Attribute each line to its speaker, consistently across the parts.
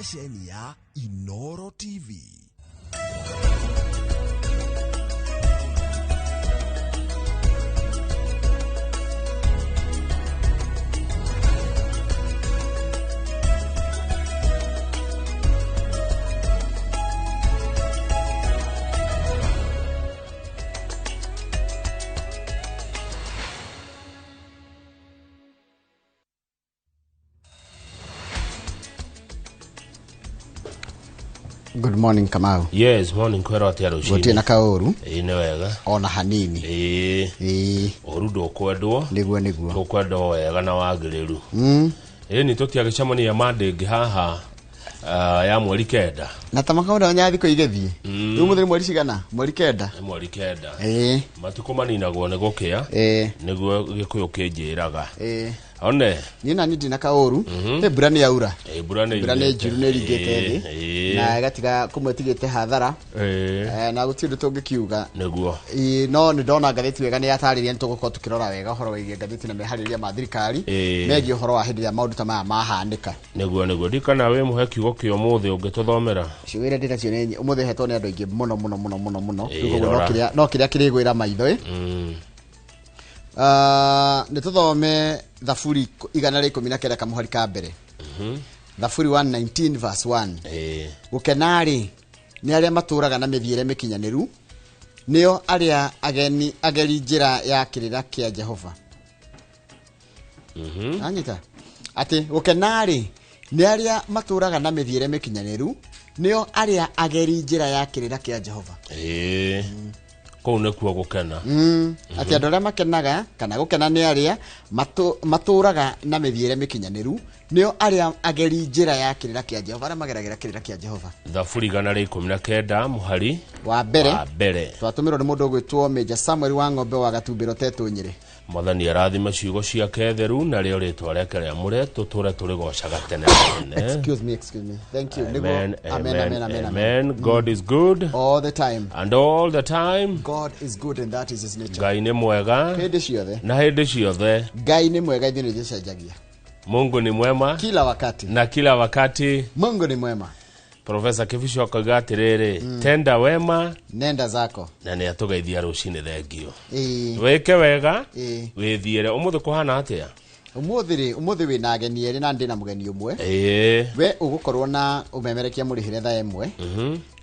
Speaker 1: Ceceni ya Inoro TV.
Speaker 2: Good morning, Kamau.
Speaker 3: Yes, morning. Kwĩrwo atĩa
Speaker 2: Gũtirĩ
Speaker 3: rũcinĩ?
Speaker 2: Na kaũru.
Speaker 3: Ĩĩ, nĩ wega.
Speaker 2: Ona hanini.
Speaker 3: Ĩĩ.
Speaker 2: Ĩĩ.
Speaker 3: Ũru ndũkwendwo.
Speaker 2: Nĩguo.
Speaker 3: Tũkwenda o wega na wagĩrĩru. Ĩĩ, nĩ tũtiagĩcemania mande ĩngĩ haha, ya 9.
Speaker 2: Na ta makaũndũ nya thikũ igĩthiĩ. Rĩu mũthĩ nĩ mweri cigana? 9.
Speaker 3: Nĩ 9.
Speaker 2: Ĩĩ.
Speaker 3: Matukũ maninagwo nĩ gũkĩa.
Speaker 2: Ĩĩ.
Speaker 3: Nĩguo gĩkũyũ kĩnjĩraga.
Speaker 2: Ĩĩ.
Speaker 3: One.
Speaker 2: Niĩ nani ndina kaũru. Ĩ, mbura nĩ yaura.
Speaker 3: Ĩĩ, mbura nĩ
Speaker 2: Mbura nĩ
Speaker 3: yurĩte.
Speaker 2: njuru, nĩ ĩringĩte thĩ.
Speaker 3: Ĩĩ.
Speaker 2: Na ĩgatiga kũmwe ĩtigĩte hathara.
Speaker 3: Ĩĩ.
Speaker 2: Na gũtirĩ ũndũ tũngĩkiuga.
Speaker 3: Nĩguo.
Speaker 2: Ĩĩ, no nĩ ndona ngathĩti wega nĩ yatarĩria, nĩ tũgũkorwo tũkĩrora wega ũhoro wĩgiĩ ngathĩti na meharĩrĩria ma thirikari megiĩ ũhoro wa hĩndĩ ĩrĩa maũndũ ta maya mahanĩka.
Speaker 3: Nĩguo. Ndikana wĩ mũhe kiugo kĩa ũmũthĩ ũngĩtũthomera.
Speaker 2: Ciugo iria ndĩnacio nĩ ũmũthĩ hetwo nĩ andũ aingĩ mũno mũno mũno mũno mũno.
Speaker 3: Ĩĩ,
Speaker 2: Rĩu koguo
Speaker 3: rora.
Speaker 2: no kĩrĩa kĩrĩgwĩra maitho ĩ. Nĩ tũthome Thaburi 119 kamũhari ka mbere. Thaburi 119 verse 1.
Speaker 3: Ĩĩ.
Speaker 2: Gũkena-rĩ nĩ arĩa matũraga na mĩthiĩre mĩkinyanĩru, nĩo arĩa ageni ageri njĩra ya kĩrĩra kĩa Jehova. Anyita atĩ gũkena-rĩ nĩ arĩa matũraga na mĩthiĩre mĩkinyanĩru, nĩo arĩa ageri njĩra ya kĩrĩra kĩa Jehova.
Speaker 3: Ĩĩ. Kũu nĩkuo gũkena.
Speaker 2: Atĩ andũ arĩa makenaga kana gũkena nĩ arĩa matũraga na mĩthiĩre mĩkinyanĩru, nĩo arĩa ageri njĩra ya kĩrĩra kĩa Jehova, arĩa mageragĩra kĩrĩra kĩa Jehova.
Speaker 3: Thaburi 119 mũhari
Speaker 2: wa mbere.
Speaker 3: Wa mbere.
Speaker 2: Twatũmĩrwo nĩ mũndũ ũgwĩtwo Major Samuel wa Ng'ombe wa Gatumbĩro Tetũ Nyĩrĩ.
Speaker 3: Mwathani arathime ciugo ciake theru na rĩo rĩtwa rĩake rĩamũre, tũtũre tũrĩgocaga tene na tene.
Speaker 2: Excuse me, excuse me. Thank you.
Speaker 3: Amen,
Speaker 2: Nĩguo-
Speaker 3: amen,
Speaker 2: amen, amen, amen.
Speaker 3: amen. God is good
Speaker 2: all the time.
Speaker 3: And all the time.
Speaker 2: God is good and that is his nature.
Speaker 3: Ngai nĩ mwega
Speaker 2: hĩndĩ ciothe.
Speaker 3: Na hĩndĩ ciothe.
Speaker 2: Ngai nĩ mwega, ithuĩ nĩ tũcenjagia.
Speaker 3: Mungu ni mwema
Speaker 2: kila wakati.
Speaker 3: Na kila wakati.
Speaker 2: Mungu ni mwema.
Speaker 3: Profesa Kibicho akoiga atĩrĩrĩ, tenda wema
Speaker 2: nenda zako,
Speaker 3: na nĩ atũgeithia rũcinĩ. Thengio.
Speaker 2: Ĩĩ.
Speaker 3: Wĩke wega,
Speaker 2: Ĩĩ.
Speaker 3: wĩthiĩre. Ũmũthĩ kũhana atĩa?
Speaker 2: Ũmũthĩ rĩ, ũmũthĩ wĩna ageni erĩ na ndĩ na mũgeni ũmwe.
Speaker 3: Ĩĩ.
Speaker 2: We ũgũkorwo na ũmemerekia mũrĩhĩre thaa 1.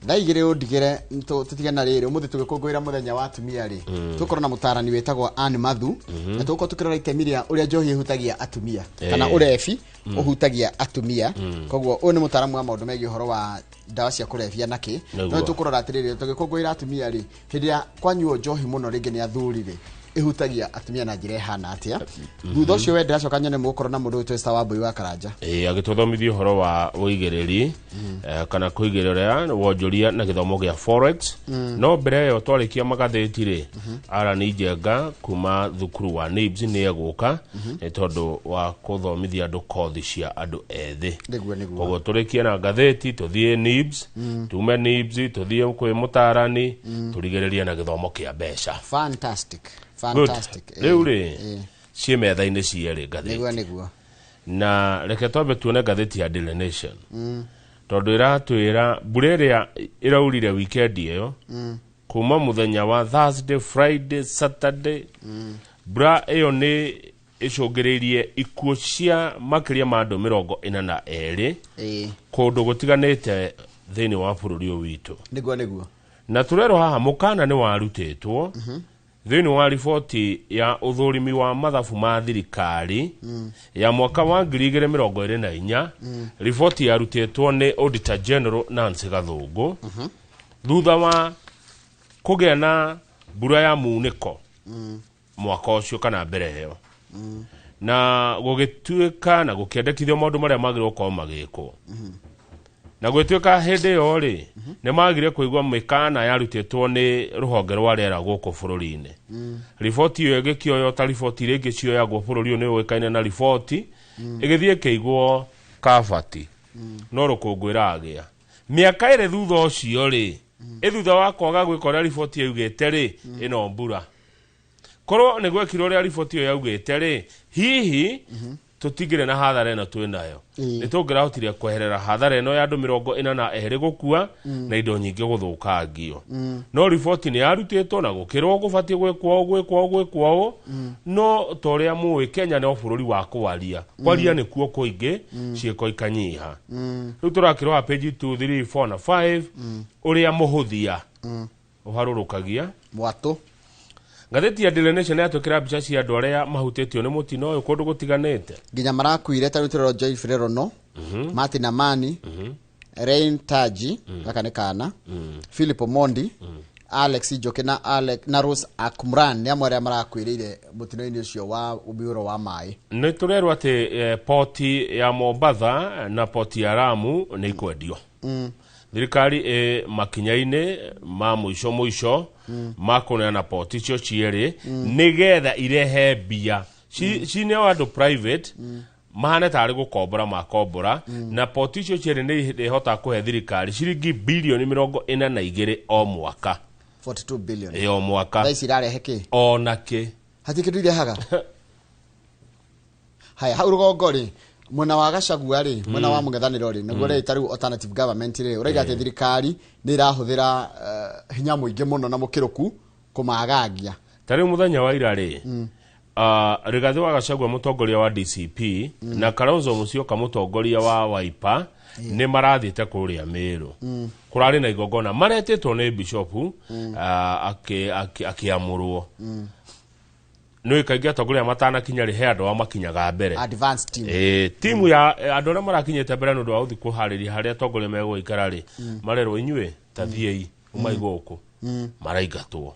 Speaker 2: Thaa 2 ũndigĩre tũtige na rĩrĩ, ũmũthĩ tũgĩkũngũĩra mũthenya wa atumia rĩ, tũkorwo na mũtarani wĩtagwo Ann Mathu, na tũgũkorwo tũkĩrora itemi rĩa ũrĩa njohi ĩhutagia atumia kana ũrebi ũhutagia atumia. Koguo ũyũ nĩ mũtaramu wa maũndũ megiĩ ũhoro wa ndawa cia kũrebia na kĩ.
Speaker 3: Nĩguo.
Speaker 2: No tũkũrora atĩrĩrĩ, tũgĩkũngũĩra atumia rĩ, hĩndĩ ĩrĩa kwanyuo njohi mũno rĩngĩ nĩ athuri rĩ, ĩhutagia atumia na njĩra ĩhana atĩa. Thutha ũcio we ndĩracoka nyone mũgũkorwo na mũndũ wĩtwo Esther Wambui wa Karanja.
Speaker 3: Ĩĩ, agĩtũthomithia ũhoro wa ũigĩrĩri, kana kũigĩrĩra wonjoria na gĩthomo gĩa forex. No mbere ĩyo twarĩkia magathĩti rĩ, Aran Njenga kuma thukuru wa NIBS nĩ egũka nĩ tondũ wa kũthomithia andũ kothi cia andũ ethĩ.
Speaker 2: Nĩguo.
Speaker 3: Koguo tũrĩkie na ngathĩti, tũthiĩ NIBS, tume NIBS tũthiĩ kwĩ mũtarani, tũrigĩrĩrie na gĩthomo kĩa mbeca.
Speaker 2: Fantastic.
Speaker 3: Good.
Speaker 2: Fantastic.
Speaker 3: Rĩu rĩ,
Speaker 2: Ĩĩ.
Speaker 3: ciĩ metha-inĩ cierĩ ngathĩti.
Speaker 2: Nĩguo.
Speaker 3: Na reke twambe tuone ngathĩti ya Daily Nation, tondũ ĩratwĩra mbura ĩrĩa ĩraurire weekend ĩyo, kuma mũthenya wa Thursday, Friday, Saturday, mbura ĩyo nĩ ĩcũngĩrĩirie ikuũ cia makĩria ma andũ 42 kũndũ gũtiganĩte thĩinĩ wa bũrũri ũyũ witũ.
Speaker 2: Nĩguo.
Speaker 3: Na tũrerwo haha mũkana nĩ warutĩtwo thĩinĩ wa riboti ya ũthũrimi wa mathabu ma thirikari ya mwaka wa 2024, riboti yarutĩtwo nĩ Auditor General Nancy Gathũngũ, thutha wa kũgĩa na mbura ya munĩko mwaka ũcio kana mbere ĩyo, na gũgĩtuĩka na gũkĩendekithio maũndũ marĩa magĩrĩirwo gũkorwo magĩkwo, na gwĩtuĩka hĩndĩ ĩyo rĩ, nĩ magire kũigua mĩkana yarutĩtwo nĩ rũhonge rwa rĩera gũkũ bũrũri-inĩ. Riboti ĩyo ĩgĩkĩoywo ta riboti iria ingĩ cioyagwo bũrũri ũyũ nĩ ũĩkaine na riboti ĩgĩthiĩ ĩkĩigwo kabati, no rũkũngũ ĩragĩa mĩaka ĩrĩ thutha ũcio rĩ, ĩ thutha wa kwaga gwĩka ũrĩa riboti ĩyo yaugĩte rĩ, ĩno mbura korwo nĩ gwekirwo ũrĩa riboti ĩyo yaugĩte rĩ, hihi. Tũtingĩrĩ na hathara ĩno twĩ nayo.
Speaker 2: Ĩĩ.
Speaker 3: Nĩ tũngĩrahotire kweherera hathara ĩno ya andũ 42 gũkua na indo nyingĩ gũthũkangio. No riboti nĩ yarutĩtwo na gũkĩrwo gũbatiĩ gwĩkwo ũũ, gwĩkwo ũũ, gwĩkwo ũũ. No ta ũrĩa mũĩ, Kenya no bũrũri wa kwaria. Kwaria nĩkuo kũingĩ, ciĩko ikanyiha. Rĩu tũrakĩrora page 2, 3, 4 na 5, ũrĩa mũhũthia ũharũrũkagia
Speaker 2: Mwatũ.
Speaker 3: Ngathĩti ya Daily Nation yatwĩkĩra mbica cia andũ arĩa mahutĩtio nĩ mũtino ũyũ kũndũ gũtiganĩte.
Speaker 2: Nginya marakuire ta rĩu tũrero Joy Rono, Martin Amani, Rain Taji, gaka nĩ kana Philip Omondi, Alex Njoki na Alex na Rose Akumran nĩ amwe arĩa marakuĩrĩire mũtino-inĩ ũcio wa mũiyũro wa maĩ.
Speaker 3: Nĩ tũrerwo atĩ poti ya Mombatha na poti ya Lamu nĩ ikwendio. Thirikari ĩ makinya-inĩ ma mũico mũico ma kũneana poti icio cierĩ nĩgetha irehe mbia. Cineo andũ private mahane tarĩ gũkombora makombora, na poti icio cierĩ nĩ ihotaga kũhe thirikari ciringi bilioni 42 o mwaka.
Speaker 2: 42 billion.
Speaker 3: Ĩ, o mwaka.
Speaker 2: Thaa ici irarehe kĩ?
Speaker 3: Ona kĩ.
Speaker 2: Hatirĩ kĩndũ irehaga. Haya, hau rũgongo rĩ, mwena wa Gachagua rĩ, mwena wa mũng'ethanĩro rĩ, nĩguo rĩ rĩu alternative government rĩ, ũraiga atĩ thirikari nĩ ĩrahũthĩra hinya mũingĩ mũno na mũkĩrũku kũmaagagia.
Speaker 3: Ta rĩu mũthenya wa ira rĩ, Rigathĩ wa Gachagua, mũtongoria wa DCP, na Kalonzo Musyoka, mũtongoria wa Wiper, nĩ marathiĩte kũrĩa Meru. Kũrarĩ na igongona maretĩtwo nĩ bishopu, akĩamũrwo. Nĩ kaingĩ atongoria matanakinya rĩ, he andũ ao makinyaga mbere.
Speaker 2: Advance team.
Speaker 3: Ĩ, timu ya andũ arĩa marakinyĩte mbere nĩ ũndũ wa gũthiĩ kũharĩria harĩa atongoria megũikara rĩ, marerwo, "Inyuĩ ta thiĩi, umai gũkũ." Maraingatwo.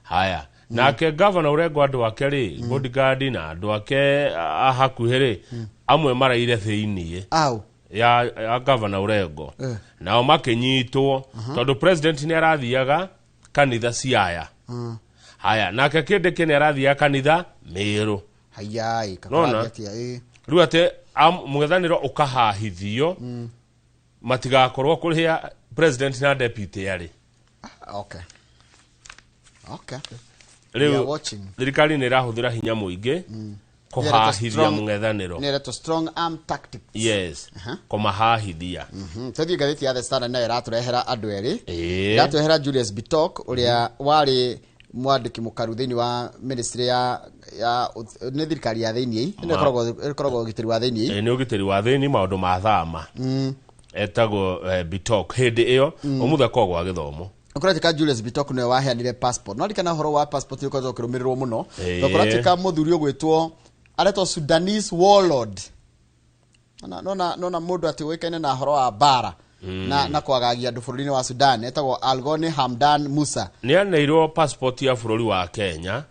Speaker 3: Haya, nake gavana ũrengo, andũ ake rĩ, bodyguard na andũ ake a hakuhĩ rĩ, amwe maraire thĩiniĩ
Speaker 2: au
Speaker 3: ya gavana Ũrengo. Nao makĩnyitwo tondũ president nĩ arathiaga kanitha Siaya. Haya, nake Kĩndĩkĩ nĩ arathiaga kanitha Mĩrũ.
Speaker 2: Hayai.
Speaker 3: Nona?
Speaker 2: Kakũrathiĩ atĩa? Ĩ.
Speaker 3: Rĩu atĩ mũng'ethanĩro ũkahahithio matigakorwo kũrĩa president na deputy arĩ.
Speaker 2: Okay, we are
Speaker 3: Rĩu
Speaker 2: watching.
Speaker 3: thirikari nĩ ĩrahũthĩra hinya mũingĩ kũhahithia mũng'ethanĩro.
Speaker 2: Nĩ ĩretwo strong arm tactics.
Speaker 3: Yes, kũmahahithia.
Speaker 2: Tũthiĩ ngathĩti ya The Standard, nayo ĩratũrehera andũ erĩ.
Speaker 3: Ĩĩ.
Speaker 2: Ĩratũrehera Julius Bitok, ũrĩa warĩ mwandĩki mũkaru thĩinĩ wa ministry ya nĩ thirikari ya thĩinĩ ĩno ĩkoragwo ũgitĩri wa thĩinĩ.
Speaker 3: Ĩ, nĩ ũgitĩri wa thĩini, maũndũ ma thama. Etagwo Bitok hĩndĩ ĩyo, ũmũthĩ akoragwo gwa gĩthomo.
Speaker 2: Ũkũratuĩka Julius Bitok nĩwe waheanire passport, no rikana ũhoro wa passport ũkoretwo ũkĩrũmĩrĩrwo mũno. Ũkũratuĩka mũthuri ũgwĩtwo aretwo Sudanese warlord. Nona mũndũ atĩ ũĩkaine na ũhoro wa mbara na kwagagia andũ bũrũri-inĩ wa Sudan, etagwo Algoni Hamdan Musa.
Speaker 3: Nĩ aneirwo passport ya bũrũri wa Kenya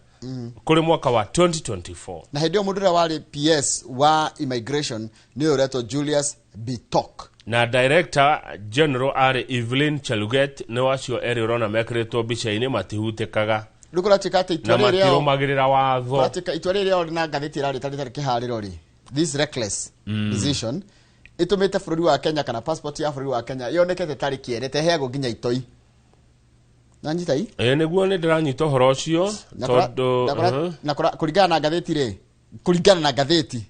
Speaker 3: kũrĩ mwaka wa 2024.
Speaker 2: Na hĩndĩ ĩyo mũndũ ũrĩa warĩ PS wa immigration nĩ ũyũ ũretwo Julius Bitok.
Speaker 3: Na director general arĩ Evelyn Cheluget. Nĩ wacio erĩ ũrona mekĩrĩtwo mbica-inĩ matihutĩkaga.
Speaker 2: Rĩu kũratuĩka atĩ
Speaker 3: Na
Speaker 2: itua rĩrĩ rĩao
Speaker 3: matirũmagĩrĩra watho.
Speaker 2: Kũratuĩka itua rĩrĩ rĩao na ngathĩti ĩrarĩ tarĩ kĩharĩro rĩ, this reckless decision ĩtũmĩte bũrũri wa Kenya kana passport ya bũrũri wa Kenya yonekete tarĩ kĩere teheagwo nginya itoi nanyita i.
Speaker 3: Ĩ, nĩguo nĩ ndĩranyita ũhoro ũcio tondũ
Speaker 2: Na kũringana na ngathĩti rĩ, kũringana na ngathĩti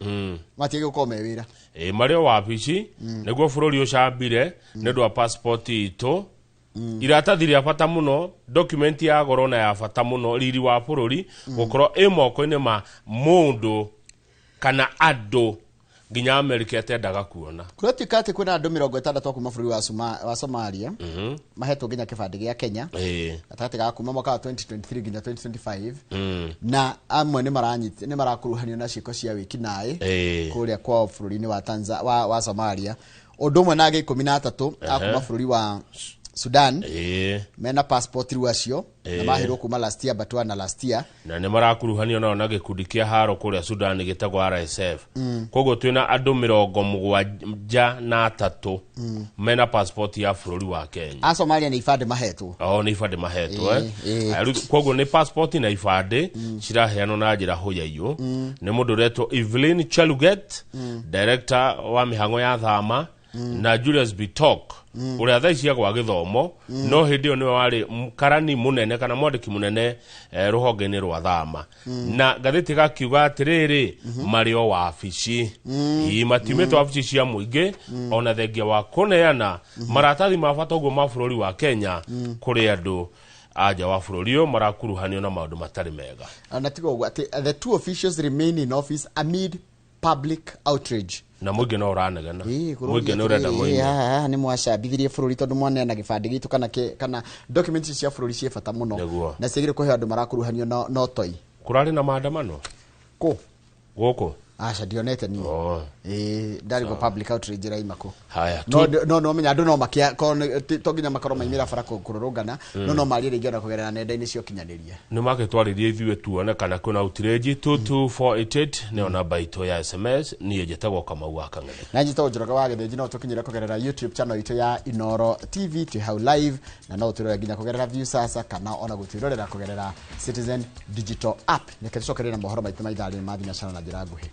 Speaker 2: matiagĩ gũkorwo me wĩra.
Speaker 3: Ĩ, marĩ o wabici nĩguo bũrũri ũcambire nĩ ũndũ wa passport itũ, iratathi rĩa bata mũno, document ya goro na ya bata mũno, riri wa bũrũri gũkorwo ĩ moko-inĩ ma mũndũ kana andũ nginya Amerika ĩtendaga kuona.
Speaker 2: Kũratuĩka atĩ kwĩna andũ 60 a kuma bũrũri wa Somalia mahetwo nginya kĩbandĩ gĩa Kenya gatagatĩ ga kuma mwaka wa 2023 nginya 2025, na amwe nĩ marakuruhanio na ciĩko cia wĩkinaĩ kũrĩa kwao bũrũri-inĩ wa Somalia, ũndũ ũmwe na angĩ 13 a kuma bũrũri wa Sudan mena passport rĩu acio na maheirwo kuma last year, but na last year.
Speaker 3: Na nĩ marakuruhanio nao na gĩkundi kĩa haro kũrĩa Sudan gĩtagwo RSF. Koguo twĩna andũ 73 mena passport ya bũrũri wa Kenya.
Speaker 2: A Somalia nĩ ibandĩ mahetwo.
Speaker 3: O nĩ ibandĩ mahetwo.
Speaker 2: Ĩĩ.
Speaker 3: Aya, rĩu koguo nĩ passport na ibandĩ ciraheanwo na njĩra hũyaiũ nĩ mũndũ ũretwo Evelyn Cheluget, director wa mĩhang'o ya thama. Na Julius Bitok ũrĩa thaa ici agwa gĩthomo, no hĩndĩ ĩyo nĩwe warĩ karani mũnene kana mwandĩki mũnene rũhonge-inĩ rwa thama. Na ngathĩti gakiuga atĩrĩrĩ, marĩ o wabici, matiumĩte wabici cia mũingĩ, ona thengia wa kũneana maratathi ma bata ũguo ma bũrũri wa Kenya kũrĩ andũ anja wa bũrũri ũyũ marakuruhanio na maũndũ matarĩ mega.
Speaker 2: Na tiga ũguo atĩ the two officials remain in office amid public outrage.
Speaker 3: Na mũingĩ no ũranegena, mũingĩ nĩ ũrenda moime.
Speaker 2: Haha nĩ mwacambithirie bũrũri tondũ mwaneana gĩbandĩ gitũ kana documents cia bũrũri ciĩ bata mũno na ciagĩrĩire kũheo andũ marakuruhanio na ũtoi.
Speaker 3: Kũrarĩ na maandamano
Speaker 2: kũ
Speaker 3: gũkũ?
Speaker 2: Aca, ndionete niĩ. Ndarigwo public outrage ĩraima kũ.
Speaker 3: Haya.
Speaker 2: No no menya andũ no makia to nginya makorwo maimĩra bara kũrũrũngana, no marie rĩngĩ ona kũgerera nenda-inĩ cia ũkinyanĩria.
Speaker 3: Nĩ magĩtwarĩrie ithuĩ tuone kana kwĩna outrage. 22488 nĩyo namba itũ ya SMS. Niĩ njĩtagwo Kamau wa Kang'ethe.
Speaker 2: Na njĩtagwo Njoroge wa Gĩthĩnji. No tũkinyĩre kũgerera YouTube channel itũ ya Inooro TV, twĩ hau live, na no ũtwĩrore nginya kũgerera Viusasa kana ona gũtwĩrorera kũgerera Citizen Digital App. Reke tũcokererie na mohoro maitũ ma ithaa rĩrĩ ma thinacara na njĩra nguhĩ.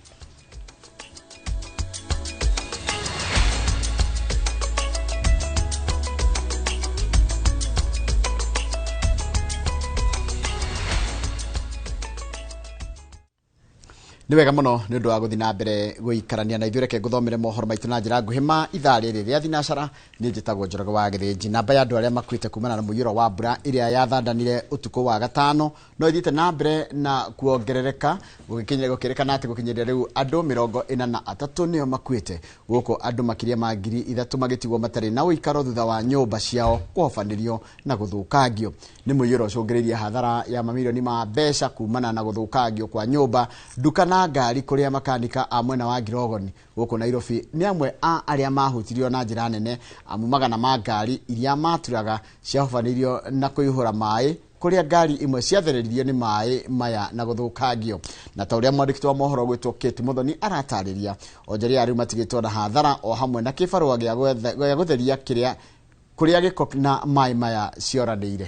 Speaker 2: Nĩ wega mũno nĩ ũndũ wa gũthiĩ na mbere gũikarania na ithuĩ. Reke ngũthomere mohoro maitũ na njĩra nguhĩ ma ithaa rĩrĩ rĩa thinacara. Niĩ njĩtagwo Njoroge wa Gĩthĩnji. Namba ya andũ arĩa makuĩte kumana na mũiyũro wa mbura ĩrĩa yathandanire ũtukũ wa gatano no ĩthiĩte na mbere na kuongerereka, gũkĩrĩkana atĩ gũkinyĩria rĩu andũ 43 nĩo makuĩte, gũkũ andũ makĩria ma 3,000 magĩtigwo matarĩ na ũikaro thutha wa nyũmba ciao kũhobanĩrio na gũthũkangio. Nĩ mũiyũro ũcũngĩrĩirie hathara ya mamirioni ma mbeca kumana na gũthũkangio kwa nyũmba, nduka na ngari, kũrĩa makanika a mwena wa Ngirogoni gũkũ Nairobi nĩ amwe a arĩa mahutirio na njĩra nene, amu magana ma ngari iria maturaga ciahobanĩirio na kũihũra maĩ, kũrĩa ngari imwe ciathereririo nĩ maĩ maya na gũthũkangio. Na ta ũrĩa mwandĩki wa mohoro gwĩtwo Kate Muthoni aratarĩria, onjoria rĩu matigĩtwo na hathara o hamwe na kĩbarũa gĩa gũtheria kĩrĩa kũrĩa gĩko na maĩ maya cioranĩire.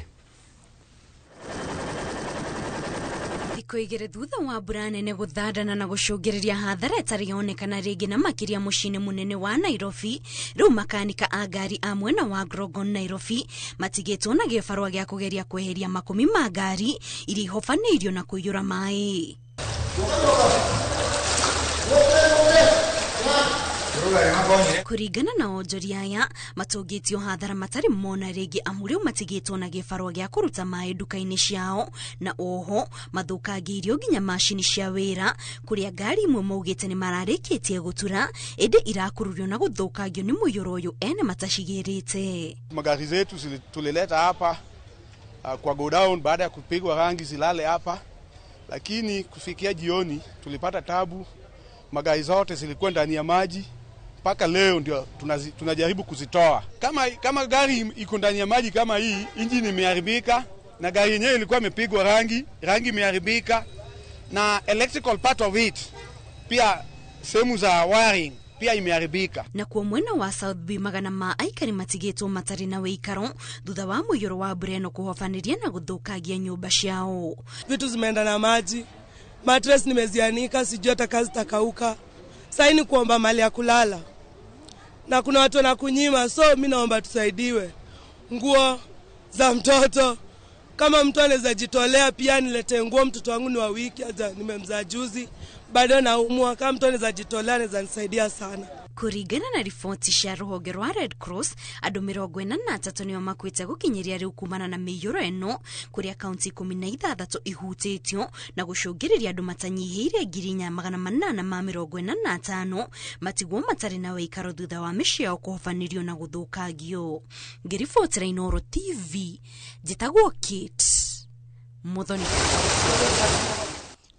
Speaker 4: Thikũ igĩrĩ thutha wa mbura nene gũthandana na gũcũngĩrĩria hathara ĩtarĩ yonekana rĩngĩ na makĩria mũciĩ-inĩ mũnene wa Nairobi, rĩu makanika a ngari a mwena wa Grogon Nairobi matigĩtwo na gĩbarũa gĩa kũgeria kweheria makũmi ma ngari iria ihobanĩirio na kũiyũra maĩ. Kũringana na onjoria aya, matũngĩtio hathara matarĩ mona rĩngĩ, amu rĩu matigĩtwo na gĩbarũa gĩa kũruta maĩ nduka-inĩ ciao, na oho mathũkangĩirio nginya macini cia wĩra, kũrĩa ngari imwe maugĩte nĩ mararĩkĩtie gũtura ĩndĩ irakururio na gũthũkangio nĩ mũiyũro ũyũ ene matacigĩrĩte.
Speaker 5: Magari zetu tulileta hapa kwa godown baada ya kupigwa rangi zilale hapa, lakini kufikia jioni tulipata tabu, magari zote zilikuwa ndani ya maji. Mpaka leo ndio tunajaribu kuzitoa. Kama gari iko ndani ya maji kama hii, injini imeharibika na gari yenyewe ilikuwa imepigwa rangi imeharibika, na electrical part of it pia sehemu za wiring pia imeharibika.
Speaker 4: Na kuo mwena wa South B magana ma aikari matigĩtwo matarĩ na wĩikaro thutha wa mũiyũro wa mbura ĩno kũhobanĩria na gũthũkangia nyũmba ciao.
Speaker 6: Vitu zimeenda na maji, mattress nimezianika, sijui hata kazi takauka. Sasa ni kuomba mali ya kulala na kuna watu wanakunyima, so mimi naomba tusaidiwe nguo za mtoto. Kama mtu anaweza jitolea pia nilete nguo, mtoto wangu ni wa wiki, aja nimemzaa juzi, bado naumwa. Kama mtu anaweza jitolea anaweza nisaidia sana.
Speaker 4: Kũringana na riboti cia rũhonge rwa Red Cross, andũ 43 nĩo makuĩte gũkinyĩria rĩu kumana na mĩiyũro ĩno, kũrĩa kaunti 16 ihutĩtio na gũcũngĩrĩria andũ matanyihĩire 4845 matigwo matarĩ na wĩikaro thutha wa mĩciĩ yao kũhobanĩrio na gũthũkangio. Ngĩribotera Inooro TV, njĩtagwo Kate Muthoni.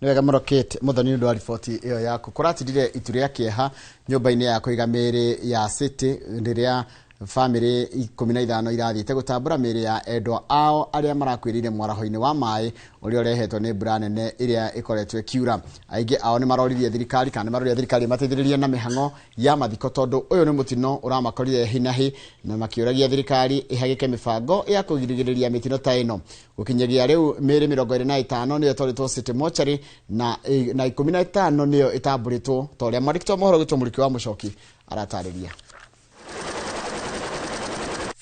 Speaker 2: Nĩ wega mũno Kate Muthoni nĩ ũndũ wa riboti ĩyo yaku. Kũratirire itu rĩa kĩeha nyũmba-inĩ ya kũiga mĩĩrĩ ya City rĩrĩa bamĩrĩ 15 irathiĩte gũtambũra mĩĩrĩ ya endwa ao arĩa marakuĩrĩire mwaraho-inĩ wa maĩ ũrĩa ũrehetwo nĩ mbura nene ĩrĩa ĩkoretwo ĩkiura. Aingĩ ao nĩ maroririe thirikari kana nĩ maroria thirikari ĩmateithĩrĩrie na mĩhang'o ya mathiko tondũ ũyũ nĩ mũtino ũramakorire hinahi, na makĩũragia thirikari ĩhagĩke mĩbango ya kũgirĩrĩria mĩtino ta ĩno. Gũkinyagia rĩu mĩĩrĩ 25 nĩyo ĩtwarĩtwo City Mortuary na 15 nĩyo ĩtambũrĩtwo ta ũrĩa mwandĩki wa mohoro gwĩtwo Mũrĩki wa Mũcoki aratarĩria.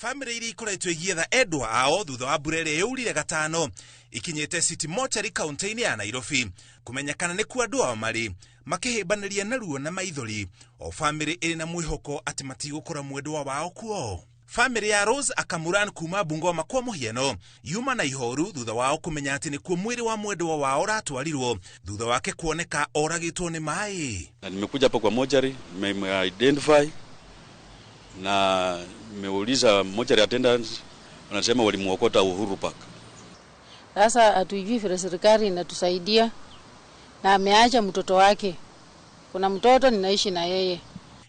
Speaker 7: Famĩlĩ iria ikoretwo igietha endwa ao thutha wa mbura ĩrĩa yaurire gatano ikinyĩte City Mortuary kaunti-inĩ ya Nairobi kũmenya kana nĩkuo andũ ao marĩ, makĩhĩmbanĩria na ruo na maithori, o famĩlĩ ĩrĩ na mwĩhoko atĩ matigũkora mwendwa wao kuo. Famĩlĩ ya Rose Akamuran kuma Bungoma kwa mũhiano yuma na ihoru thutha wao kũmenya atĩ nĩkuo mwĩrĩ wa mwendwa wao ũratwarirwo thutha wake kuoneka oragĩtwo nĩ maĩ.
Speaker 8: Na nimekuja hapa kwa mochari, nimeidentify na nimeuliza mochari attendants, wanasema walimuokota Uhuru Park.
Speaker 9: Sasa hatujui vile serikali inatusaidia, na ameacha mtoto wake. Kuna mtoto ninaishi na yeye.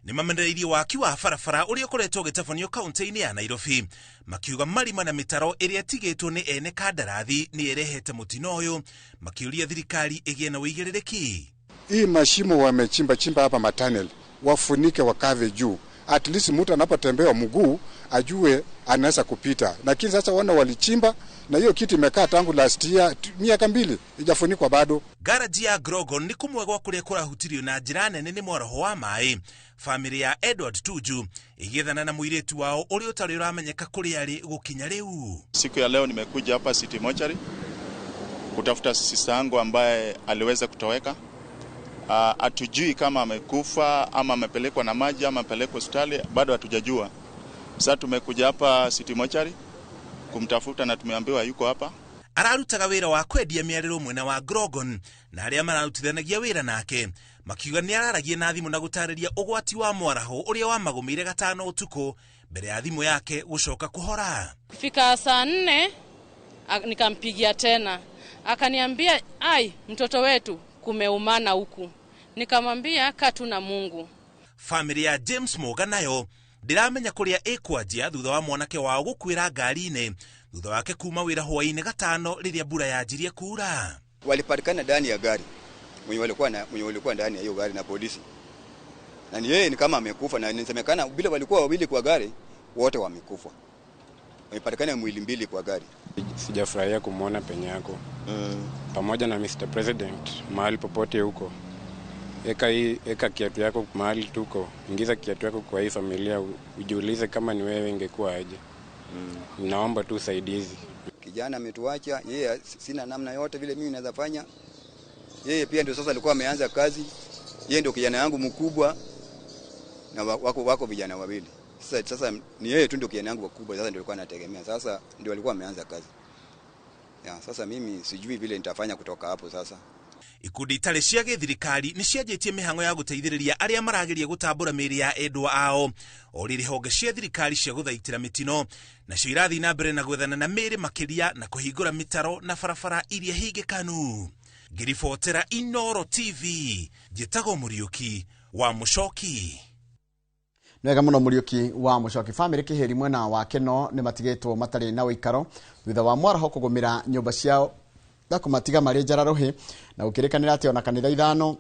Speaker 7: Nĩ mamenereirie waki wa barabara ũrĩa ũkoretwo ũgĩtabanio kaunti-inĩ ya Nairobi, makiuga marima na mĩtaro ĩrĩa ĩtigĩtwo nĩ ene kandarathi nĩ ĩrehete mũtino ũyũ, makĩũria thirikari ĩgĩe na ũigĩrĩrĩki.
Speaker 10: Hii mashimo wamechimba chimba hapa matanel, wafunike wakave juu, at least mtu anapotembea mguu ajue anaweza kupita. Lakini sasa wana walichimba na hiyo kitu imekaa tangu last year, miaka 2 ijafunikwa bado.
Speaker 7: Garaji ya Grogon nĩ kũmwe gwa kũrĩa kũrahutirio na njĩra nene nĩ mwaraho wa maĩ. Famĩlĩ ya Edward Tuju ĩgĩethana na mũirĩtu wao ũrĩa ũtarĩ ũramenyeka kũrĩa arĩ gũkinya rĩu.
Speaker 11: Siku ya leo nimekuja hapa City Mortuary kutafuta sista yangu ambaye aliweza kutoweka. Hatujui kama amekufa ama amepelekwa na maji ama amepelekwa hospitali, bado hatujajua. Sasa tumekuja hapa City Mortuary kumtafuta na tumeambiwa yuko hapa.
Speaker 7: Ararutaga wĩra wa kwendia mĩarĩro mwena wa Grogon na arĩa mararutithanagia wĩra nake makiuga nĩ araragia na thimũ na gũtarĩria ũgwati wa mwaraho ũrĩa wamagũmĩire gatano ũtukũ mbere ya thimũ yake gũcoka kũhora.
Speaker 12: Kufika saa 4 nikampigia tena, akaniambia ai, mtoto wetu kumeumana huku. Nikamwambia kaa tu na Mungu.
Speaker 7: Famĩlĩ ya James Morgan nayo ndĩramenya kũrĩa ĩkwanjia thutha wa mwanake wao gũkuĩra ngari-inĩ thutha wake kuma wĩra hwaĩ-inĩ gatano rĩrĩa mbura yanjirie kura.
Speaker 13: Walipatikana ndani ya gari, mwenye walikuwa ndani ya hiyo gari na polisi, na ni yeye ni kama amekufa, na inasemekana bila walikuwa wawili kwa gari wote wamekufa. Wamepatikana mwili 2 kwa gari.
Speaker 14: Sijafurahia kumuona penye yako pamoja na Mr. President mahali popote huko. Eka kiatu yako mahali tuko, ingiza kiatu yako kwa hii familia, ujiulize kama ni wewe ingekuwa aje. Naomba tu usaidizi.
Speaker 13: Kijana ametuacha, yeye sina namna yote vile mimi naweza fanya. Yeye pia ndio sasa alikuwa ameanza kazi. Yeye ndio kijana yangu mkubwa na wako vijana wawili. Sasa ni yeye tu ndio kijana yangu mkubwa, sasa ndio alikuwa anategemea. Sasa ndio alikuwa ameanza kazi. Ya, sasa mimi sijui vile nitafanya kutoka hapo sasa.
Speaker 7: Ikundi itarĩ cia gĩthirikari nĩ cianjĩtie mĩhang'o ya gũteithĩrĩria arĩa marageria gũtambũra mĩĩrĩ ya endwa ao. O rĩrĩ honge cia thirikari cia gũthaitĩra mĩtino nacio irathiĩ na mbere na gwethana na mĩĩrĩ makĩria na kũhingũra mĩtaro na barabara iria hingĩkanu. Ngĩribotera Inooro TV, njĩtagwo Mũriũki wa Mũcoki.
Speaker 2: Nĩwega mũno Mũriũki wa Mũcoki. Famĩlĩ Kĩhĩri mwena wa Keno nĩ matigĩtwo matarĩ na ũikaro thutha wa mwaraho kũgũmĩra nyũmba ciao na kũmatiga marĩ njara rũhĩ, na gũkĩrĩkanĩra atĩ ona kanitha 5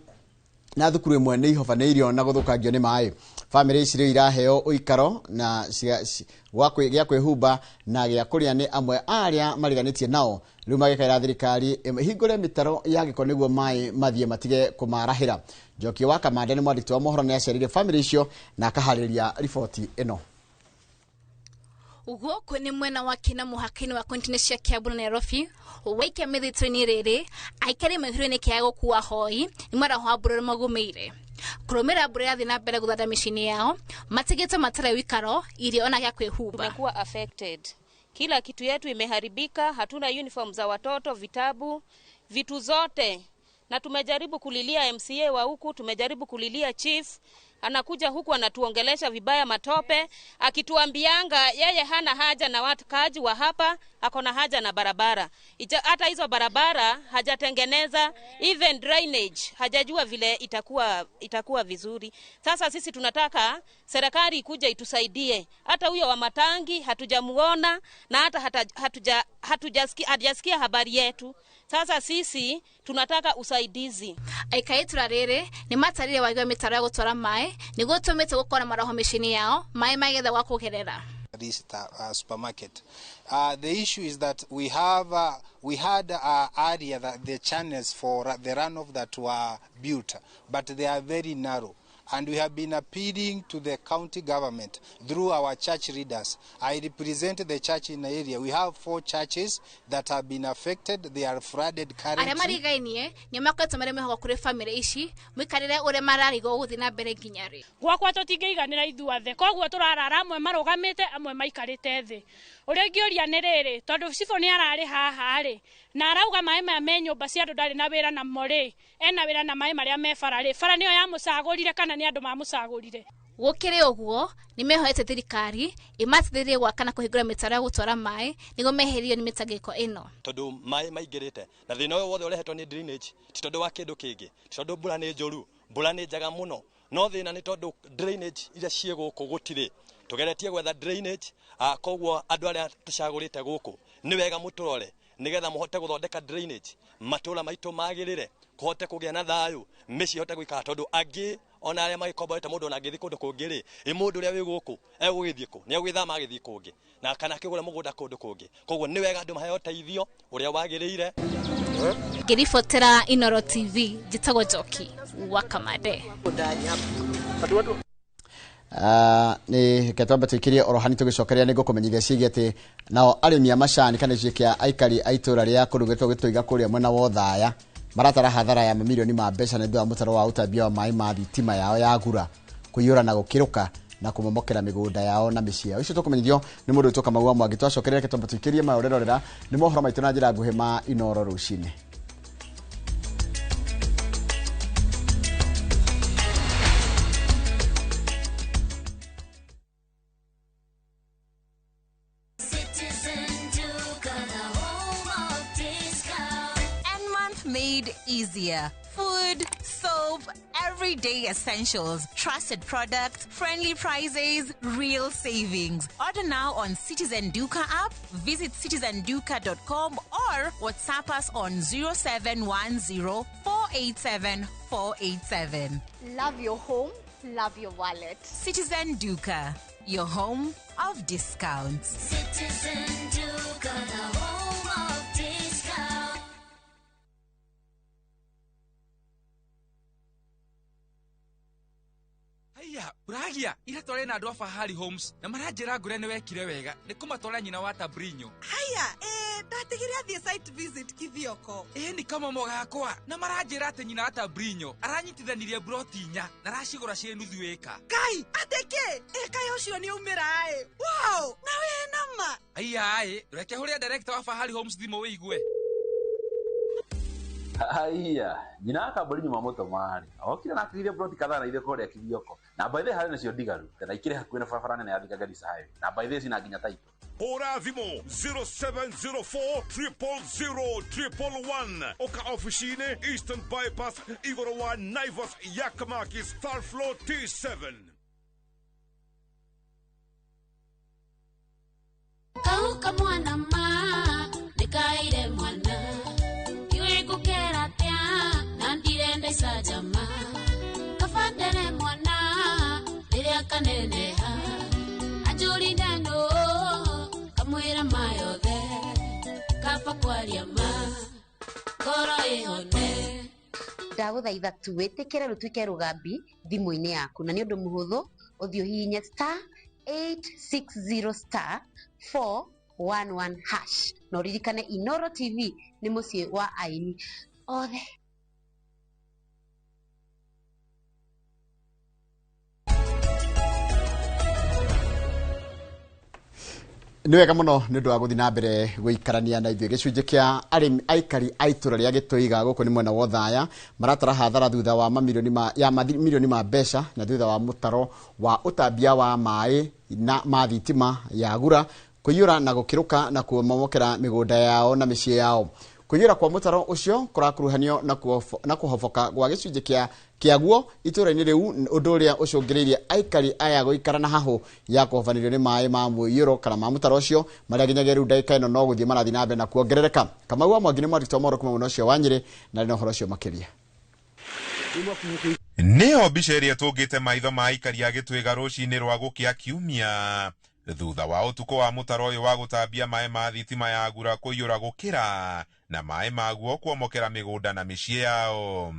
Speaker 2: na thukuru ĩmwe nĩ ihobanĩirio na gũthũkangio nĩ maĩ. Famĩlĩ ici rĩu iraheo ũikaro na gĩa kwĩhumba na gĩa kũrĩa nĩ amwe a arĩa mariganĩtie nao, rĩu magĩkaĩra thirikari ĩhingũre mĩtaro ya gĩko nĩguo maĩ mathiĩ matige kũmarahĩra. Njoki wa Kamande nĩ mwandĩki wa mohoro nĩ acerire famĩlĩ icio na akaharĩria riboti ĩno.
Speaker 15: Gũkũ nĩ mwena wa Kina mũhaka-inĩ wa kaunti cia Kiambu na Nairobi, waikia mĩthitũ-inĩ rĩrĩ aikari mehĩrwo nĩ kĩaga gũkua hoi nĩ mwaraho wa mbura magũmĩire. Kũrũmĩrĩra mbura ĩrathiĩ na mbere gũthanda mĩciĩ-inĩ yao, matigĩtwo matarĩ ũikaro, irio ona gĩa kwĩhumba.
Speaker 16: Tumekuwa affected. Kila kitu yetu imeharibika, hatuna uniform za watoto, vitabu, vitu zote. Na tumejaribu kulilia MCA wa huku, tumejaribu kulilia chief, anakuja huku anatuongelesha vibaya matope, akituambianga yeye hana haja na wakaaji wa hapa, akona haja na barabara. Hata hizo barabara hajatengeneza, even drainage hajajua vile itakuwa vizuri. Sasa sisi tunataka serikali ikuja itusaidie. Hata huyo wa matangi hatujamuona na hata hatujasikia habari yetu. Sasa sisi tunataka usaidizi.
Speaker 15: Aikari itũra rĩrĩ nĩ matarire wagi wa mĩtaro ya gũtwara maĩ nĩguo tũmĩte gũkorwo na maroho mĩciĩ-inĩ yao, maĩ magetha gwa kũgerera.
Speaker 17: This supermarket. The issue is that we had area that the channels for the runoff that were built, but they are very narrow. And we have been appealing to the county government through our church leaders. I represent the church in the area. We have 4 churches that have been affected. They are flooded currently.
Speaker 15: Arĩa marigainie nĩ makoretwo marĩ mwĩhoko kũrĩ bamĩrĩ ici mũikarĩre ũrĩa mararigwo gũthiĩ na mbere nginya rĩ.
Speaker 18: Gwakwa tũtingĩiganĩra ithuothe, koguo tũrarara amwe marũgamĩte amwe maikarĩte thĩ. Ũrĩa ingĩũria nĩ rĩrĩ, tondũ cibũ nĩ ararĩ haha rĩ, na arauga maĩ maya me nyũmba cia andũ ndarĩ na wĩra namo rĩ, ena wĩra na maĩ marĩa me bara rĩ, bara nĩyo yamũcagũrire kana nĩ andũ mamũcagũrire?
Speaker 15: Gũkĩrĩ ũguo nĩ mehoete thirikari ĩmateithĩrĩrie gwaka na kũhingũra mĩtaro ya gũtwara maĩ nĩguo meherio nĩ mĩtangĩko ĩno.
Speaker 19: Tondũ maĩ maingĩrĩte na thĩna ũyũ wothe ũrehetwo nĩ drainage, ti tondũ wa kĩndũ kĩngĩ, ti tondũ mbura nĩ njũru, mbura nĩ njega mũno, no thĩna nĩ tondũ drainage iria ciĩ gũkũ gũtirĩ. Tũgeretie gwetha drainage, koguo andũ arĩa tũcagũrĩte gũkũ nĩ wega mũtũrore nĩgetha mũhote gũthondeka drainage, matũra maitũ magĩrĩre, kũhote kũgĩa na thayũ, mĩciĩ ĩhote gũikara, tondũ angĩ ona arĩa magĩkomborete mũndũ ona angĩthiĩ kũndũ kũngĩ rĩ, ĩ mũndũ ũrĩa wĩ gũkũ egũgĩthiĩ kũ? Nĩ egũgĩthama agĩthiĩ kũngĩ, na kana akĩgũre mũgũnda kũndũ kũngĩ. Koguo nĩ wega andũ maheo ũteithio ũrĩa wagĩrĩire.
Speaker 15: Ngĩribotera Inooro TV, njĩtagwo Njoki wa Kamande.
Speaker 2: Nĩ reke twambe tũikĩrie oro hani tũgĩcokeria nĩ ngũkũmenyithia ciĩgiĩ atĩ nao arĩmi a macani kana gĩcunjĩ kĩa aikari a itũra rĩa kũndũ gwĩtagwo Gĩtũiga kũrĩa mwena wa Othaya maratara hathara ya mamirioni ma mbeca nĩ thutha wa mũtaro wa ũtambia wa maĩ ma thitima yao ya Gura kũiyũra na gũkĩrũka na kũmomokera mĩgũnda yao na mĩciĩ yao. Icio tũkũmenyithio nĩ mũndũ wĩtwo Kamau wa Mwangi. Twacokeria reke twambe tũikĩrie maya ũrerorera nĩ mohoro maitũ na njĩra nguhĩ ma Inooro rũcinĩ.
Speaker 20: Made easier. Food, soap, everyday essentials, trusted products, friendly prices, real savings. Order now on Citizen Duka app, visit citizenduka.com or WhatsApp us on 0710 487 487.
Speaker 21: Love your home, love your wallet.
Speaker 20: Citizen Duka, your home of discounts.
Speaker 22: Citizen Duka, the home of discounts.
Speaker 23: Haiya, uragia ira tware na andu a Fahari Homes na maranjira ngure ni wekire wega ni kumatwara nyina wa Tabrinyo.
Speaker 24: Haiya, ndatigire athie site visit Kithioko.
Speaker 23: Ni kama mogakwa na maranjira ati nyina wa Tabrinyo aranyitithanirie broti inya na aracigura cie nuthu eka.
Speaker 24: Kai, ateke eka ucio ni umira ai. Wow, na we nama.
Speaker 23: Haiya ai, reke huria director wa Fahari Homes thimu wigue.
Speaker 25: Haiya, nyina wa Tabrinyo mamũtũma rĩ okire na akĩgire broti kadhaa na ithe kũrĩa Kithioko na by the harĩ nacio ndigaru na ikĩrĩ hakuhĩ na barabara nene ya Thika Garissa Highway na by the cina nginya taito.
Speaker 26: Hũra thimũ 0704 000 111 oka ofici-inĩ Eastern Bypass igũrũ wa Naivas Yakamakis third floor T7.
Speaker 22: Kauka mwana ma nĩkaire mwana ngukera atia na ndirenda icanjama kabandere mwana rĩrĩa kaneneha anjũrire nũ kamwĩra ma yothe kaba kwaria ma ngoro ĩhone.
Speaker 27: Ndagũthaitha tu wĩtĩkĩre rũtuĩke rũgambi thimũ-inĩ yaku na nĩ ũndũ mũhũthũ ũthiĩ ũhihinye star 860 star 411 hash na ũririkane Inooro TV nĩ mũciĩ wa aini othe.
Speaker 2: Nĩ wega mũno nĩ ũndũ wa gũthiĩ na mbere gũikarania na ithuĩ. Gĩcunjĩ kĩa arĩmi aikari a itũra rĩa Gĩtũiga gũkũ nĩ mwena wa Othaya maratara hathara thutha wa mamirioni ma ya mamirioni ma mbeca na thutha wa mũtaro wa ũtambia wa maĩ na ma thitima ya Gura kũiyũra na gũkĩrũka na kũmomokera mĩgũnda yao na mĩciĩ yao. Kũiyũra kwa mũtaro ũcio kũrakuruhanio na kũhoboka gwa gĩcunjĩ kĩaguo itũra-inĩ rĩu, ũndũ ũrĩa ũcũngĩrĩirie aikari aya gũikara na hahũ ya kũhobanĩrio nĩ maĩ ma mũiyũro kana ma mũtaro ũcio marĩa nginyagia rĩu ndagĩka ĩno no gũthiĩ marathiĩ na mbere na kuongerereka. Kamau wa Mwangi nĩ mwandĩki wa mohoro kuma mwena ũcio wa Nyĩrĩ na arĩ na ũhoro ũcio makĩria.
Speaker 7: Nĩyo mbica ĩrĩa tũngĩte maitho ma aikari a Gĩtwĩga rũcinĩ rwa gũkĩa kiumia thutha wa ũtukũ wa mũtaro ũyũ wa gũtambia maĩ ma thitima ya Gura kũiyũra gũkĩra na maĩ maguo kuomokera mĩgũnda na mĩciĩ yao.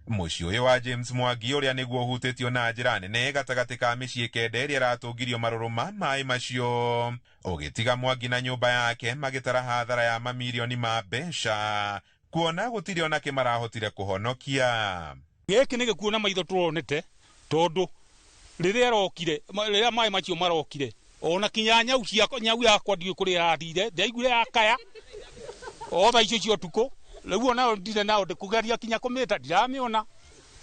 Speaker 1: Mũciĩ ũyũ wa James Mwangi ũrĩa nĩguo ũhutĩtio na njĩra nene gatagatĩ ka mĩciĩ 9 ĩrĩa ĩratũngirio marũrũ ma maĩ macio, ũgĩtiga Mwangi na nyũmba yake magĩtara hathara ya mamirioni ma mbeca, kuona gũtirĩ ona kĩ marahotire kũhonokia.
Speaker 3: Gĩkĩ nĩ gĩkuũ na maitho tũronete, tondũ rĩrĩa ĩrokire, rĩrĩa maĩ macio marokire, ona kinya nyau ciakwa, nyau yakwa ndiũĩ kũrĩa ĩrathire, ndaiguire yakaya o thaa icio cia ũtukũ. Rĩu onayo ndirĩ nayo, ndĩkũgeria kinya kũmĩta ndiramĩona.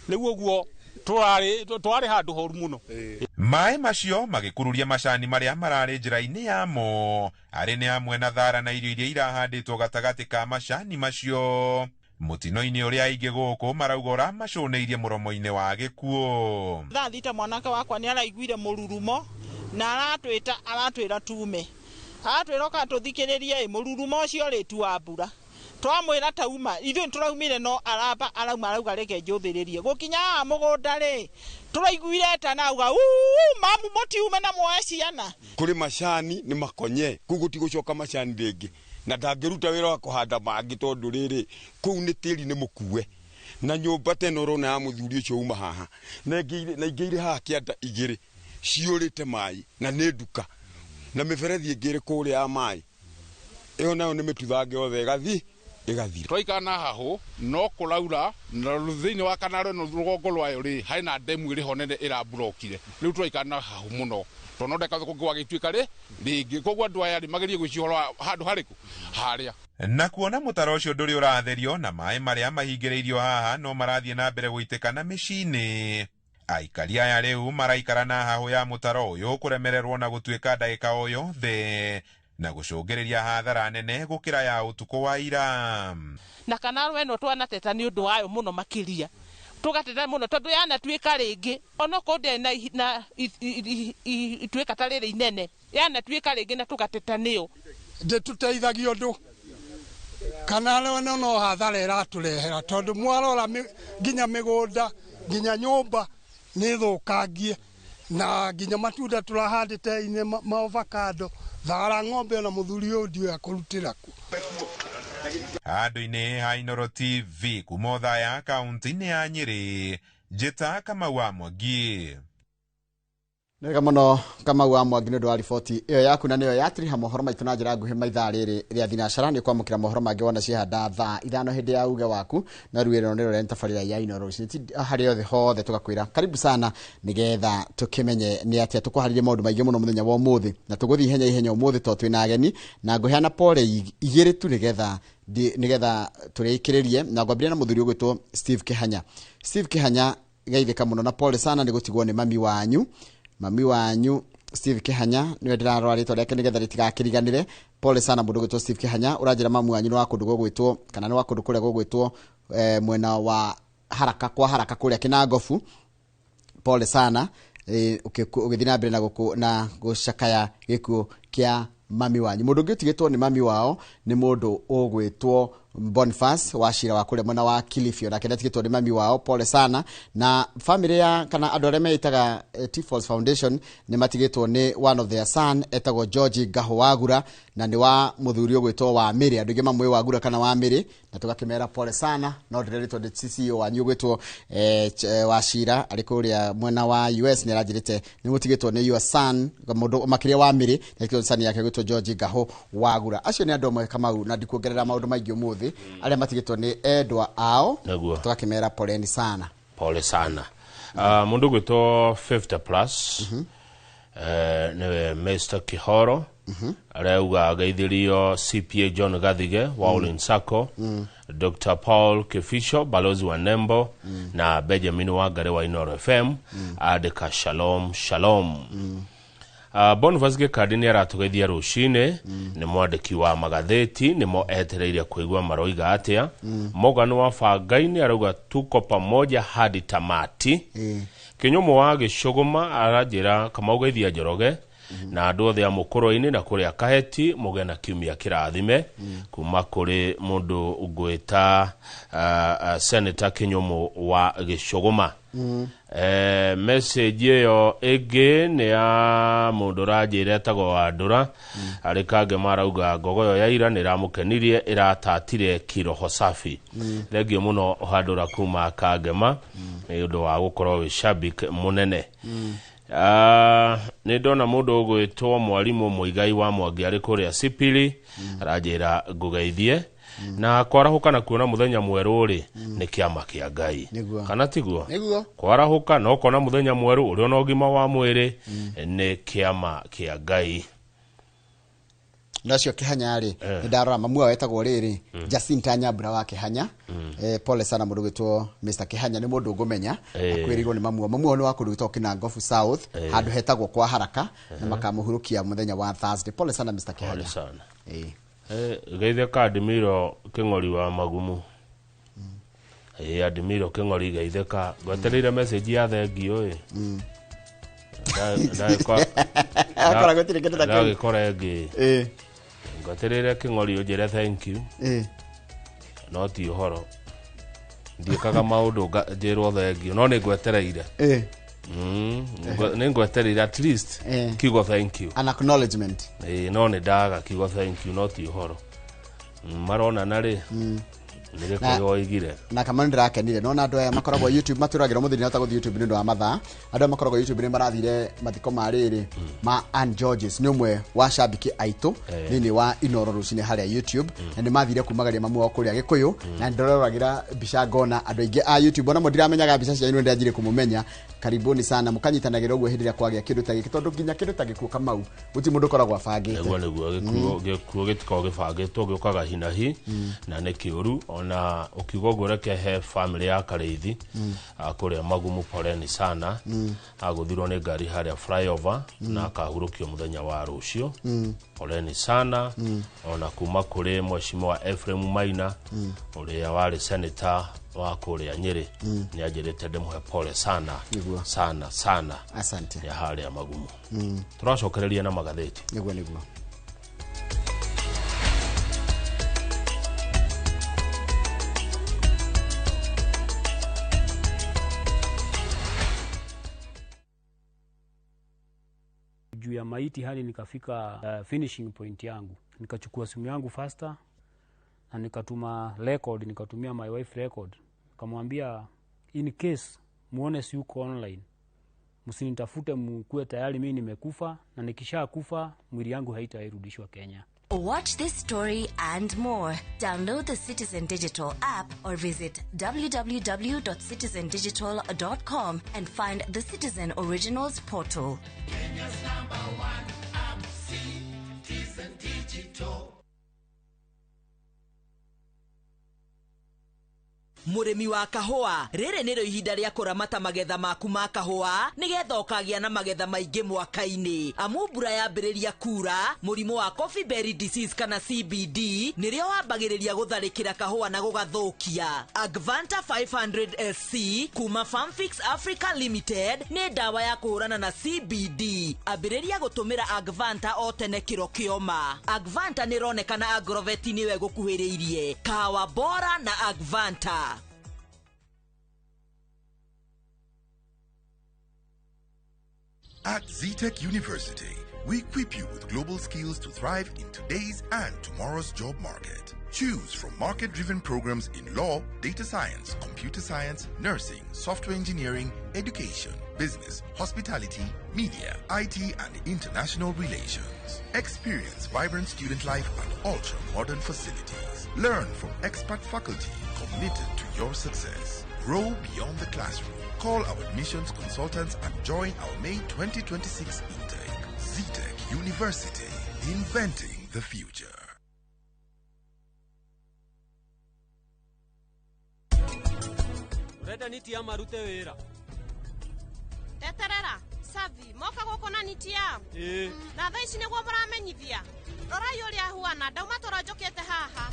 Speaker 3: Rĩu ũguo twarĩ handũ horu mũno.
Speaker 1: Maĩ macio magĩkururia macani marĩa mararĩ njĩra-inĩ yamo, arĩ nĩ hamwe na thara na irio iria irahandĩtwo gatagatĩ ka macani macio. Mũtino-inĩ ũrĩa aingĩ gũkũ marauga ũramacũnĩirie mũromo-inĩ wa gĩkuũ.
Speaker 4: Thaa 6 mwanake wakwa nĩ araiguire mũrurumo na aratwĩta, aratwĩra tume, aratwĩra oka tũthikĩrĩrie mũrurumo ũcio rĩ tu wa mbura. Twamwĩra tauma, ithuĩ nĩtũraumire no aramba arauma arauga reke njũthĩrĩrie. Gũkinya haha mũgũnda rĩ, tũraiguire etana auga, uu, mamu mũtiume na muoe ciana.
Speaker 5: Kũrĩ macani nĩ makonye, kũu gũtigũcoka macani rĩngĩ, na ndangĩruta wĩra wa kũhanda mangĩ tondũ rĩrĩ kũu nĩ tĩri nĩ mũkue. Na nyũmba ta ĩno ũrona ya mũthuri ũcio uma haha, na ingĩ irĩ haha kĩanda 2 ciũrĩte maĩ na nĩ nduka, na mĩberethi ĩngĩ ĩrĩ kũrĩa ya maĩ, ĩyo nayo nĩ mĩtuthange yothe ĩgathiĩ ĩgathira.
Speaker 6: Twaikara na hahũ no kũraura, na thĩinĩ wa kanaro ĩno rũgongo rwayo rĩ, harĩ na ndemu ĩrĩ ho nene ĩramburokire. Rĩu tũraikara na hahũ mũno, tondũ no ndeka kũngĩ gwagĩtuĩka rĩ rĩngĩ. Koguo andũ aya rĩ magerie gwĩciria ũhoro wa handũ harĩkũ harĩa.
Speaker 1: Na kuona mũtaro ũcio ndũrĩ ũratherio na maĩ marĩa mahingĩrĩirio haha no marathiĩ na mbere gũitĩka na mĩciĩ-inĩ. Aikari aya rĩu maraikara na hahũ ya mũtaro ũyũ kũremererwo na gũtuĩka ndagĩka o yothe, na gũcũngĩrĩria hathara nene gũkĩra ya ũtukũ wa ira.
Speaker 8: Na kanaro ĩno twanateta nĩ ũndũ wayo mũno makĩria, tũgateta mũno tondũ yanatuĩka rĩngĩ, onokorwo ndĩrĩ na ituĩka ta rĩrĩ inene, yanatuĩka rĩngĩ na tũgateta nĩyo.
Speaker 9: Ndĩtũteithagia ũndũ, kanaro ĩno no hathara ĩratũrehera, tondũ mwarora nginya mĩgũnda nginya nyũmba nĩ thũkangie, na nginya matunda tũrahandĩte inĩ ma avocado, thara ng'ombe ona mũthuri ũyũ ndiũĩ akũrutĩra kũ.
Speaker 1: Handũ-inĩ ha Inooro TV kuma Othaya kaunti-inĩ ya Nyĩrĩ, Njĩta Kamau wa Mwangi.
Speaker 2: Nĩ wega mũno Kamau wa Mwangi nĩ ũndũ wa riboti ĩyo yaku, na nĩyo yatiriha mohoro maitũ na njĩra nguhĩ maithaa rĩrĩ rĩa thinacara. Nĩ kwamũkĩra mohoro mangĩ wona ciehanda thaa 5 hĩndĩ ya uge waku, na rĩu ĩno nĩrĩo rĩa tabarĩra ya Inooro Rũcinĩ. Ti harĩa othe hothe tũgakwĩra karibu sana, nĩgetha tũkĩmenye nĩ atĩa tũkũharĩria maũndũ maingĩ mũno mũthenya wa ũmũthĩ, na tũgũthiĩ ihenya ihenya ũmũthĩ tondũ twĩna ageni, na ngũheana pole 2 tu nĩgetha tũrĩkĩrĩrie. Na ngwambĩrĩria na mũthuri ũgwĩtwo Steve Kĩhanya. Steve Kĩhanya, geithĩka mũno na pole sana nĩ gũtigwo nĩ mami wanyu. Mami wanyu Steve Kĩhanya nĩwe ndĩrarora rĩtwa rĩake nĩgetha rĩtigakĩriganĩre. Pole sana mũndũ ũgwĩtwo Steve Kĩhanya, ũranjĩra mamu wanyu nĩ wa kũndũ gũgwĩtwo, kana nĩ wa kũndũ kũrĩa gũgwĩtwo mwena wa Haraka, kwa Haraka kũrĩa Kĩnangobu. Pole sana ũgĩthiĩ na mbere na gũcakaya gĩkuũ kĩa mami wanyu. Mũndũ ũngĩ ũtigĩtwo nĩ mami wao nĩ mũndũ ũgwĩtwo Boniface wa Cira wa kũrĩa mwena wa Kilifi, onake nĩatigĩtwo nĩ mami wao. Pole sana. Na family ya kana andũ arĩa meitaga T-Falls Foundation nĩ matigĩtwo nĩ one of their son etagwo George Gaho Wagura, na nĩ wa mũthuri ũgwĩtwo wa Mĩrĩ. Andũ aingĩ mamũĩ Wagura kana wa Mĩrĩ, na tũgakĩmera pole sana. No ndĩrerĩtwo nĩ CEO wanyu ũgwĩtwo wa Cira arĩ kũrĩa mwena wa US, nĩ aranjĩrĩte nĩ mũtigĩtwo nĩ your son, mũndũ makĩria wa Mĩrĩ, na nĩkĩo son yake ũgwĩtwo George Gaho Wagura. Acio nĩ andũ amwe Kamau, na ndikuongerera maũndũ maingĩ ũmũthĩ, arĩa matigĩtwo nĩ endwa ao, tũgakĩmera poleni sana.
Speaker 28: Pole sana. Mũndũ ũgwĩtwo 50 plus, nĩwe Mr. Kihoro, arauga ageithirio CPA John Gathige wa Olin Sacco, Dr. Paul Kifisho balozi wa Nembo, na Benjamin Wangare wa Inooro FM, andĩka shalom shalom. Boniface Gĩkandi nĩ aratũgeithia rũcinĩ, nĩ mwandĩki wa magathĩti, nĩmo etereire kũigua maroiga atĩa. Morgan wa Bangai nĩ arauga tuko pamoja hadi tamati. Kinyumo wa Gĩcũgũma aranjĩra Kamau geithia Njoroge, Na andũ othe a mũkũrũ-inĩ na kũrĩa Kaheti mũgĩe na kiumia kĩrathime kuma kũrĩ mũndũ ngwĩta Senator Kĩnyũmũ wa Gĩcũgũma. Message ĩyo ĩngĩ nĩ ya mũndũ ũranjĩra etagwo Wandũra arĩ Kangema, arauga ngogoyo ya ira nĩ ĩramũkenirie, ĩratatire kiroho safi. Thengiũ mũno Wandũra kuma Kangema nĩ ũndũ wa gũkorwo wĩ shabik mũnene. Nĩ ndona mũndũ ũgwĩtwo mwarimũ Mũigai wa Mwangi arĩ kũrĩa Sipili, aranjĩra ngũgeithie na kwarahũka na kuona mũthenya mwerũ rĩ nĩ kĩama kĩa Ngai.
Speaker 2: Nĩguo.
Speaker 28: Kana tiguo?
Speaker 2: Nĩguo.
Speaker 28: Kwarahũka na ũkona mũthenya mwerũ ũrĩ ona ũgima wa mwĩrĩ nĩ kĩama kĩa Ngai.
Speaker 2: Nacio Kĩhanya rĩ, nĩ ndarora mamu wao etagwo rĩrĩ Jacinta Nyambura wa Kĩhanya. Pole sana mũndũ gwĩtwo Mr Kĩhanya, nĩ mũndũ ngũmenya. Akwĩrĩirwo nĩ mamu wao. Mamu wao nĩ wa kũndũ gwĩtagwo Kinangofu South, handũ hetagwo kwa Haraka, na makamũhurũkia mũthenya wa Thursday. Pole sana Mr
Speaker 28: Pole
Speaker 2: Kĩhanya.
Speaker 28: sana.
Speaker 2: Eh.
Speaker 28: Geithia ka Adimiro Kĩng'ori wa Magumu. Adimiro Kĩng'ori, geithĩka, ngwetereire message ya thengio ĩ.
Speaker 2: Akora gũtirĩ kĩndũ ta kĩu.
Speaker 28: Ndagĩkora ĩngĩ. Ngwetereire Kĩng'ori ũnjĩre thank you. No ti ũhoro, ndiĩkaga maũndũ njĩrwo thengio, no nĩ ngwetereire. Nĩ ngwetereire at least kiugo thank you.
Speaker 2: An acknowledgement.
Speaker 28: Ĩĩ, no nĩ ndaga kiugo thank you, no ti ũhoro. Maronana rĩ nĩ
Speaker 2: Na-
Speaker 28: gĩkũyũ oigire.
Speaker 2: Na kama ndĩrakenire nona andũ aya makoragwo YouTube matũragĩra mũthĩ, ndinahota gũthiĩ YouTube nĩ ũndũ wa mathaa. Andũ aya makoragwo YouTube nĩ marathire mathiko ma rĩrĩ ma Ann Georges, nĩ ũmwe wa cambiki aitũ thĩinĩ wa Inoro rũcinĩ harĩa YouTube, na nĩ mathire kumagaria mamu wao kũrĩa Gĩkũyũ, na ndĩroragĩra mbica ngona andũ aingĩ a YouTube ona mo ndiramenyaga mbica cianyu, nĩ ndĩranjire kũmũmenya. Karibuni sana, mũkanyitanagĩra ũguo hĩndĩ ĩrĩa kwagĩa kĩndũ ta gĩkĩ, tondũ nginya kĩndũ ta gĩkuũ Kamau gũtirĩ mũndũ ũkoragwo abangĩte.
Speaker 28: Nĩguo nĩguo, gĩkuũ gĩtikoragwo gĩbangĩtwo, gĩũkaga hinahi na nĩ kĩũru. Ona ũkiuga ũguo, reke he family ya Karĩithi kũrĩa Magumu, poleni sana. Agũthirwo nĩ ngari harĩa flyover na akahurũkio mũthenya wa rũciũ. Poleni sana. Ona kuma kũrĩ mheshimiwa Ephraim Maina ũrĩa warĩ senator wa kũrĩa Nyĩrĩ, nĩ anjĩrĩte ndĩmũhe pole sana.
Speaker 2: Nĩguo.
Speaker 28: Sana sana.
Speaker 2: Asante.
Speaker 28: Ya harĩa Magumu. Tũracokereria na magathĩti.
Speaker 2: Nĩguo nĩguo.
Speaker 10: Juu ya maiti hadi nikafika finishing point yangu, nikachukua simu yangu faster na nikatuma record, nikatumia my wife record, nikamwambia in case muone si uko online, msinitafute, mkuwe tayari mimi nimekufa, na nikishakufa mwili yangu haitairudishwa Kenya.
Speaker 20: Watch this story and more. Download the Citizen Digital app or visit www.citizendigital.com and find the Citizen Originals portal.
Speaker 11: Kenya's number one app, Citizen Digital.
Speaker 12: Mũrĩmi wa kahũa, rĩrĩ nĩrĩo ihinda rĩa kũramata magetha maku ma kahũa nĩgetha ũkagĩa na magetha maingĩ mwaka-inĩ, amu mbura yambĩrĩria kura, mũrimũ wa coffee berry disease kana CBD nĩrĩo wambagĩrĩria gũtharĩkĩra kahũa na gũgathũkia. Agvanta 500 SC kuma Farmfix Africa Limited nĩ ndawa ya kũhũrana na CBD. Ambĩrĩria gũtũmĩra Agvanta o tene kĩro kĩoma. Agvanta nĩ ĩronekana agroveti nĩwe gũkuhĩrĩirie. Kahawa bora na Agvanta.
Speaker 13: At ZTech University, we equip you with global skills to thrive in today's and tomorrow's job market. Choose from market driven programs in law, data science, computer science, nursing, software engineering, education, business, hospitality, media, IT, and international relations. Experience vibrant student life and ultra modern facilities. Learn from expert faculty committed to your success. Grow beyond the classroom. Call our admissions consultants and join our May 2026 intake. ZTech University, inventing the future.
Speaker 14: Urenda niti ama arute wĩra?
Speaker 16: Eterera savi moka gũkũ na nitia.
Speaker 14: Ĩĩ.
Speaker 16: Na thaa ici nĩguo mũramenyithia, rorai ũrĩa huana, ndauma toro njũkĩte haha.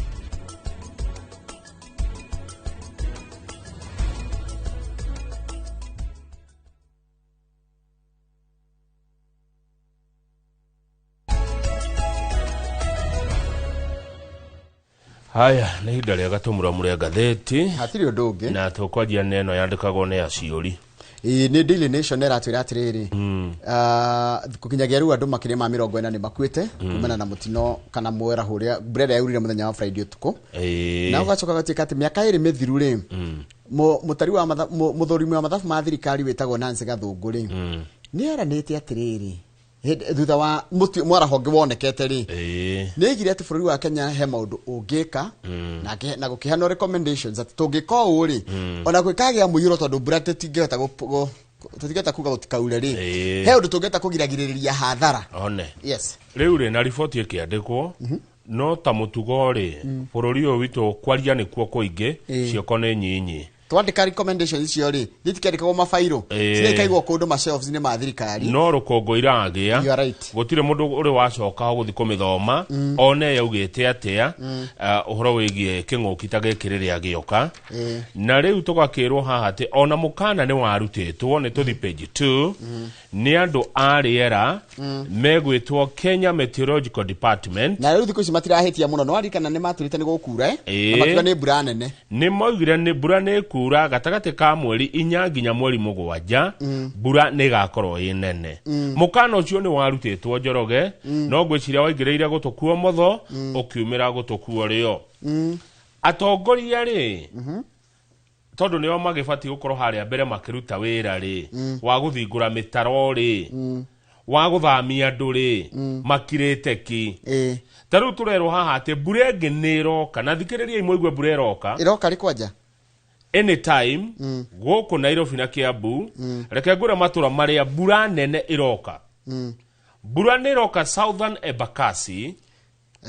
Speaker 28: Haya, nĩ ihinda rĩega tũmuramure ngathĩti.
Speaker 2: Hatirĩ ũndũ ũngĩ.
Speaker 28: Na tũkwanjia na ĩno yandĩkagwo nĩ aciũri.
Speaker 2: Ĩĩ, nĩ Daily Nation ĩratwĩra atĩrĩrĩ, gũkinyagia rĩu andũ makĩria ma 40 nĩ makuĩte kumana na mũtino kana mweraho ũrĩa mbura ĩrĩa yaurire mũthenya wa Friday ũtukũ. Na ũgacoka gũtuĩka atĩ mĩaka 2 mĩthiru rĩ, mũtari wa mũthũrimi wa mathabu ma thirikari wĩtagwo Nancy Gathũngũ rĩ, nĩ eranĩte atĩrĩrĩ, thutha wa mwaraho ũngĩ wonekete rĩ, nĩ aigire atĩ bũrũri wa Kenya he maũndũ ũngĩka, na gũkĩheanwo recommendations atĩ tũngĩka ũũ rĩ, ona gwĩkagĩa mũiyũro tondũ mbura tũtingĩhota kuga gũtikaure rĩ, he ũndũ tũngĩhota kũgiragĩrĩria hathara.
Speaker 28: One.
Speaker 2: Yes.
Speaker 28: Rĩu rĩ, na riboti ĩkĩandĩkwo, no ta mũtugo rĩ, bũrũri ũyũ witũ kwaria nĩkuo kũingĩ, ciĩko nĩ nyinyi.
Speaker 2: Twandĩka recommendations icio rĩ, itikĩandĩkagwo mabairũ, cirĩkaigwo kũndũ ma-shelves-inĩ ma thirikari.
Speaker 28: No rũkũngũ iragĩa.
Speaker 2: You are right.
Speaker 28: Gũtirĩ mũndũ ũrĩ wacoka gũthiĩ kũmĩthoma, one yaugĩte atĩa, ũhoro wĩgiĩ kĩng'ũki ta gĩkĩ rĩrĩa gĩoka. Na rĩu tũgakĩrwo haha atĩ ona mũkana nĩ warutĩtwo, nĩ tũthi page 2, nĩ andũ a rĩera megwĩtwo Kenya Meteorological Department.
Speaker 2: Na rĩu thikũ ici matirahĩtia mũno, nĩ waririkana nĩ matũrĩte nĩ gũkura, na makiuga nĩ mbura nene.
Speaker 28: Nĩ maugire nĩ mbura nĩ ĩkura gatagatĩ ka mweri 4 nginya mweri 7, mbura nĩ ĩgakorwo ĩ nene. Mũkana ũcio nĩ warutĩtwo Njoroge, no ngwĩciria waingĩrĩire gũtũ kuo motho, ũkiumĩra gũtũ kuo rĩo. Atongoria rĩ, tondũ nĩo magĩbatiĩ gũkorwo harĩa mbere makĩruta wĩra rĩ, wa gũthingũra mĩtaro rĩ, wa gũthamia andũ rĩ, makirĩte ki. Ta rĩu tũrerwo haha atĩ mbura ĩngĩ nĩ ĩroka, na thikĩrĩriai mũigue mbura ĩroka.
Speaker 2: Ĩroka rĩ kwanja?
Speaker 28: Anytime, gũkũ Nairobi na Kiambu, reke ngwĩre matũra marĩa mbura nene ĩroka. Mbura nĩ ĩroka Southern Embakasi.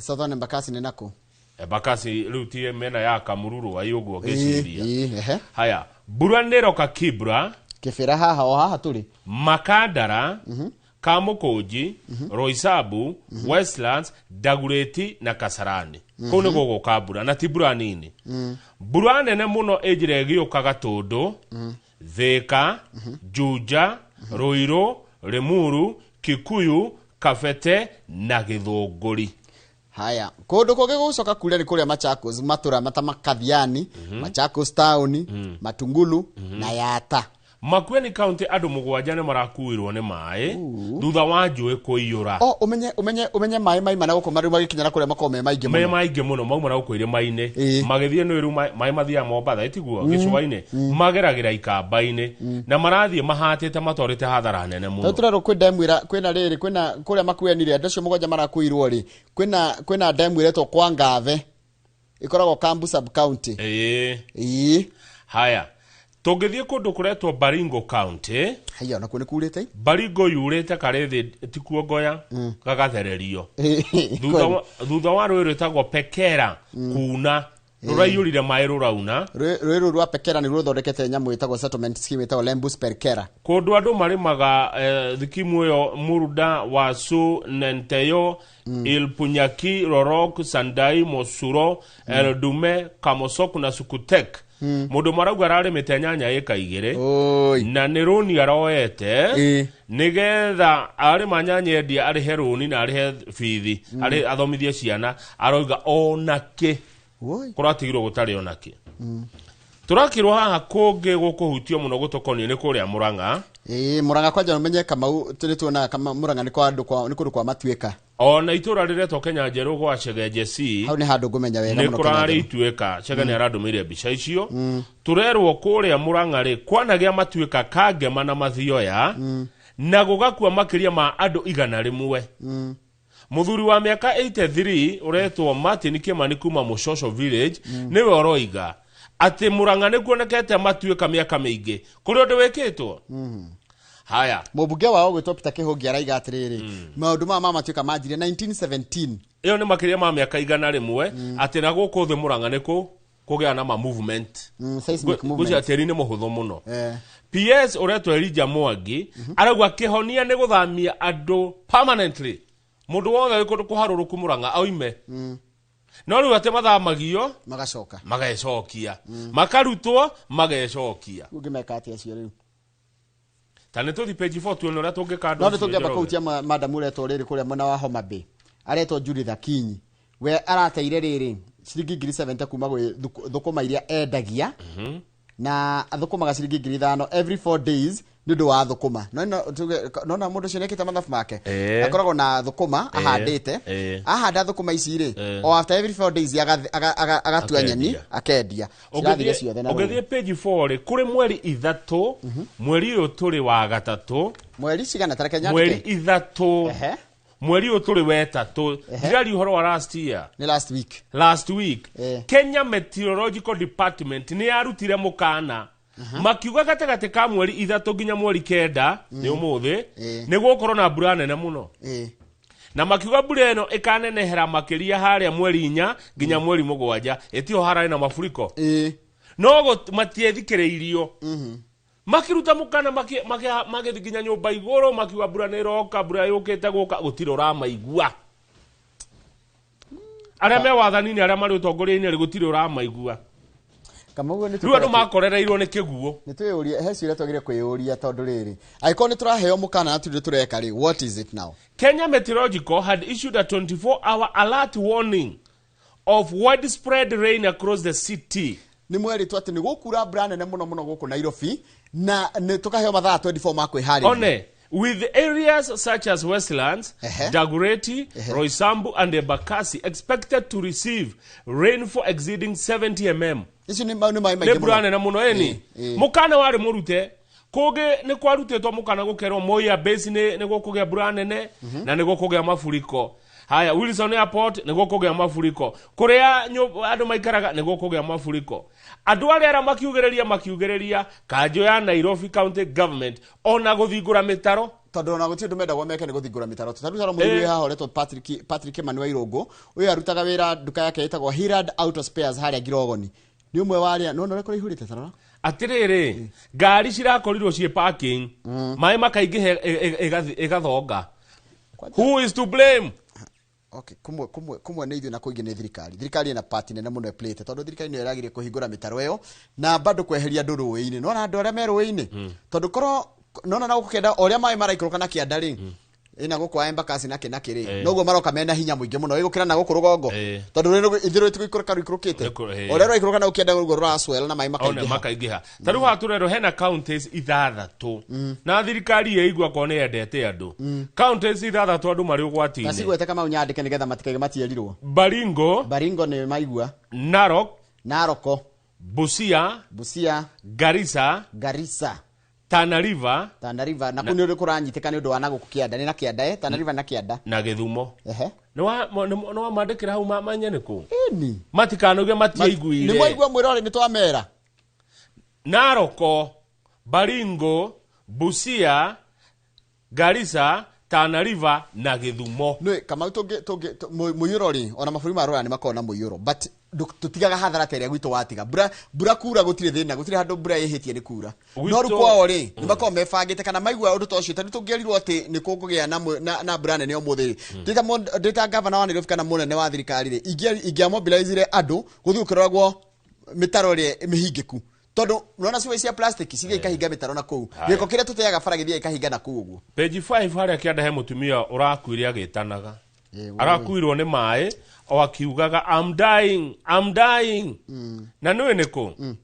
Speaker 2: Southern Embakasi nĩ nakũ?
Speaker 28: Embakasi rĩu ti mĩena ya Kamuru Rũai ũguo ngĩciria. Haya, mbura nĩ ĩroka Kibra.
Speaker 2: Kibera haha o haha tũrĩ.
Speaker 28: Makandara, Kamũkũnji, Roysambu, Westlands, Dagoretti na Kasarani. Kũu nĩ gũgũka mbura, na ti mbura nini. Mbura nene mũno ĩnjĩra ĩgĩũka Gatũndũ, Thĩka, Juja, Ruiru, Limuru, Kikuyu, Kabete na Gĩthũngũri.
Speaker 2: Haya, kũndũ kũngĩ gũcoka kuura nĩ kũrĩa Machakos, matũra mata Makathiani, Machakos town, Matungulu na Yata.
Speaker 28: Makueni County andũ 7 nĩ marakuirwo nĩ maĩ thutha wa njũĩ kũiyũra.
Speaker 2: O, ũmenye maĩ maima na gũkũ marĩ magĩkinya na kũrĩa makoragwo me maingĩ mũno.
Speaker 28: Me maingĩ mũno, mauma na gũkũ irĩma-inĩ. Magĩthiĩ nĩ rĩu maĩ mathiaga Mombatha, ĩtiguo, gĩcũa-inĩ. Mageragĩra ikamba-inĩ. Na marathiĩ mahatĩte matwarĩte hathara nene mũno.
Speaker 2: Tondũ tũrerwo kwĩ demu ĩra, kwĩna rĩrĩ, kwĩna kũrĩa Makueni rĩ, andũ acio 7 marakuirwo rĩ, kwĩna demu ĩretwo kwa Ngathe. Ĩkoragwo Kambu sub county.
Speaker 28: Haya. Tũngĩthiĩ kũndũ kũretwo Baringo County.
Speaker 2: Haya, ona kuo nĩ kurĩte?
Speaker 28: Baringo yurĩte karĩthĩ tikuo ngoya, gagathererio. Thutha wa rũĩ rwĩtagwo Pekera kuna, rũraiyũrire maĩ rũrauna.
Speaker 2: Rũĩ rũu rwa Pekera nĩ rũthondekete nyamũ ĩtagwo settlement scheme ĩtagwo Lembus Perkera.
Speaker 28: Kũndũ andũ marĩmaga, thikimu ĩyo Murda, Wasu, Nenteyo, Ilpunyaki, Rorok, Sandai, Mosuro, Eldume, Kamosok na Sukutek. Mũndũ marauga ararĩmĩte nyanya ĩka 2, na nĩ rũni aroete, nĩgetha arĩma nyanya endia arĩhe rũni na arĩhe bithi, athomithie ciana, aroiga onakĩ. Kũratigirwo gũtarĩ onakĩ. Tũrakĩrwo haha kũngĩ gũkũhutio mũno gũtũkoniĩ nĩ kũrĩa Mũrang'a.
Speaker 2: Mũrang'a kwanja ũmenye Kamau, nĩ tuonaga kama Mũrang'a nĩ kwa andũ kwa, nĩ kũndũ kwa matuĩka.
Speaker 28: Ona itũra rĩretwo Kenya Njerũ gwa Chege C.
Speaker 2: Hau nĩ handũ ngũmenya wega
Speaker 28: Nĩ
Speaker 2: mũno
Speaker 28: kũrarĩ
Speaker 2: Kenya Njerũ.
Speaker 28: ituĩka, Chege nĩ arandũmĩire mbica icio. Tũrerwo kũrĩa Mũrang'a rĩ, kwanagĩa matuĩka Kangema na Mathioya, na gũgakua makĩria ma andũ 100. Mũthuri wa mĩaka 83 ũretwo Martin Kimani kuma Mũcoco Village, nĩwe ũroiga atĩ Mũrang'a nĩ kuonekete matuĩka mĩaka mĩingĩ. Kũrĩ ũndũ wĩkĩtwo? Haya.
Speaker 2: Mũmbunge wao gwĩtwo Peter Kĩhũngi araiga atĩrĩrĩ, maũndũ maya ma matuĩka manjirie 1917.
Speaker 28: Ĩyo nĩ makĩria ma mĩaka 100, atĩ na gũkũ thĩ Mũrang'a nĩ kũgĩa na ma movement.
Speaker 2: Seismic movement.
Speaker 28: Ngwĩciria tĩri nĩ mũhũthũ mũno. PS ũretwo Elijah Mwangi, arauga kĩhonia nĩ gũthamia andũ permanently. Mũndũ wothe wĩ kũndũ kũharũrũku Mũrang'a oime. No rĩu atĩ mathamagio,
Speaker 2: Magacoka.
Speaker 28: Magecokia. Makarutwo, magecokia.
Speaker 2: Ũngĩmeka atĩa acio rĩu?
Speaker 28: Ta nĩ tũthiĩ page 4 tuone ũrĩa tũngĩka andũ
Speaker 2: No nĩ
Speaker 28: acio
Speaker 2: tũngĩamba
Speaker 28: Njoroge.
Speaker 2: kũhutia madam ũretwo rĩrĩ kũrĩa mwena wa Homa Bay. Aretwo Judith Akinyi. We arateire rĩrĩ, Ciringi 70,000 kuma gwĩ thũkũma iria endagia, na athũkũmaga ciringi 5,000 every 4 days nĩ ũndũ wa thũkũma. Nona mũndũ ũcio nĩekĩte mathabu make. Akoragwo na thũkũma ahandĩte. Ahanda thũkũma ici rĩ, o after every 4 days agatua nyeni akendia. Cirathire ciothe na
Speaker 28: Ũngĩthiĩ page 4 rĩ, kũrĩ mweri 3, mweri ũyũ tũrĩ wa gatatũ.
Speaker 2: Mweri cigana? Tareke nyandĩke.
Speaker 28: Mweri 3, mweri ũyũ tũrĩ wetatũ. Ndirari ũhoro wa last year.
Speaker 2: Nĩ last week.
Speaker 28: Last week Kenya Meteorological Department nĩ yarutire mũkana, makiuga gatagatĩ ka mweri 3 nginya mweri 9, nĩ ũmũthĩ, nĩ gũkorwo na mbura nene mũno, na makiuga mbura ĩno ĩkanenehera makĩria harĩa mweri 4 nginya mweri 7. Ĩtiho hararĩ na mafuriko, no matiethikĩrĩirio. Makiruta mũkana, magĩthiĩ nginya nyũmba igũrũ, makiuga mbura nĩ ĩroka, mbura yũkĩte gũka. Gũtirĩ ũramaigua. Arĩa me wathani-inĩ, arĩa marĩ ũtongoria-inĩ rĩ, gũtirĩ ũramaigua.
Speaker 2: Kamau, nĩ
Speaker 28: Rĩu andũ makorereirwo nĩ kĩguũ.
Speaker 2: Nĩ twĩyũrie, he ciũria twagĩrĩire kwĩyũria, tondũ rĩrĩ, angĩkorwo nĩ tũraheo mũkana na tũtirĩ tũreka rĩ, what is it now?
Speaker 28: Kenya Meteorological had issued a 24-hour alert warning of widespread rain across the city.
Speaker 2: Nĩ mwerĩtwo atĩ nĩ gũkura mbura nene mũno mũno gũkũ Nairobi, na nĩ tũkaheo mathaa 24 ma kwĩharĩria.
Speaker 28: One, with areas such as Westlands, Dagoretti, Roysambu and Embakasi expected to receive rainfall exceeding 70 mm.
Speaker 2: Icio nĩ nĩ maĩ
Speaker 28: Nĩ
Speaker 2: maingĩ.
Speaker 28: Mbura nene mũno ĩni. Mũkana warĩ mũrute kũngĩ, nĩ kwarutĩtwo mũkana gũkerwo Moya Base nĩ gũkũgĩa mbura nene na nĩ gũkũgĩa mafuriko. Haya, Wilson Airport nĩ gũkũgĩa mafuriko, kũrĩa andũ maikaraga nĩ gũkũgĩa mafuriko. Andũ arĩa makiugĩrĩria kanjũ ya Nairobi County Government ona gũthingũra mĩtaro.
Speaker 2: Tondũ ona gũtirĩ ũndũ mendagwo meke nĩ gũthingũra mĩtaro. Tarĩu tara mũthuri wĩ haha ũretwo Patrick Emmanuel Irũngũ. Ũyũ arutaga wĩra nduka yake ĩtagwo Hirad Auto Spares harĩa Ngirogoni. Nĩ ũmwe wa arĩa nona ũrĩa kũraihũrĩte, tarora.
Speaker 28: Atĩrĩrĩ, ngari cirakorirwo ciĩ parking, maĩ makaingĩha ĩgathonga. Who is to blame?
Speaker 2: Okay, kumwe nĩ ithuĩ na kũingĩ nĩ thirikari. Thirikari ĩna part nene mũno ĩplayĩte, tondũ thirikari nĩyo ĩragĩrĩire kũhingũra mĩtaro ĩyo na bado kweheria andũ rũĩ-inĩ. Nona andũ arĩa me rũĩ-inĩ, tondũ korwo nona na gũkũ kĩanda, o ũrĩa maĩ maraikũrũka na kĩanda rĩ, ĩna gũkũ wa Embakasi na kĩnakĩ rĩ, noguo maroka mena hinya mũingĩ mũno ĩgũkĩra na gũkũ rũgongo, tondũ rũĩ ithuĩ rũĩ tũgũikũrũka rũikũrũkĩte. O ũrĩa rũraikũrũka na gũkĩanda, ũguo rũracwela na maĩ
Speaker 28: One
Speaker 2: makaingĩha.
Speaker 28: Makaingĩha. Ta rĩu haha tũrerwo hena counties 6, na thirikari ĩigua korwo nĩ yendete andũ, counties 6 andũ marĩ ũgwati-inĩ.
Speaker 2: Tacigwete Kamau, nyandĩke nĩgetha matikaige matierirwo.
Speaker 28: Baringo.
Speaker 2: Baringo nĩ maigua.
Speaker 28: Narok.
Speaker 2: Naroko.
Speaker 28: Busia.
Speaker 2: Busia.
Speaker 28: Garissa.
Speaker 2: Garissa.
Speaker 28: Tana River.
Speaker 2: Tana River na kũu nĩ ũrĩ kũranyitĩka nĩ ũndũ wa na gũkũ kĩanda, nĩ na kĩanda, Tana River na kĩanda.
Speaker 28: Na Gĩthumo. Nĩ wamandĩkĩra hau mamenye nĩ kũ.
Speaker 2: Ĩni.
Speaker 28: Matikanuge matiaiguire.
Speaker 2: Nĩ mwaigua mwĩrore nĩ twamera.
Speaker 28: Naroko, Baringo, Busia, Garissa, Tana River na Gĩthumo.
Speaker 2: Nĩ Kamau, tũngĩ mũiyũro rĩ, ona mabũrũri ma rũraya nĩ makoragwo na mũiyũro, but tũtigaga hathara ta ĩrĩa gwitũ watiga. Mbura kura gũtirĩ thĩna, gũtirĩ handũ mbura ĩhĩtie nĩ kura. No rĩu kwao rĩ, nĩ makoragwo mebangĩte kana maigua ũndũ ta ũcio. Tarĩu tũngĩerirwo atĩ nĩ kũgĩa na mbura nene ũmũthĩ rĩ, ndĩ ta gavana wa Nairobi kana mũnene wa thirikari rĩ, ingĩamobilizire andũ gũthiĩ gũkĩroragwo mĩtaro ĩrĩa mĩhingĩku, tondũ nona ciũa cia plastic cithiĩ ikahinga mĩtaro na kũu. Gĩko kĩrĩa tũteaga bara gĩthiaga ikahinga na kũu ũguo.
Speaker 28: Page 5 harĩa kĩanda he mũtumia ũrakuire agĩtanaga. Arakuirwo nĩ maĩ o akiugaga, "I'm dying, I'm dying." Na nĩũĩ nĩ kũ?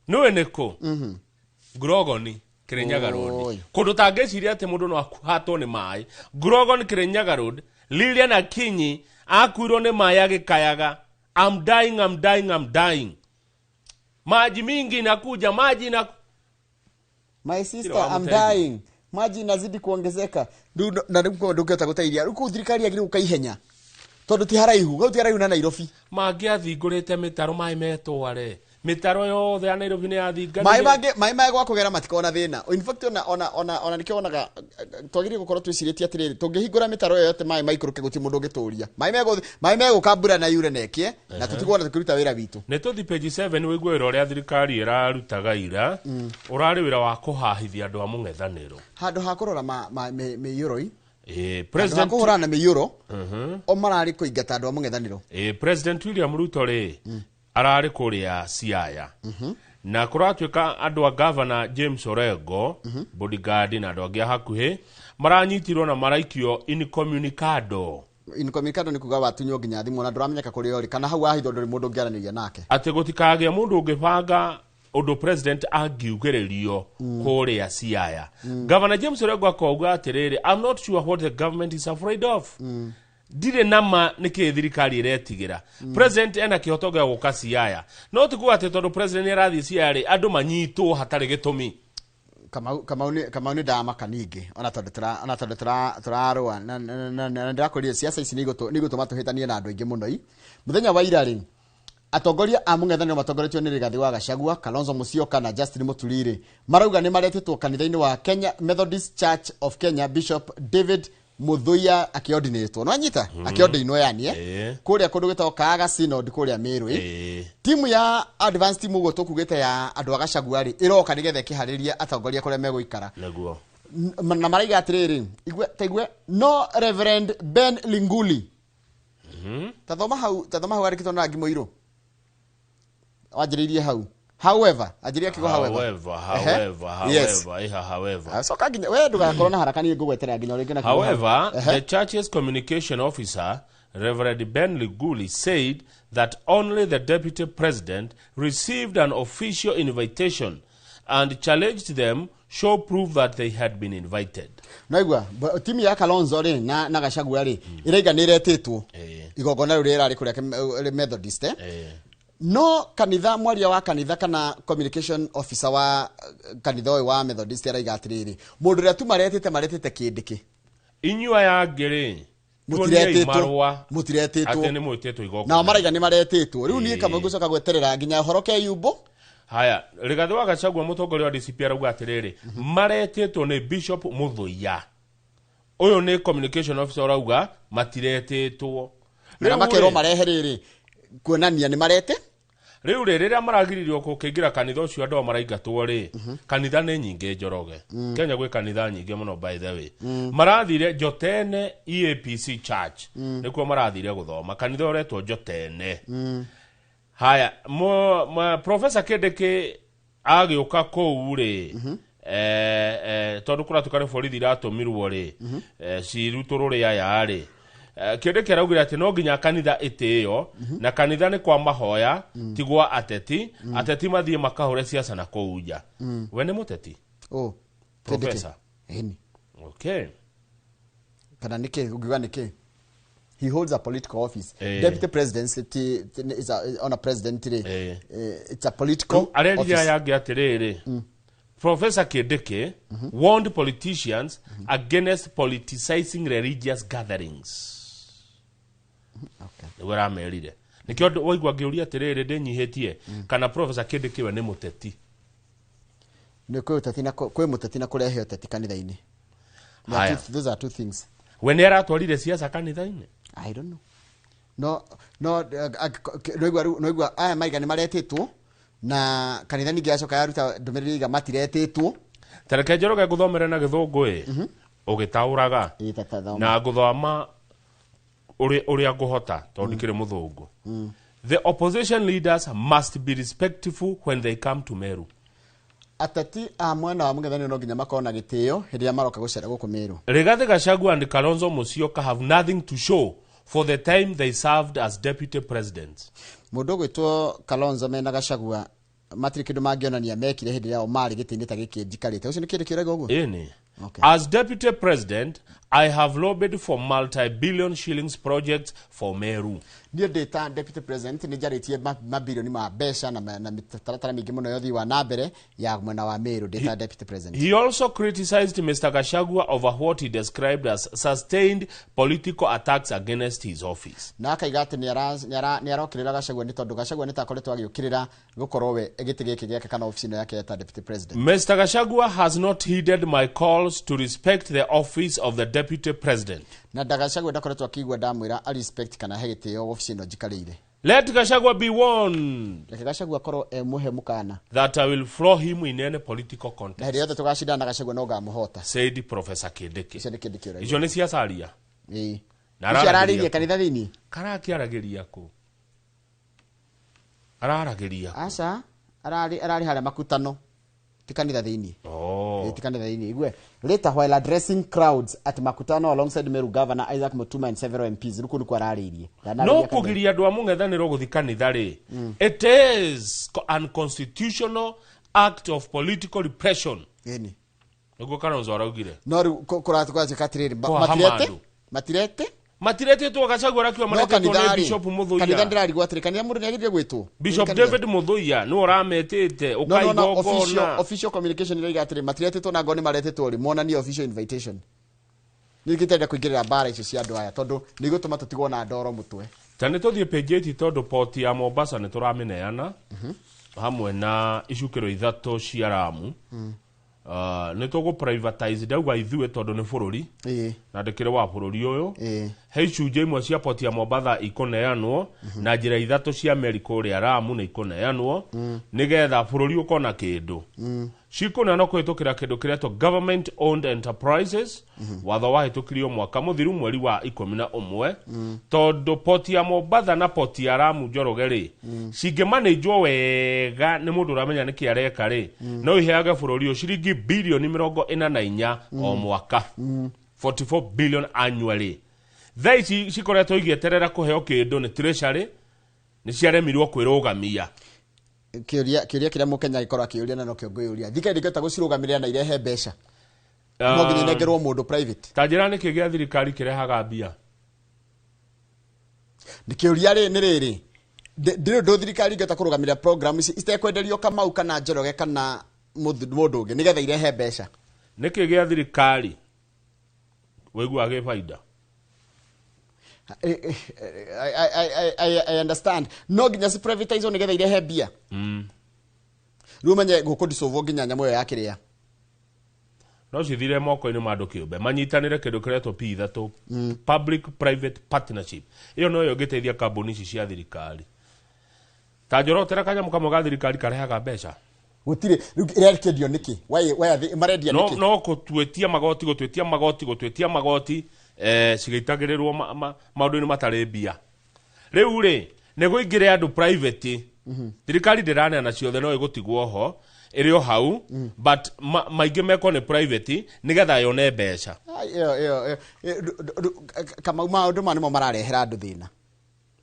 Speaker 28: Nĩũĩ nĩ kũ? Ngurogoni, Kirinyaga Road. Kũndũ tangĩciria atĩ mũndũ no akuhatwo nĩ maĩ. Ngurogoni, Kirinyaga Road, Lilian Akinyi akuirwo nĩ maĩ agĩkayaga, "I'm dying, I'm dying, I'm dying. Maji mingi inakuja, maji ina"
Speaker 2: My sister,
Speaker 28: Kila
Speaker 2: I'm
Speaker 28: wamũteithia.
Speaker 2: dying. Maji inazidi kuongezeka. Rĩu na rĩu korwo ndũngĩhota gũteithia. Rĩu kũu thirikari yagĩrĩirwo gũka ihenya, tondũ ti haraihu, hau ti haraihu na Nairobi.
Speaker 28: Mangĩathingũrĩte mĩtaro maĩ metware. Mĩtaro yothe ya Nairobi nĩ yathinganire.
Speaker 2: Maĩ mangĩ maĩ maya gwa kũgera matikoragwo na thĩna. In fact, ona nĩkĩo wonaga twagĩrĩire gũkorwo twĩcirĩtie atĩrĩrĩ, tũngĩhingũra mĩtaro ĩyo yothe maĩ maikũrũke, gũtirĩ mũndũ ũngĩtũria. Maĩ megũka mbura na yure na ĩkĩe na tũtigwo na tũkĩruta wĩra witũ.
Speaker 28: Nĩ tũthi page 7 wĩigue wĩra ũrĩa thirikari ĩrarutaga ira. Ũrarĩ wĩra wa kũhahithia andũ a mũng'ethanĩro.
Speaker 2: Handũ ha kũrora mĩiyũro-i, handũ ha
Speaker 28: President
Speaker 2: kũhũrana na mĩiyũro, o mararĩ kũingata andũ a mũng'ethanĩro.
Speaker 28: President William Ruto rĩ, ararĩ kũrĩa Siaya, na kũratuĩka andũ a Governor James Orengo, bodyguard na andũ angĩ a hakuhĩ, maranyitirwo na maraikio incommunicado.
Speaker 2: Incommunicado nĩ kuga watunywo nginya thimũ na ndũramenyeka kũrĩa ũrĩ kana hau wahithwo ndũrĩ mũndũ ũngĩaranĩria nake.
Speaker 28: Atĩ gũtikagĩa mũndũ ũngĩbanga ũndũ president angiugĩrĩrio kũrĩa Siaya. Governor James Orengo akauga atĩrĩrĩ, I'm not sure what the government is afraid of. Ndirĩ nama nĩkĩ thirikari ĩretigĩra. President ena kĩhoto gĩa gũka Siaya, no ti kuga atĩ tondũ president nĩ arathiĩ Siaya rĩ, andũ manyitwo hatarĩ gĩtũmi.
Speaker 2: Kamau nĩ ndamaka ningĩ ona tondũ tũrarũa na ndĩrakũria ciaca ici nĩ igũtũma tũhĩtanie na andũ aingĩ mũno. I mũthenya wa ira rĩ, atongoria a mũng'ethanĩro matongoretio nĩ Rigathĩ wa Gachagua, Kalonzo Musyoka na Justin Muturi marauga nĩ maretĩtwo kanitha-inĩ wa Kenya Methodist Church of Kenya, Bishop David Muthuia akĩordinĩtwo. No anyita akĩordinwo yani kũrĩa kũndũ gwĩtagwo Kaaga Synod kũrĩa Meru. Timu ya advance team ũguo tũkugĩte ya andũ a Gachagua rĩ, ĩroka nĩgetha ĩkĩharĩrie atongoria kũrĩa megũikara.
Speaker 28: Nĩguo.
Speaker 2: Na maraiga atĩrĩrĩ, igue ta igue no Reverend Ben Linguli. Tathoma hau arĩkĩtwo na rangi mũirũ. Wanjĩrĩirie hau. However, anjĩrĩria kiugo however.
Speaker 28: However,
Speaker 2: Yes.
Speaker 28: however.
Speaker 2: Coka nginya we ndũgakorwo na haraka niĩ ngũgwetera nginya rĩngĩ na kiugo.
Speaker 28: However, the church's communication officer, Reverend Ben Liguli, said that only the deputy president received an official invitation and challenged them show proof that they had been invited.
Speaker 2: Naigua, timu ya Kalonzo rĩ na Gachagua rĩ ĩraiga nĩ ĩretĩtwo igongona rĩu rĩrarĩ kũrĩa Methodist. No kanitha, mwaria wa kanitha kana communication officer wa kanitha ũyũ wa Methodist araiga atĩrĩrĩ, mũndũ ũrĩa tu maretĩte kĩndĩkĩ.
Speaker 28: Inyuĩ aya angĩ rĩ,
Speaker 2: mũtiretĩtwo
Speaker 28: atĩ nĩ mwĩtĩtwo igongona.
Speaker 2: Nao maraiga nĩ maretĩtwo. Rĩu niĩ kamwe ngũcoka gweterera nginya ũhoro keyumbo.
Speaker 28: Haya, Rigathĩ wa Gachagua mũtongoria wa DCP arauga atĩrĩrĩ, maretĩtwo nĩ Bishop Muthuia. Ũyũ nĩ communication officer ũrauga matiretĩtwo.
Speaker 2: Na makerwo marehe rĩrĩ kuonania nĩ marete.
Speaker 28: Rĩu rĩ, rĩrĩa maragiririo gũkĩingĩra kanitha ũcio andũ maraingatwo rĩ, kanitha nĩ nyingĩ Njoroge. Kenya gwĩ kanitha nyingĩ mũno by the way. Marathire Njotene EAPC Church. Nĩkuo marathire gũthoma. Kanitha ũretwo Njotene. Haya, Professor Kindiki agĩũka kũu rĩ, tondũ kũratuĩka nĩ borithi iratũmirwo rĩ, cirutũrũre aya rĩ, Kindiki araugire atĩ no nginya kanitha ĩtĩĩo, na kanitha nĩ kwa mahoya, ti gwa ateti, ateti mathiĩ makahũre ciaca na kũu nja. We nĩ mũteti?
Speaker 2: Oh,
Speaker 28: Professor.
Speaker 2: Ĩni.
Speaker 28: Okay.
Speaker 2: Kana nĩkĩ ũngiuga nĩkĩ? He holds a political office. Deputy president is on a president today. It's a political office.
Speaker 28: Arerire yangi atĩrĩrĩ, Professor Kindiki warned politicians against politicizing religious gatherings. Nĩguo aramerire. Nĩkĩo waigua ngĩũria atĩrĩrĩ ndĩnyihĩtie kana Professor Kindiki we nĩ mũteti.
Speaker 2: Nĩ kwĩ ũteti na kwĩ mũteti na kũrehe ũteti kanitha-inĩ. Those are two things.
Speaker 28: We nĩ aratwarire siasa kanitha-inĩ?
Speaker 2: I don't know. No noigua aya maiga nĩ maretĩtwo na kanitha ningĩ yacoka yaruta ndũmĩrĩri iga matiretĩtwo.
Speaker 28: Tareke Njoroge ngũthomere na gĩthũngũ ĩ, ũgĩtaũraga na ngũthoma ũrĩa ngũhota tondũ ndikĩrĩ mũthũngũ. The opposition leaders must be respectful when they come to Meru.
Speaker 2: Ateti a mwena wa mũng'ethanĩro no nginya makorwo na gĩtĩo hĩndĩ ĩrĩa maroka gũcera gũkũ Meru.
Speaker 28: Rigathĩ Gachagua and Kalonzo Musyoka have nothing to show for the time they served as deputy presidents.
Speaker 2: Mũndũ ũgwĩtwo Kalonzo mena Gachagua matirĩ kĩndũ mangĩonania mekire hĩndĩ ĩrĩa o marĩ gĩtĩ-inĩ ta gĩkĩ njikarĩte. Ũcio nĩ kĩndũ kĩũraga ũguo?
Speaker 28: Ĩni.
Speaker 2: Okay.
Speaker 28: As deputy president, I have lobbied for multi-billion shillings projects for Meru.
Speaker 2: Niĩ ndĩ ta deputy president nĩ njarĩtie mabilioni ma mbeca na mĩtaratara mĩingĩ mũno ya ũthii wa na mbere ya mwena wa Meru ndĩ ta deputy president.
Speaker 28: He also criticized Mr. Gachagua over what he described as sustained political attacks against his office.
Speaker 2: Na akaiga atĩ nĩ arokĩrĩra Gachagua nĩ tondũ Gachagua nĩ ta akoretwo agĩũkĩrĩra gũkorwo we gĩtĩ gĩkĩ gĩake kana ofici ĩno yake ta deputy president.
Speaker 28: Mr. Gachagua has not heeded my calls to respect the office of the deputy president.
Speaker 2: Na Gachagua ndakoretwo akĩigua ndamwĩra a respect kana he gĩtĩo ofici ĩno njikarĩire.
Speaker 28: Let Gachagua be warned.
Speaker 2: Reke Gachagua akorwo e mũhe mũkana.
Speaker 28: That I will floor him in any political contest.
Speaker 2: Na hĩndĩ yothe tũgacindana na Gachagua no ngamũhota.
Speaker 28: Said Professor Kindiki.
Speaker 2: Icio nĩ Kindiki ũrauga.
Speaker 28: Icio nĩ ciaca aria.
Speaker 2: Ĩĩ.
Speaker 28: Na
Speaker 2: Icio ararĩria kanitha thĩinĩ?
Speaker 28: Karakĩaragĩria kũ? Araragĩria kũ?
Speaker 2: Aca, ararĩ harĩa makutano. Ti kanitha thĩinĩ.
Speaker 28: Oh.
Speaker 2: Ti kanitha thĩinĩ. Igue later, while addressing crowds at Makutano alongside Meru Governor Isaac Mutuma and several MPs, rĩu kũu nĩkuo ararĩirie.
Speaker 28: No
Speaker 2: Ndanarĩria kanitha.
Speaker 28: kũgiria andũ a mũng'ethanĩro gũthi kanitha rĩ, it is unconstitutional act of political repression.
Speaker 2: Ĩni.
Speaker 28: Nĩguo Kalonzo araugire.
Speaker 2: No rĩu kũratuĩka atĩrĩrĩ,
Speaker 28: Kũhahama
Speaker 2: matirete
Speaker 28: andũ.
Speaker 2: Matirete.
Speaker 28: Matiretĩtwo. Gachagua arakiuga
Speaker 2: No
Speaker 28: maretĩtwo
Speaker 2: kanitha
Speaker 28: nĩ
Speaker 2: rĩ,
Speaker 28: Bishop
Speaker 2: kanitha
Speaker 28: Muthuia.
Speaker 2: ndĩrarigwo atĩrĩ, kanitha mũndũ nĩagĩrĩire gwĩtwo?
Speaker 28: Bishop
Speaker 2: Kanitha.
Speaker 28: David Muthuia nĩwe ũrametĩte.
Speaker 2: No, official,
Speaker 28: Ũkaigongona.
Speaker 2: official communication ĩroiga atĩrĩ matiretĩtwo, na ngoo nĩ maretĩtwo rĩ, monanie official invitation. Nĩ ngĩtenda kũingĩrĩra mbara icio cia andũ aya, tondũ nĩ igũtũma tũtigwo na ndoro mũtwe.
Speaker 28: Ta nĩ tũthiĩ page 8, tondũ poti ya Mombasa nĩ tũramĩneana hamwe na icukĩro ithatũ cia Ramu. Nĩ tũgũ privatize, ndauga ithuĩ tondũ nĩ bũrũri na ndĩkĩrĩ wa bũrũri ũyũ. He icunjĩ imwe cia poti ya Mombatha ikũneanwo, na njĩra ithatũ cia meri kũrĩa Ramu nĩ ikũneanwo, nĩgetha bũrũri ũkona kĩndũ. Cikũneanwo kũhĩtũkĩra kĩndũ kĩretwo government owned enterprises, watho wahĩtũkirio mwaka mũthiru mweri wa 11, tondũ poti ya Mombatha na poti ya Ramu, Njoroge rĩ, cingĩmanĩnjwo wega nĩ mũndũ ũramenya nĩkĩ areka rĩ, no iheage bũrũri ũyũ ciringi birioni 44 o mwaka, 44 billion annually. Thaa ici cikoretwo igĩeterera kũheo kĩndũ nĩ treasury, nĩ ciaremirwo kwĩrũgamia.
Speaker 2: Kĩũria kĩrĩa mũkenya agĩkorwo akĩũria, na nokĩo ngwĩyũria, thirikari ndĩngĩhota gũcirũgamĩrĩra na irehe mbeca? No nginya inengerwo mũndũ private?
Speaker 28: Ta njĩra, nĩkĩ gĩa thirikari kĩrehaga mbia?
Speaker 2: Nĩ kĩũria rĩ, nĩ rĩrĩ, ndĩrĩ ũndũ thirikari ingĩhota kũrũgamĩrĩra program ici itekwenderio Kamau kana Njoroge kana mũndũ ũngĩ nĩgetha irehe mbeca?
Speaker 28: Nĩkĩ gĩa thirikari wĩiguaga gĩ baida?
Speaker 2: I understand, no nginya ci privatize nĩgetha irehe mbia. Rĩu ũmenye gũkũ dissolve nginya nyamũ ĩyo ya kĩrĩa.
Speaker 28: No cithire moko-inĩ ma andũ kĩũmbe, manyitanĩre kĩndũ kĩretwo P ithatũ, public private partnership. Ĩyo noyo ĩngĩteithia kambuni ici cia thirikari. Ta njorotera kanyamũ kamwe ga thirikari karehaga mbeca?
Speaker 2: Gũtirĩ. Rĩu ĩrekĩendio nĩkĩ? Why are marendia
Speaker 28: No
Speaker 2: nĩkĩ?
Speaker 28: no gũtuĩtia magoti, gũtuĩtia magoti, gũtuĩtia magoti, cigĩitagĩrĩrwo maũndũ-inĩ matarĩ mbia. Rĩu rĩ, nĩ gũingĩre andũ private. Thirikari ndĩraneana ciothe, no ĩgũtigwo ho, ĩrĩ o hau, but maingĩ mekwo nĩ private nĩgetha yone mbeca.
Speaker 2: Ai, ĩyo Kamau, maũndũ maya nĩmo mararehera andũ thĩna.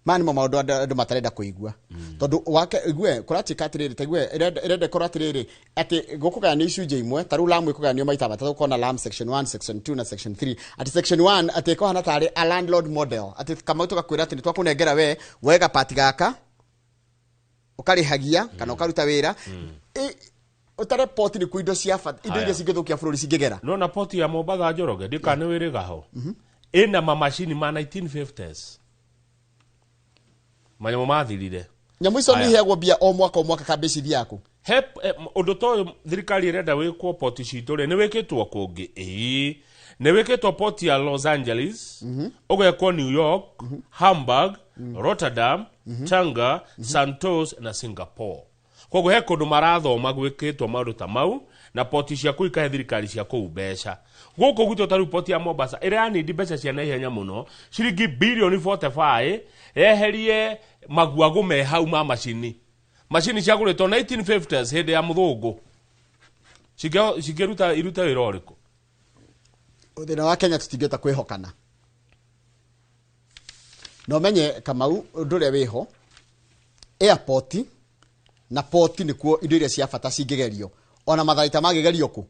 Speaker 2: Maya nĩmo maũndũ andũ matarenda kũigua, tondũ wake igue kũratuĩka atĩrĩrĩ, ta igue ĩrenda ĩkorwo atĩrĩrĩ, atĩ gũkũgayanio icunjĩ imwe, ta rĩu Lamu ĩkũgayanio maita matatũ, ũkona Lamu section 1, section 2 na section 3, atĩ section 1 atĩ ĩkũhana tarĩ a landlord model, atĩ Kamau tũgakwĩra atĩ nĩ twakũnengera we wega pati gaka ũkarĩhagia kana ũkaruta wĩra. Ũtare poti nĩkuo indo cia bata, indo iria
Speaker 28: Haya.
Speaker 2: cingĩthũkia bũrũri cingĩgera.
Speaker 28: No na poti ya Mombatha, Njoroge, ndikana nĩ wĩrĩga ho ĩna mamacini ma 1950s, manyamũ mathirire.
Speaker 2: Nyamũ icio nĩ
Speaker 28: Haya.
Speaker 2: iheagwo mbia o mwaka o mwaka, kambĩ cithiaku.
Speaker 28: He ũndũ ta ũyũ thirikari ĩrenda wĩkwo poti citũ rĩ, nĩ wĩkĩtwo kũngĩ? Ĩĩ, nĩ wĩkĩtwo poti ya Los Angeles, ũgekwo New York, Hamburg, Rotterdam, Tanga, Santos na Singapore. Koguo he kũndũ marathoma gwĩkĩtwo maũndũ ta mau, na poti cia kũu ikahe thirikari cia kũu mbeca. Gũkũ gwitũ, ta rĩu poti ya Mombasa ĩrĩa yanindi mbeca cia naihenya mũno, ciringi birioni 45, yeherie maguagũ me hau ma macini ciagũrĩtwo 1950s hĩndĩ ya mũthũngũ. Cingĩruta irute wĩra ũrĩkũ?
Speaker 2: Thĩna wa Kenya, tũtingĩhota kwĩhokana. Na ũmenye, Kamau, ũndũ ũrĩa wĩho, airport na poti nĩkuo indo iria cia bata cingĩgerio, ona matharaita mangĩgerio kũ.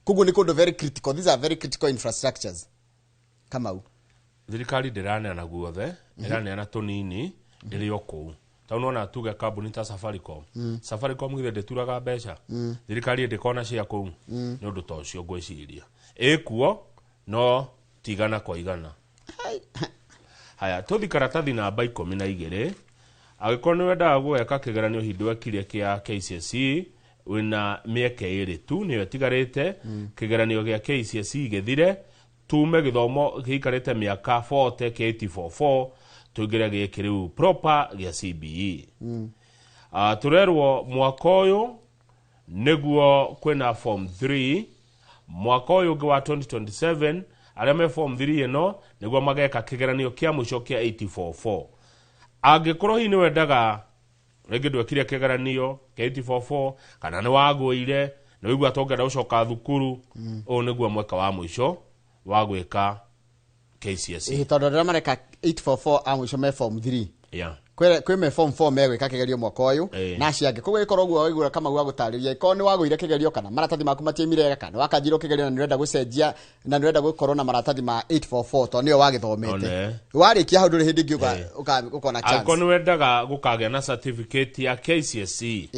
Speaker 2: Koguo nĩ kũndũ very critical. These are very critical infrastructures, Kamau.
Speaker 28: Thirikari ndĩraneana guothe, ĩraneana tũnini ĩrĩ o kũu. Tondũ nona tuge kambuni ta Safaricom, Safaricom githĩ ndĩturaga mbeca? Thirikari ndĩkona cia kũu? Nĩ ũndũ ta ũcio ngwĩciria ĩkuo, no tigana kwa igana. Haya, tũthi karatathi namba 12. Angĩkorwo nĩ wendaga gweka kĩgeranio hingo wekire kĩa KCSE, wĩna mĩeke ĩrĩ tu nĩyo ĩtigarĩte. Kĩgeranio gĩa KCSE gĩthire, tume gĩthomo gĩikarĩte mĩaka 40 kĩa 844, tũingĩre gĩkĩ rĩu proper gĩa CBE. Tũrerwo mwaka ũyũ nĩguo kwĩna form 3, mwaka ũyũ ũngĩ wa 2027, arĩa me form 3 ĩno nĩguo mageka kĩgeranio kĩa mũico kĩa 844. Angĩkorwo hihi nĩ wendaga rĩngĩ ndwekire kĩgeranio kĩa 844 kana nĩ wagũire Nĩ wĩigua tongenda gũcoka thukuru, ũyũ nĩguo mweka wa mũico wa gwĩka KCSE.
Speaker 2: Ĩĩ, tondũ arĩa mareka 844 a mũico me form 3. Kwĩ me form 4 megwĩka kĩgerio mwaka ũyũ na acio angĩ. Koguo ĩkorwo ũguo waigua Kamau agũtarĩria, ĩkorwo nĩ wagũire kĩgerio kana maratathi maku matiaimire wega, kana wakanjirwo kĩgerio na nĩ ũrenda gũcenjia na nĩ ũrenda gũkorwo na maratathi ma 844 tondũ nĩyo wagĩthomete. Warĩkia hau ndũrĩ hĩndĩ ĩngĩ ũkona
Speaker 28: Angĩkorwo
Speaker 2: chance.
Speaker 28: nĩ wendaga gũkagĩa na certificate ya KCSE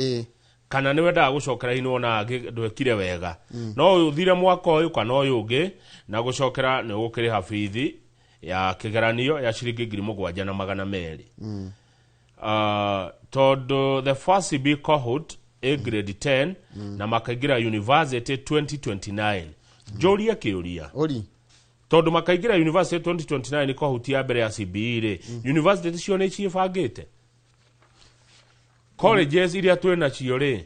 Speaker 28: kana nĩ wendaga gũcokera inĩ wona ndwekire wega, no ũthire mwaka ũyũ kana ũyũ ũngĩ, na gũcokera nĩ ũgũkĩrĩha bithi ya kĩgeranio ya ciringi 7,200. Tondũ the first CB cohort A grade 10 na makaingĩra university 2029. Njũrie kĩũria.
Speaker 2: Ori.
Speaker 28: Tondũ makaingĩra university 2029 cohort ya mbere ya CBE rĩ, university cio nĩ ciĩbangĩte? Colleges iria twĩ nacio rĩ,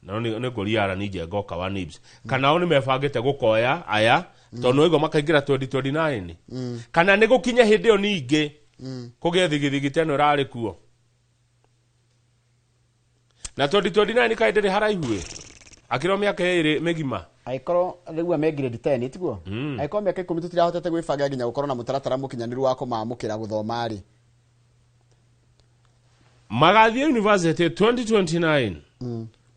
Speaker 28: no nĩ ngũria Arani Njenga oka wa NIBS, kana o nĩ mebangĩte gũkoya aya tondũ nĩ waigua makaingĩra 2029, kana nĩ gũkinya hĩndĩ ĩyo ningĩ kũgĩe thigithigi ta ĩno ĩrarĩ kuo na 2029? Kaĩ ndĩrĩ haraihu ĩ, akĩrwo mĩaka ĩrĩ mĩgima.
Speaker 2: Angĩkorwo rĩu me grade 10 tiguo, angĩkorwo mĩaka 10 tũtirahotete gwĩbanga nginya gũkorwo na mũtaratara mũkinyanĩru wa kũmamũkĩra gũthoma rĩ,
Speaker 28: magathiĩ university 2029.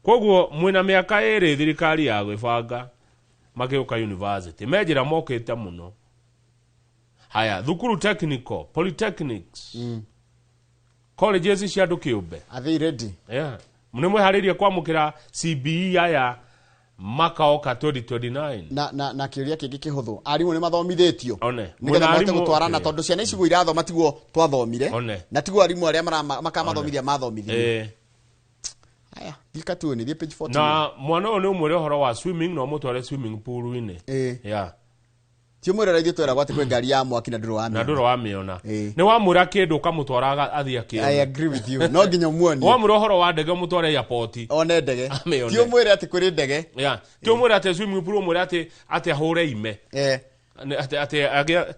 Speaker 28: Koguo mwĩna mĩaka 2 thirikari ya gwĩbanga magĩũka university me njĩra mokĩte mũno. Haya, thukuru technical, polytechnics, colleges cia andũ kĩũmbe,
Speaker 2: are they ready?
Speaker 28: Yeah. Nĩ mwĩharĩrie kwamũkĩra CBE aya makaoka 2029?
Speaker 2: Na kĩũria kĩngĩ kĩhũthũ, arimũ nĩ mathomithĩtio
Speaker 28: One.
Speaker 2: nĩgetha
Speaker 28: Mwĩna
Speaker 2: mahote
Speaker 28: arimũ-
Speaker 2: gũtwarana? Tondũ ciana ici guo irathoma tiguo twathomire
Speaker 28: One.
Speaker 2: na tiguo arimũ arĩa makamathomithia mathomithirie. Haya, thiĩ katuni, thiĩ page 14.
Speaker 28: Na mwana ũyũ nĩ ũmwĩre ũhoro wa swimming na ũmũtware swimming pool-inĩ. Yeah.
Speaker 2: Ti ũmwĩre ũrĩa ithuĩ tweragwo atĩ kwĩ ngari ya mwaki na ndũrĩ
Speaker 28: Na
Speaker 2: wamĩona.
Speaker 28: ndũrĩ wamĩona. Nĩ wamwĩra kĩndũ ũkamũtwara athiĩ akĩone.
Speaker 2: I agree with you. No nginya ũmuonie.
Speaker 28: Wamwĩra ũhoro wa ndege ũmũtware airport
Speaker 2: one ndege.
Speaker 28: Amĩone.
Speaker 2: Ti ũmwĩre atĩ kwĩrĩ ndege.
Speaker 28: Yeah. Ti ũmwĩre atĩ swimming pool, ũmwĩre atĩ ahũre ime. Atĩ agĩa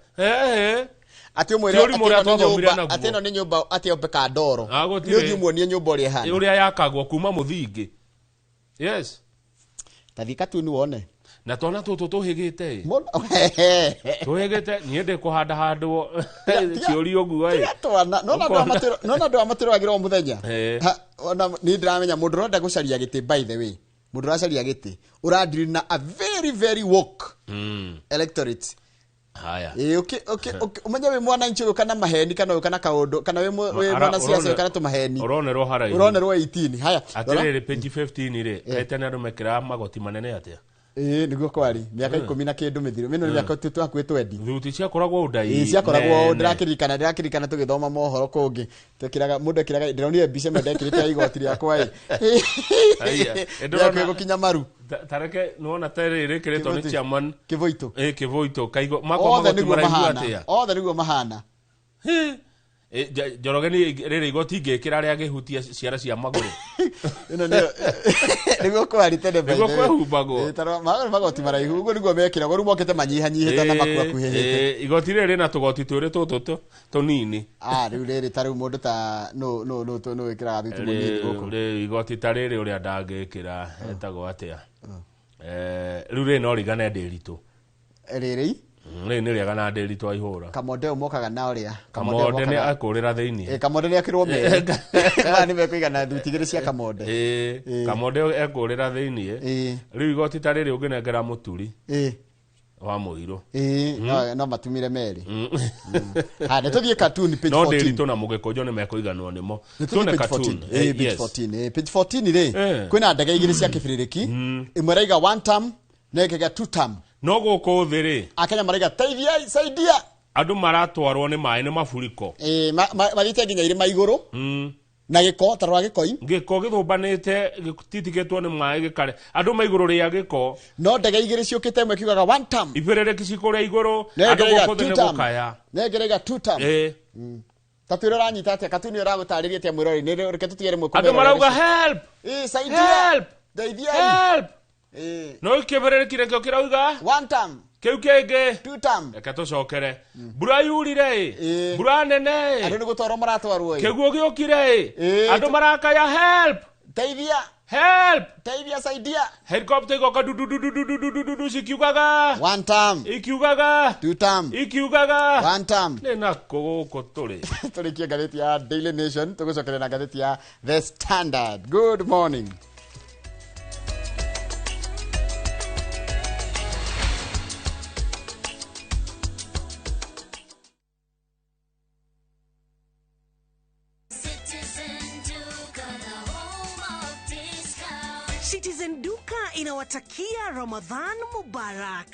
Speaker 2: Atĩ ũmwĩre
Speaker 28: Ti ũrimũ ũrĩa
Speaker 2: atĩ ĩno nĩ
Speaker 28: twathomire
Speaker 2: nyũmba,
Speaker 28: naguo.
Speaker 2: atĩ ĩno nĩ nyũmba atĩ ombe kandoro.
Speaker 28: Ah, gũtirĩ.
Speaker 2: Nĩ ũthiĩ ũmuonie nyũmba ũrĩa ĩhana.
Speaker 28: Ũrĩa yakagwo kuma mũthingi. Yes.
Speaker 2: Ta thiĩ katuni wone.
Speaker 28: Na twana tũtũ tũhĩgĩte ĩ. Tũhĩgĩte niĩ ndĩ kũhanda handwo kĩũria ũguo ĩ.
Speaker 2: Twana nona andũ nona andũ aya matĩroragĩra o mũthenya. Ona niĩ ndĩramenya mũndũ ũrenda gũcaria gĩtĩ, by the way, mũndũ ũracaria gĩtĩ ũradiri na a very very woke electorate.
Speaker 28: Haya.
Speaker 2: Ĩĩ, ũmenye wĩ mwananchi ũyũ kana maheni kana ũyũ kana kaũndũ kana wĩ wĩ mwanasiasa ũyũ kana tũmaheni.
Speaker 28: Ũronerwo haraihu.
Speaker 2: Ũronerwo 18. Haya, rora.
Speaker 28: Atĩrĩrĩ, page 15 rĩ, etene andũ mekĩraga magoti manene atĩa?
Speaker 2: Ĩĩ, nĩguo kwarĩ mĩaka 10 na kĩndũ mĩthiru mĩno nĩ mĩaka tũ hakuhĩ twendi.
Speaker 28: Thuti ciakoragwo ũndai.
Speaker 2: Ĩĩ, ciakoragwo
Speaker 28: nene.
Speaker 2: Ndĩrakĩririkana tũgĩthoma mohoro kũngĩ twekĩraga, mũndũ ekĩraga, ndĩronire mbica ĩmwe ndekĩrĩte ya igoti rĩakwa ĩ.
Speaker 28: Aya,
Speaker 2: rĩakwa gũkinya maru.
Speaker 28: Tareke nĩwona ta rĩrĩ rĩkĩrĩtwo nĩ
Speaker 2: Kĩbũitũ.
Speaker 28: chairman.
Speaker 2: Kĩbũitũ.
Speaker 28: Ĩ, Kĩbũitũ kaigo makwa
Speaker 2: Othe
Speaker 28: magoti
Speaker 2: nĩguo
Speaker 28: maraihu
Speaker 2: mahana.
Speaker 28: atĩa?
Speaker 2: Othe nĩguo mahana.
Speaker 28: Ĩ, Njoroge nĩ rĩrĩ igoti ingĩkĩra rĩa gĩhutia ciara cia magũrũ.
Speaker 2: Ĩno nĩyo nĩguo kwarĩ tene, by
Speaker 28: Nĩguo
Speaker 2: the way.
Speaker 28: kwehumbagwo.
Speaker 2: Ĩĩ, magoti maraihu ũguo nĩguo mekĩragwo, rĩu mokĩte manyihanyihĩte na makuhakuhĩhĩte.
Speaker 28: Ĩ, igoti rĩrĩ rĩna tũgoti twĩrĩ tũtũ tũnini.
Speaker 2: Ah, rĩu rĩrĩ ta rĩu mũndũ ta nũ nũ nũ nũ wĩkĩraga thuti mũnini gũkũ?
Speaker 28: Rĩu igoti ta rĩrĩ ũrĩa ndangĩkĩra etagwo atĩa? Rĩu rĩrĩ no rĩgane ndĩritũ.
Speaker 2: Rĩrĩ?
Speaker 28: Rĩrĩ nĩ rĩega na ndĩritũ aihũra.
Speaker 2: Kamonde ũyũ mokaga na ũrĩa
Speaker 28: Kamonde nĩ akũrĩra thĩinĩ.
Speaker 2: Ĩ, kamonde nĩ akĩrwo merĩ, maya nĩ mekũigana thuti igĩrĩ cia kamonde.
Speaker 28: Ĩ, kamonde ekũrĩra thĩinĩ. Rĩu igoti ta rĩrĩ ũngĩnengera mũturi wa mũirũ.
Speaker 2: Ĩ, no matumire merĩ. Ha, nĩ tũthiĩ cartoon page
Speaker 28: No
Speaker 2: 14.
Speaker 28: ndĩritũ na mũgĩkũnjo nĩ mekũiganwo nĩmo.
Speaker 2: Nĩ tũthiĩ
Speaker 28: Tuone
Speaker 2: page
Speaker 28: cartoon.
Speaker 2: 14. Ĩ, page
Speaker 28: Yes.
Speaker 2: 14. Ĩ, page 14 rĩ, kwĩna ndege igĩrĩ cia kĩbĩrĩrĩki, ĩmwe ĩraiga one term na ĩkaiga two term.
Speaker 28: No gũkũ thĩ rĩ,
Speaker 2: Akenya maraiga teithiai, saidia.
Speaker 28: Andũ maratwarwo nĩ maĩ nĩ maburiko.
Speaker 2: Ĩ, mathiĩte nginya irĩma igũrũ na gĩko ta rwa gĩkoi.
Speaker 28: Gĩko gĩthũmbanĩte gĩtitikĩtwo nĩ maĩ gĩkare andũ me igũrũ rĩa gĩko.
Speaker 2: No ndege igĩrĩ ciũkĩte, ĩmwe kiugaga one term,
Speaker 28: ibĩrĩrĩki cikũrĩa igũrũ,
Speaker 2: na
Speaker 28: andũ
Speaker 2: ĩngĩ ĩraiga
Speaker 28: gũkũ thĩ
Speaker 2: two
Speaker 28: nĩ
Speaker 2: term.
Speaker 28: gũkaya.
Speaker 2: Na ĩngĩ ĩraiga two term. Ta twĩre ũranyita atĩa katuni ũragũtarĩria atĩa mwĩrori? Nĩ reke tũtige rĩmwe.
Speaker 28: Andũ marauga help.
Speaker 2: Ĩ, saidia.
Speaker 28: Help.
Speaker 2: Ndeithiai.
Speaker 28: Help. No kĩbĩrĩrĩki nĩkĩo kĩrauga
Speaker 2: one term,
Speaker 28: kĩu kĩngĩ
Speaker 2: two term.
Speaker 28: Reke tũcokere, mbura yurire ĩ, mbura nene ĩ.
Speaker 2: Andũ nĩ gũtwarwo maratwarwo ĩ.
Speaker 28: Kĩguũ gĩũkire ĩ, andũ marakaya help.
Speaker 2: Teithia.
Speaker 28: Help!
Speaker 2: Teithia, saidia.
Speaker 28: Helicopter igoka du du du du du du du du du cikiugaga.
Speaker 2: One time.
Speaker 28: Ikiugaga.
Speaker 2: Two time.
Speaker 28: Ikiugaga.
Speaker 2: One time.
Speaker 28: Nĩ nakũ gũkũ tũrĩ.
Speaker 2: Tũrĩkie ngathĩti ya Daily Nation, tũgũcokeria na ngathĩti ya The Standard. Good morning.
Speaker 14: Citizen Duka inawatakia Ramadhan Mubarak.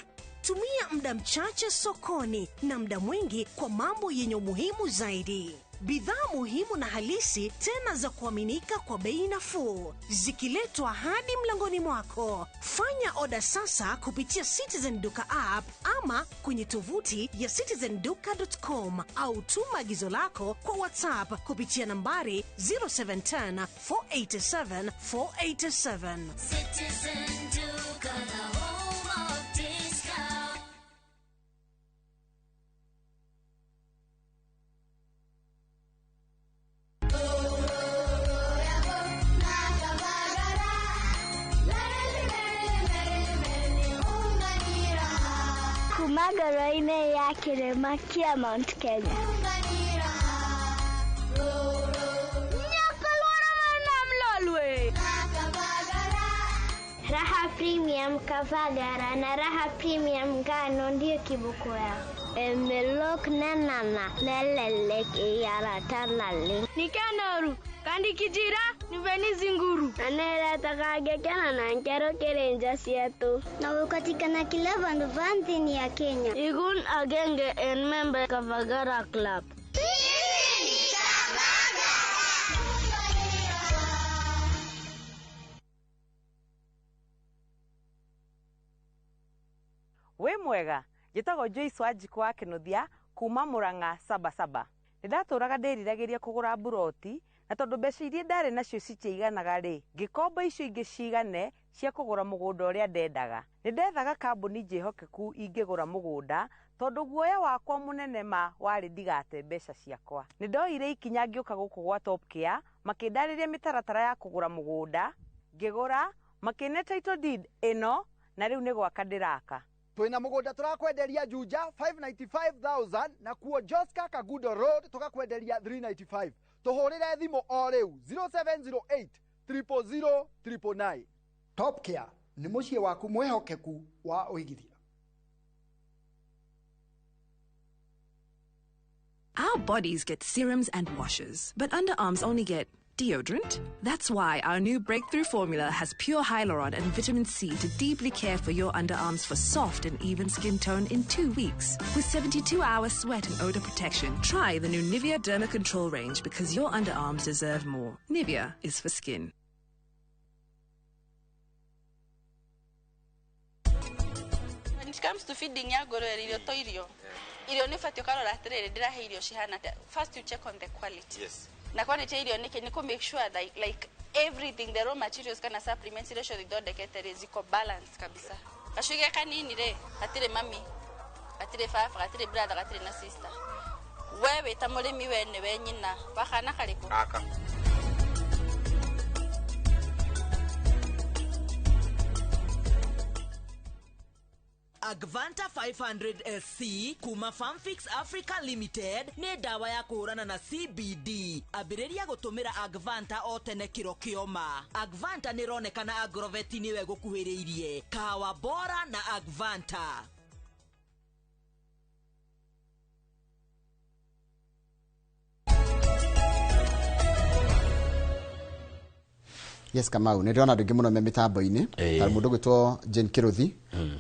Speaker 14: Tumia muda mchache sokoni na muda mwingi kwa mambo yenye umuhimu zaidi. Bidhaa muhimu na halisi tena za kuaminika kwa bei nafuu, zikiletwa hadi mlangoni mwako. Fanya oda sasa kupitia Citizen Duka app ama kwenye tovuti ya citizenduka.com au tuma agizo lako kwa WhatsApp kupitia nambari 0710 487 487.
Speaker 22: Citizen Duka, the home of discount.
Speaker 15: Kuma ngoro-inĩ ya kĩrĩma kĩa Mount Kenya. Raha Premium Kavagara na Raha Premium Ngano ndiyo kiboko yao. Emelok nanana nelelek iyaratalale.
Speaker 17: Nikanoru kandi kijira niveni zinguru.
Speaker 15: Anera na nkero kerenja sietu. Na ukatikana kila vandu vanthini ya Kenya.
Speaker 17: Igun agenge en member Kavagara Club.
Speaker 18: Wĩ mwega, njĩtagwo Joyce Wanjikũ wa Kĩnuthia kuma Murang'a Sabasaba. Nĩ ndatũraga ndĩriragĩria kũgũra mburoti na tondũ mbeca iria ndarĩ nacio citiaiganaga rĩ, ngĩkomba icio ingĩ cigane cia kũgũra mũgũnda ũrĩa ndendaga. Nĩ ndethaga kambuni njĩhokeku ingĩgũra mũgũnda tondũ guoya wakwa mũnene ma warĩ ndigate mbeca ciakwa. Nĩ ndoire ikinya ngĩũka gũkũ gwa Top Care, makĩndarĩria mĩtaratara ya kũgũra mũgũnda, ngĩgũra, makĩne title deed ĩno na rĩu nĩ gwaka ndĩraka.
Speaker 19: Twina mugunda turakwenderia Juja 595,000 na kuo Joska Kagudo Road tukakwenderia 395. Tuhurire thimu o riu 0708 000 999.
Speaker 21: Top Care ni muciĩ waku mwihokeku wa uigithia.
Speaker 23: Our bodies get serums and washes, but underarms only get deodorant. That's why our new breakthrough formula has pure hyaluron and vitamin C to deeply care for your underarms for soft and even skin tone in 2 weeks. With 72-hour sweat and odor protection, try the new Nivea Derma Control range because your underarms deserve more. Nivea is for skin.
Speaker 24: When it comes to feeding ya ngũrũwe irio to irio. Irio nĩ ũbatiĩ ũkarora atĩrĩrĩ ndĩrahe irio cihana atĩa. First you check on the quality.
Speaker 1: Yes.
Speaker 24: Na quality ya irio nĩkĩ nĩ kũ make sure that like everything the raw materials kana supplements iria ciothe ithondekete rĩ ziko balance kabisa. Gacui ge kanini rĩ hatirĩ mami, hatirĩ baba, hatirĩ brother, hatirĩ na sister. We wĩ ta mũrĩmi we nĩwe nyina wa kana karĩkũ?
Speaker 1: Gaka.
Speaker 12: Agvanta 500 SC kuma Farmfix Africa Limited nĩ ndawa ya kũhũrana na CBD. Ambĩrĩria gũtũmĩra Agvanta o tene kĩro kĩoma. Agvanta nĩ ĩronekana Agrovet nĩwe gũkuhĩrĩirie. Kahawa bora na Agvanta.
Speaker 2: Yes, Kamau, nĩ ndĩrona andũ aingĩ mũno me mĩtambo-inĩ. Ta mũndũ ũgwĩtwo Jane Kĩrũthi,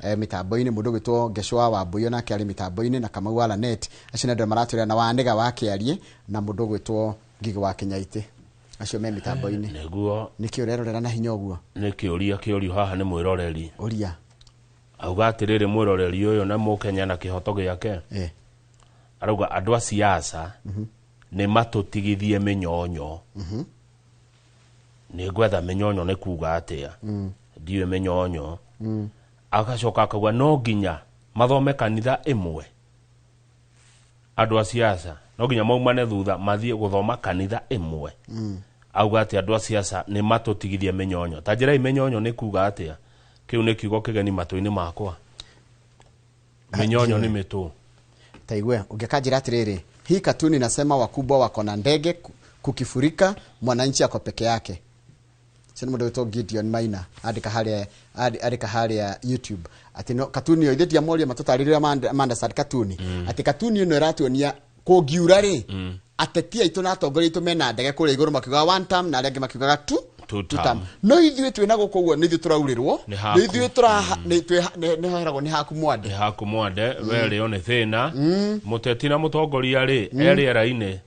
Speaker 2: mĩtambo-inĩ, mũndũ ũgwĩtwo Ngecwa wa Mbui onake arĩ mĩtambo-inĩ, na Kamau wa Lanet, acio nĩ andũ maratwĩra, na Wanĩga wa Kĩarie, na mũndũ ũgwĩtwo Ngigĩ wa Kĩnyaitĩ, acio me mĩtambo-inĩ.
Speaker 28: Nĩguo.
Speaker 2: Nĩkĩ ũrerorera na hinya ũguo?
Speaker 28: Nĩ kĩũria kĩũrio haha nĩ mwĩroreri.
Speaker 2: Ũria.
Speaker 28: Auga atĩrĩrĩ mwĩroreri ũyũ na mũkenya na kĩhoto gĩake. Arauga andũ a siasa nĩ matũtigithie mĩnyonyo. Nĩ ngwetha mĩnyonyo nĩ kuga atĩa? Ndiũĩ mĩnyonyo. Agacoka akauga no nginya mathome kanitha ĩmwe. Andũ a siasa no nginya maumane thutha mathiĩ gũthoma kanitha ĩmwe. Auga atĩ andũ a siasa nĩ matũtigithie mĩnyonyo. Ta njĩrai mĩnyonyo nĩ kuga atĩa? Kĩu nĩ kiugo kĩgeni matũ-inĩ makwa. Mĩnyonyo nĩ mĩtũ.
Speaker 2: Taigue ũngĩkanjĩra atĩrĩrĩ, hii katuni inasema wakubwa wako na ndege, kukifurika mwananchi ako peke yake. Ũcio nĩ mũndũ wĩtwo Gideon Maina, andĩka harĩa, andĩka harĩa YouTube atĩ no katuni ĩyo ithuĩ tiamoria matũtarĩrie ũrĩa ma understand katuni, atĩ katuni ĩno ĩratuonia kũngiura rĩ, ateti aitũ na atongoria aitũ mena ndege kũrĩa igũrũ makiugaga one term na arĩa angĩ makiugaga two
Speaker 28: Two
Speaker 2: two
Speaker 28: term.
Speaker 2: term. No ithuĩ twĩna gũkũ ũguo nĩ ithuĩ tũraurĩrwo,
Speaker 28: Nĩ haku.
Speaker 2: nĩ ithuĩ tũra nĩ nĩ heragwo nĩ haku mwande.
Speaker 28: Nĩ haku mwande we rĩo nĩ thĩna. Mũteti na mũtongoria rĩ, e rĩera-inĩ.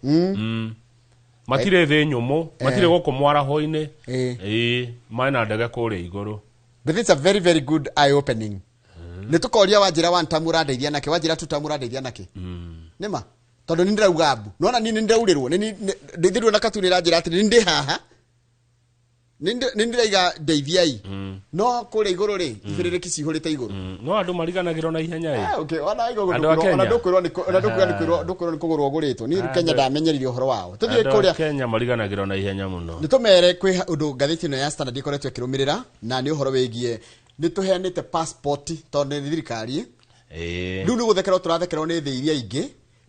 Speaker 28: Matirĩ thĩ nyũmũ, matirĩ gũkũ mwaraho-inĩ. Ĩĩ, mena ndege kũrĩa igũrũ.
Speaker 2: But it's a very very good eye opening. Nĩ tũkoria wanjĩra one term ũrandeithia nakĩ, wanjĩra two term ũrandeithia nakĩ? Nĩma tondũ nĩ ndĩrauga mbu nona niĩ nĩ ndĩraurĩrwo, nĩ na katuni ĩranjĩra atĩ nĩ ndĩ haha, nĩ ndĩraiga ndeithiai, no kũrĩa igũrũ rĩ, ibĩrĩrĩki cihũrĩte igũrũ.
Speaker 28: No andũ mariganagĩrwo na ihenya ĩ.
Speaker 2: Ah, okay, ona igũrũ
Speaker 28: Andũ a
Speaker 2: ona
Speaker 28: Kenya.
Speaker 2: ndũkwĩrwo nĩ ona ndũkwĩrwo nĩ kwĩrwo, ndũkwĩrwo nĩ kũgũrwo ũgũrĩtwo. Niĩ rĩu Kenya ndamenyerire ũhoro wao. Tũthiĩ
Speaker 28: Andũ a
Speaker 2: kũrĩa
Speaker 28: Kenya mariganagĩrwo na ihenya mũno.
Speaker 2: Nĩ tũmere kwĩ ũndũ ngathĩti ĩno ya Standard ĩkoretwo ĩkĩrũmĩrĩra, na nĩ ũhoro wĩgiĩ nĩ tũheanĩte passport tondũ nĩ thirikari. Rĩu nĩ gũthekerwo tũrathekerwo nĩ thĩ iria ingĩ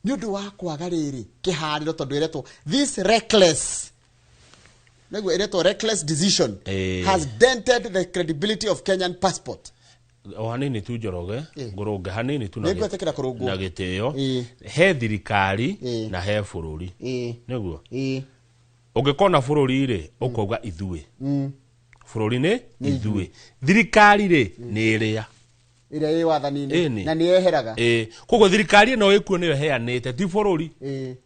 Speaker 2: nĩ ũndũ wa kwaga rĩrĩ kĩharĩro, tondũ ĩretwo this reckless, nĩguo ĩretwo reckless decision has dented the credibility of Kenyan passport.
Speaker 28: O hanini tu, Njoroge, ngũrũnge hanini tu na
Speaker 2: Nĩ ngwĩtĩkĩra kũrũngwo.
Speaker 28: Na gĩtĩo. He thirikari na he bũrũri. Nĩguo ũngĩkona bũrũri rĩ, ũkauga ithuĩ. Bũrũri nĩ ithuĩ, thirikari rĩ nĩ ĩrĩa
Speaker 2: ĩrĩa ĩ wathani-inĩ
Speaker 28: Ĩni.
Speaker 2: na nĩ yeheraga.
Speaker 28: Ĩĩ, koguo thirikari ĩno ĩkuo nĩyo ĩheanĩte, ti bũrũri.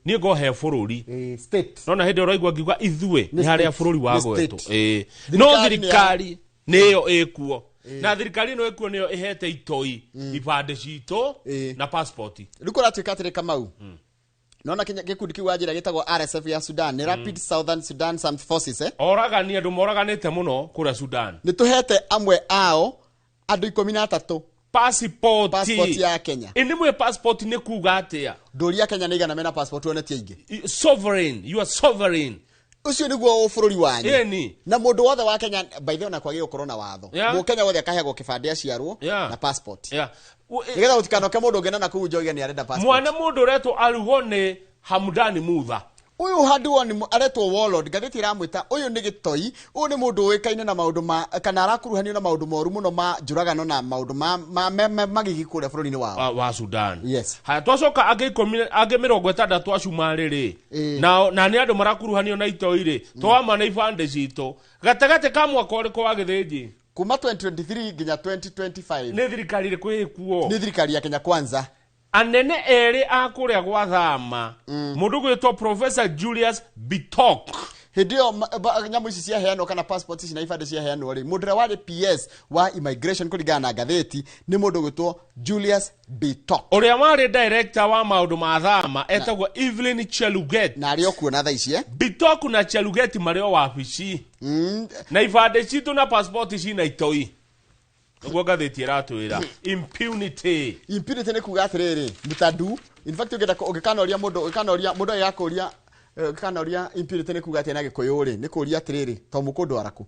Speaker 28: Niĩ ngohe bũrũri.
Speaker 2: State.
Speaker 28: Nona hĩndĩ ĩyo ũraigua ngiuga ithuĩ,
Speaker 2: Nĩ
Speaker 28: nĩ harĩa
Speaker 2: state.
Speaker 28: bũrũri
Speaker 2: Nĩ
Speaker 28: wagwetwo.
Speaker 2: state.
Speaker 28: Ĩĩ, no
Speaker 2: Thirikari nĩ
Speaker 28: thirikari nĩyo ĩkuo, na thirikari ĩno ĩkuo nĩyo ĩhete itoi ibandĩ citũ na passport.
Speaker 2: Rĩu kũratuĩka atĩrĩ, Kamau, nona gĩkundi kĩu wanjĩra gĩtagwo RSF ya Sudan, nĩ Rapid Southern Sudan Some Forces, eh?
Speaker 28: Oragani, andũ moraganĩte mũno kũrĩa Sudan.
Speaker 2: Nĩ tũhete amwe ao, andũ 13,
Speaker 28: passport.
Speaker 2: Passport ya Kenya.
Speaker 28: Ĩ nĩmwe passport nĩ kuga atĩa?
Speaker 2: Ndũria Kenya nĩ igana mena passport onetie ingĩ.
Speaker 28: Sovereign, you are sovereign.
Speaker 2: Ũcio nĩguo bũrũri wanyu.
Speaker 28: Ĩni.
Speaker 2: Na mũndũ wothe wa Kenya, by the way, na kwagĩrĩirwo gũkorwo na watho, mũkenya wothe akaheagwo kĩbandĩ aciarwo na passport, nĩgetha gũtikanoke mũndũ ũngĩ na kũu njoige nĩ arenda passport.
Speaker 28: Mwana mũndũ ũretwo arugwo nĩ Hamdani Mutha.
Speaker 2: Ũyũ handuo nĩ aretwo warlord, ngathĩti ĩramwĩta ũyũ nĩ gĩtoi, ũyũ nĩ mũndũ ũĩkaine na maũndũ ma kana arakuruhanio na maũndũ moru mũno ma njũragano na maũndũ ma magigi kũrĩa bũrũri-inĩ wao.
Speaker 28: Wa Sudan.
Speaker 2: Yes.
Speaker 28: Haya, twacoka angĩ 10, angĩ 60 a Cumarĩ rĩ, nao na nĩ andũ marakuruhanio na itoi rĩ, twama na ibandĩ citũ gatagatĩ ka mwaka ũrĩkũ wa gĩthĩnji?
Speaker 2: Kuma 2023 nginya 2025.
Speaker 28: Nĩ thirikari ĩrĩkũ ĩkuo?
Speaker 2: Nĩ thirikari ya Kenya Kwanza.
Speaker 28: Anene erĩ a kũrĩa gwa thama, mũndũ gwĩtwo Professor Julius Bitok.
Speaker 2: Hĩndĩ ĩyo nyamũ ici ciaheanwo kana passport ici na ibandĩ ciaheanwo rĩ, mũndũ ũrĩa warĩ PS wa immigration kũringana na ngathĩti nĩ mũndũ gwĩtwo Julius Bitok.
Speaker 28: Ũrĩa warĩ director wa maũndũ ma thama etagwo Evelyn Cheluget.
Speaker 2: Na arĩ o kuo na thaa ici, eh?
Speaker 28: Bitok na Cheluget marĩ o wabici na ibandĩ citũ na passport cina itoi, nĩguo ngathĩti ĩratwĩra impunity.
Speaker 2: Impunity nĩ kuga atĩrĩrĩ, mũtandu, in fact ũngĩenda ũngĩkanoria mũndũ, ũngĩkanoria mũndũ agĩgakũria, ũngĩkanoria impunity nĩ kuga atĩa na gĩkũyũ rĩ, nĩ kũria atĩrĩrĩ, to mũkũndwara kũ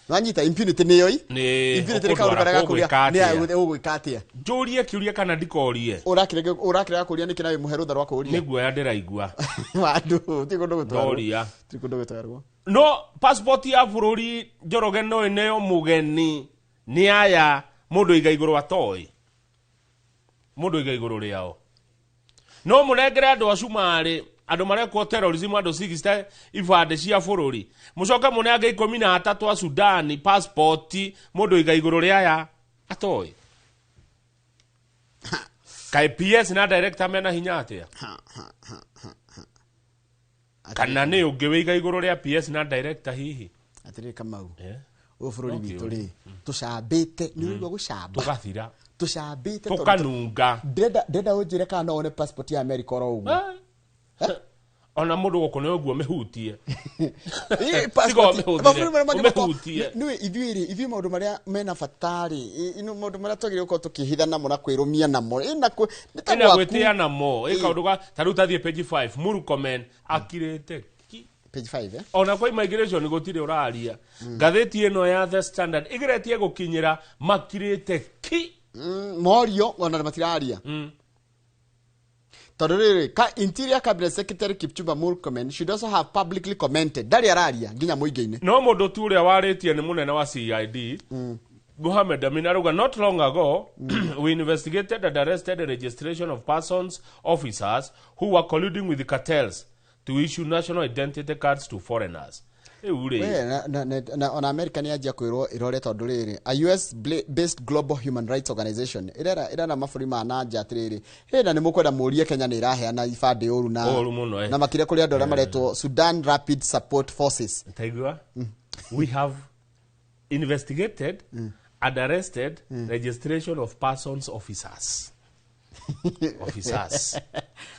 Speaker 2: wanyita impunity nĩyo i
Speaker 28: Nĩ
Speaker 2: impunity nĩ kaũndũ
Speaker 28: ũkũndwara
Speaker 2: karĩa gakũria
Speaker 28: ũgwĩka
Speaker 2: nĩ
Speaker 28: atĩa?
Speaker 2: ũgwĩka atĩa.
Speaker 28: Njũrie kĩũria kana ndikorie?
Speaker 2: Ũrakĩrega kũria nĩkĩ na wĩ mũhe rũtha rwa kũria?
Speaker 28: Nĩ guoya ndĩraigua.
Speaker 2: Wandũ ti kũndũ gũtwarwo.
Speaker 28: Ndoria.
Speaker 2: Ti kũndũ gũtwarwo.
Speaker 28: No passport ya bũrũri, Njoroge, no ĩneo mũgeni nĩ aya mũndũ iga igũrũ atoĩ mũndũ iga igũrũ rĩao, no mũnengere andũ a Cumarĩ, andũ marekwo terrorism, andũ 60 ibandĩ cia bũrũri, mũcoke mũneange 13 a Sudani passport, mũndũ iga igũrũ rĩa aya atoĩ. Kaĩ PS na director mena hinya atĩa? Kana nĩ ũngĩ wĩiga igũrũ rĩa PS na director hihi?
Speaker 2: Atĩrĩrĩ Kamau, ũyũ bũrũri
Speaker 28: No
Speaker 2: witũ
Speaker 28: kĩũria.
Speaker 2: rĩ, tũcambĩte, nĩ ũraigua gũcamba?
Speaker 28: Tũgathira.
Speaker 2: Tũcambĩte tondũ
Speaker 28: Tũkanunga.
Speaker 2: Ndĩrenda ũnjĩre kana no wone passport ya America oro ũguo.
Speaker 28: Ona mũndũ gũkũ nĩ ũguo mĩhutie.
Speaker 2: Ĩ,
Speaker 28: Tiga
Speaker 2: passport-
Speaker 28: ũmĩhũthĩre,
Speaker 2: mabũrũri marĩa mangĩ
Speaker 28: ũmĩhutie.
Speaker 2: Nĩũĩ ithuĩ rĩ, ithuĩ maũndũ marĩa mena bata rĩ, maũndũ marĩa twagĩrĩirwo gũkorwo tũkĩhitha namo na kwĩrũmia namo, ĩ, na nĩ ta
Speaker 28: ĩna
Speaker 2: gwaku.
Speaker 28: gwĩtĩa namo ĩ kaũndũ ga ta rĩu tathiĩ page 5, Murkomen akirĩte ki.
Speaker 2: Page 5, eh?
Speaker 28: Ona kwa immigration gũtirĩ ũraria. Ngathĩti ĩno ya The Standard ĩgeretie gũkinyĩra makirĩte ki.
Speaker 2: Morio ona matiraria. Tondũ rĩrĩ ka Interior Cabinet Secretary Kipchumba Murkomen should also have publicly commented. Ndarĩ araria nginya mũingĩ-inĩ.
Speaker 28: No mũndũ tu ũrĩa warĩtie nĩ mũnene wa CID Mohamed Amin arauga, "Not long ago we investigated and arrested the registration of persons officers who were colluding with the cartels to issue national identity cards to foreigners." Rĩu rĩ
Speaker 2: We, na ona America nĩ yanjia kwĩrwo ĩrore, tondũ rĩrĩ a US based global human rights organization ĩrera mabũrũri ma nanja atĩrĩrĩ, hĩ na nĩ mũkwenda mũrie Kenya nĩ ĩraheana ibandĩ ũru na
Speaker 28: Ũru mũno, eh.
Speaker 2: na makĩria kũrĩ andũ arĩa maretwo Sudan Rapid Support Forces.
Speaker 28: Taigua, "We have investigated and arrested registration of persons officers."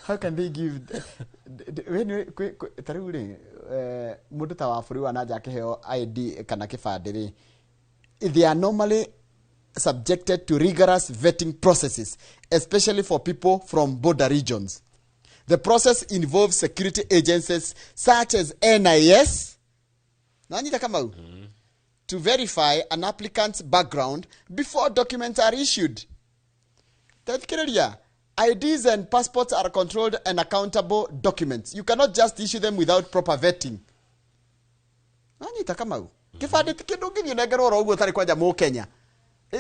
Speaker 2: How can they give we ta rĩu rĩ, mũndũ ta wa bũrũri wa nanja akĩheo ID kana kĩbandĩ rĩ, they are normally subjected to rigorous vetting processes, especially for people from border regions. The process involves security agencies such as NIS nanyita Kamau to verify an applicant's background before documents are issued. Tathikĩrĩria, IDs and passports are controlled and accountable documents. You cannot just issue them without proper vetting. Nanyita Kamau, kĩbandĩ ti kĩndũ ũngĩthiĩ ũnengerwo oro ũguo ũtarĩ kwanja mũkenya.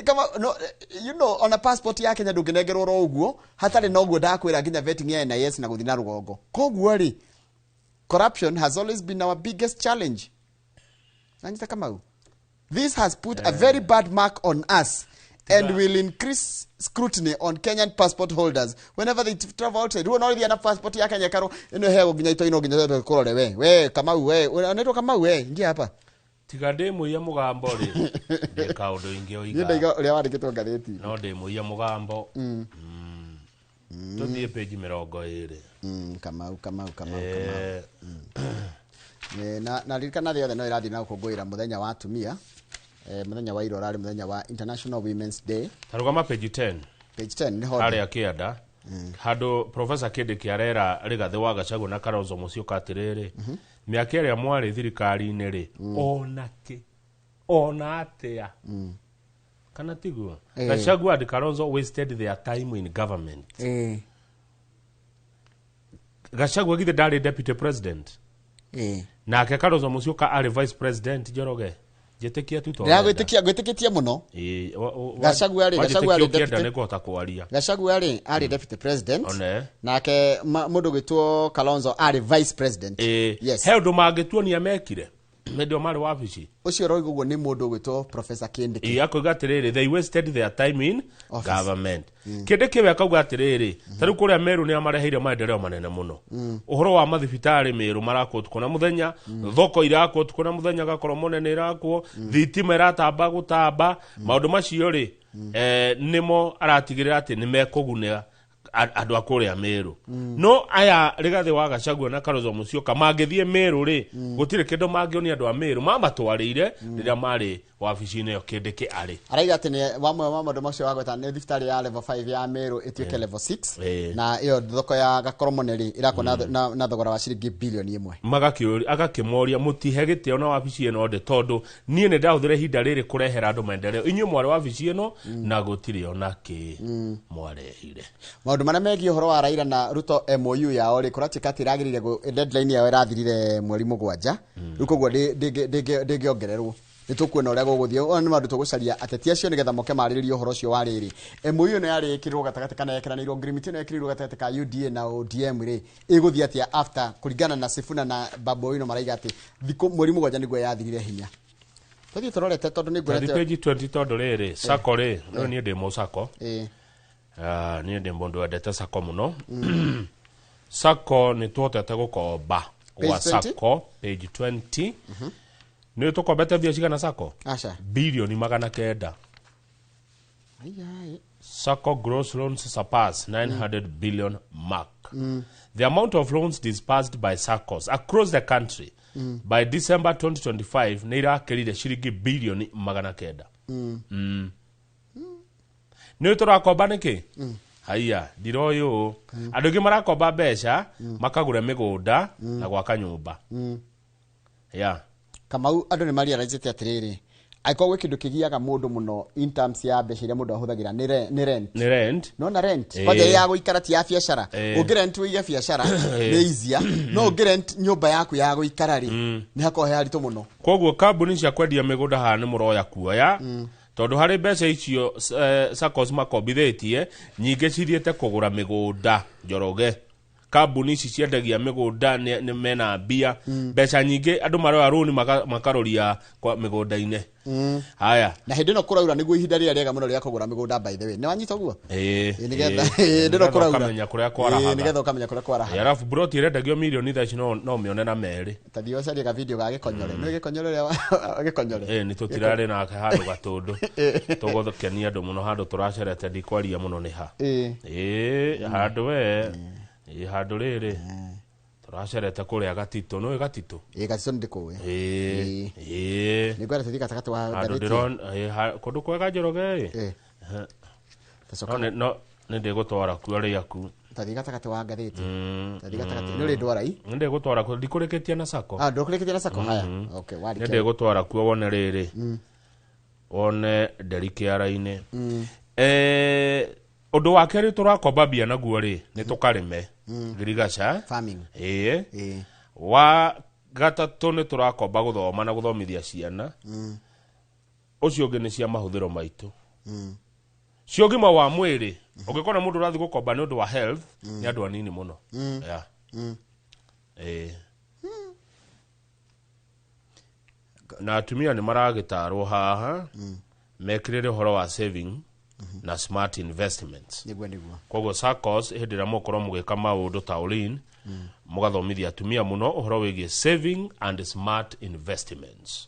Speaker 2: Kama no, ona passport ya Kenya ndũngĩnengerwo oro ũguo hatarĩ na ũguo ndakwĩra nginya vetting ya NIS na gũthiĩ na rũgongo. Koguo rĩ, corruption has always been our biggest challenge. Nanyita Kamau, this has put a very bad mark on us and will increase scrutiny on Kenyan passport holders whenever they travel outside. Rĩu ona na passport ya Kenya karo ĩno heagwo nginya ito nginya kũrore we Kamau, we unaitwa Kamau, we ingia hapa.
Speaker 28: Tiga ndĩ mũiya mũgambo rĩ, ndĩ kaũndũ ingĩ
Speaker 2: Niĩ
Speaker 28: oiga.
Speaker 2: ndaiga ũrĩa wandĩkĩtwo ngathĩti.
Speaker 28: No ndĩ mũiya mũgambo. Tũthiĩ page 20.
Speaker 2: Kamau, Kamau, Kamau, Kamau. Na ririkana thĩ yothe no ĩrathiĩ na gũkũngũĩra mũthenya wa atumia. Mũthenya wa ira ũrarĩ mũthenya wa International Women's Day.
Speaker 28: Tarũgama page 10.
Speaker 2: Page 10 nĩho.
Speaker 28: Harĩa kĩanda handũ Professor Kindiki arera Rigathĩ wa Gachagua na Kalonzo Musyoka atĩrĩrĩ, mĩaka ĩrĩa mwarĩ thirikari-inĩ rĩ, ona kĩ ona atĩa kana tiguo? Gachagua and Kalonzo wasted their time in government. Gachagua githĩ ndarĩ deputy president? Nake Kalonzo Musyoka arĩ vice president. Njoroge, njĩtĩkia tu.
Speaker 2: Ndĩragwĩtĩkia, ngwĩtĩkĩtie mũno. Gachagua arĩ
Speaker 28: ũkĩenda
Speaker 2: deputy
Speaker 28: nĩ kũhota kwaria.
Speaker 2: Gachagua rĩ arĩ deputy president.
Speaker 28: One.
Speaker 2: Nake mũndũ gwĩtwo Kalonzo arĩ vice president. Yes.
Speaker 28: He ũndũ mangĩtuonia mekire hĩndĩ ĩyo marĩ wabici?
Speaker 2: Ũcio ũroiga ũguo nĩ mũndũ ũgwĩtwo Professor Kindiki.
Speaker 28: Ĩ, akoiga atĩrĩrĩ, they wasted their time in
Speaker 2: office.
Speaker 28: Government. Kindiki we akauga atĩrĩrĩ, ta rĩu kũrĩa Meru nĩ amareheire maendeleo manene mũno. Ũhoro wa mathibitarĩ Meru marakwo ũtukũ na mũthenya, thoko irakwo ũtukũ na mũthenya, gakorwo mũnene irakwo, thitima ĩratamba gũtamba. Maũndũ macio rĩ, nĩmo aratigĩrĩra atĩ nĩ mekũgunĩra andũ a kũrĩa Meru. No aya Rigathĩ wa Gachagua na Kalonzo Musyoka mangĩthiĩ Meru rĩ, gũtirĩ kĩndũ mangĩonia andũ a Meru mamatwarĩire rĩrĩa marĩ wabici-inĩ ĩyo Kindiki arĩ.
Speaker 2: Araiga atĩ nĩ wamwe wa maũndũ macio wagweta nĩ thibitarĩ ya level 5 ya Meru ĩtuĩke level 6, na ĩyo thoko ya Gakoromone rĩ ĩrakwo na thogora wa ciringi bilioni 1.
Speaker 28: Agakĩmoria mũtihe gĩtĩo na wabici ĩno ndĩ, tondũ niĩ nĩ ndahũthĩra ihinda rĩrĩ kũrehera andũ maendeleo, inyuĩ mwarĩ wabici ĩno na gũtirĩ ona kĩ mwarehire.
Speaker 2: Maũndũ marĩa megiĩ ũhoro wa Raila na Ruto, MOU yao rĩ, kũratuĩka atĩ ĩragĩrĩire deadline yao ĩrathirire mweri 7 rĩu, koguo ndĩngĩongererwo. Nĩ tũkuona ũrĩa gũgũthiĩ. Ona nĩ maũndũ tũgũcaria ateti acio nĩgetha moke marĩrĩrie ũhoro ũcio wa rĩrĩ MOU ĩno yarĩ ĩkĩrĩrwo gatagatĩ kana yekeranĩirwo ngirimiti ĩno yekĩrĩirwo gatagatĩ ka UDA na ODM rĩ, ĩgũthiĩ atĩa after kũringana na Sifuna na Babu Owino maraiga atĩ thikũ mweri 7 nĩguo yathirire hinya. Tũthiĩ tũrorete tondũ nĩ
Speaker 28: Tathi
Speaker 2: nguonete.
Speaker 28: Page 20, tondũ rĩrĩ sako rĩ, rĩu niĩ ndĩ mũsako. Ah, niĩ ndĩ mũndũ wendete sako mũno. Sako nĩ tũhotete gũkomba
Speaker 2: Page
Speaker 28: gwa
Speaker 2: 20?
Speaker 28: Sako page 20 nĩ tũkombete mbia cigana sako?
Speaker 2: Aca.
Speaker 28: Bilioni 900.
Speaker 2: Ai, ai.
Speaker 28: Sacco gross loans surpass 900 billion mark. The amount of loans disbursed by SACCOs across the country by December 2025 nĩ irakĩrire ciringi bilioni 900. Nĩ tũrakomba nĩkĩ? Haiya, ndiroĩ ũũ. Andũ aingĩ marakomba mbeca makagũra mĩgũnda na gwaka nyũmba. Yeah.
Speaker 2: Kamau, andũ nĩ marealizĩte atĩrĩrĩ, angĩkorwo gwĩ kĩndũ kĩgiaga mũndũ mũno in terms ya mbeca iria mũndũ ahũthagĩra, nĩ rent.
Speaker 28: Nĩ rent.
Speaker 2: Nona rent
Speaker 28: Ĩĩ.
Speaker 2: kwanja ya gũikara, ti ya biacara.
Speaker 28: Ĩĩ.
Speaker 2: Ũngĩ rent ũige biacara nĩ easier, no ũngĩ rent nyũmba yaku ya gũikara rĩ, nĩ hakoragwo he haritũ mũno.
Speaker 28: Koguo kambuni cia kwendia mĩgũnda haha nĩ mũroya kuoya, tondũ harĩ mbeca icio SACCOS makombithĩtie nyingĩ cithiĩte kũgũra mĩgũnda. Njoroge, kambuni ici ciendagia mĩgũnda nĩ mena mbia, mbeca nyingĩ. Andũ maroya rũni makaroria kwa mĩgũnda-inĩ. Haya.
Speaker 2: Na hĩndĩ ĩno kũraura nĩguo ihinda rĩrĩa rĩega mũno rĩa kũgũra mĩgũnda, by the way. Nĩ wanyita ũguo?
Speaker 28: Ĩĩ.
Speaker 2: Ĩĩ, nĩgetha
Speaker 28: Ĩĩ.
Speaker 2: hĩndĩ ĩno
Speaker 28: Nĩgetha
Speaker 2: kũraura
Speaker 28: ũkamenya kũrĩa
Speaker 2: Ĩĩ,
Speaker 28: kwarahaga.
Speaker 2: Nĩgetha ũkamenya kũrĩa kwarahaga.
Speaker 28: Arabu broti ĩrendagio mirioni thaa ici no mĩone na merĩ.
Speaker 2: Ta thiĩ ũcarie ka video ga gĩkonyore. Nĩ gĩkonyore ũrĩa gĩkonyore.
Speaker 28: Ĩĩ, nĩ tũtirarĩ nake handũ gatũndũ tũgũkenia andũ mũno, handũ tũracerete, ndikwaria mũno nĩ ha. Ĩĩ, handũ we, ĩĩ, handũ rĩrĩ tũracerete kũrĩa Gatitũ, nĩũĩ Gatitũ?
Speaker 2: Ĩĩ, Gatitũ nĩ ndĩkũĩ.
Speaker 28: Ĩĩ, ĩĩ.
Speaker 2: Nĩ ngwenda tũthiĩ gatagatĩ wa
Speaker 28: Handũ
Speaker 2: ngathĩti.
Speaker 28: ndĩrona ĩĩ, kũndũ kwega, Njoroge, ĩ.
Speaker 2: Tacoka.
Speaker 28: No nĩ ndĩgũtwara kuo rĩaku.
Speaker 2: Tathiĩ gatagatĩ wa ngathĩti. Tathiĩ gatagatĩ. Nĩ ũrĩ ndwara i?
Speaker 28: Nĩ ndĩgũtwara kuo, ndikũrĩkĩtie na sacco.
Speaker 2: Ah, ndũkũrĩkĩtie na sacco? Haya. Okay,
Speaker 28: Nĩ
Speaker 2: warĩkia.
Speaker 28: ndĩgũtwara kuo wone rĩrĩ, wone nderi kĩara-inĩ. Ũndũ wa kerĩ tũrakomba mbia naguo rĩ, nĩ tũkarĩme ngirigaca.
Speaker 2: Farming.
Speaker 28: Ĩĩ.
Speaker 2: Ĩĩ.
Speaker 28: Wa gatatũ nĩ tũrakomba gũthoma na gũthomithia ciana. Ũcio ũngĩ nĩ cia mahũthĩro maitũ cia ũgima wa mwĩrĩ. Ũngĩkona mũndũ ũrathiĩ gũkomba nĩ ũndũ wa health, nĩ andũ anini mũno. Yeah. Ĩĩ. Na atumia nĩ maragĩtarwo haha mekĩrĩre ũhoro wa saving na smart investments.
Speaker 2: Nĩguo.
Speaker 28: Koguo SACCOS, hĩndĩ ĩrĩa mũgũkorwo mũgĩka maũndũ ta Olin, mũgathomithia atumia mũno ũhoro wĩgiĩ saving and smart investments.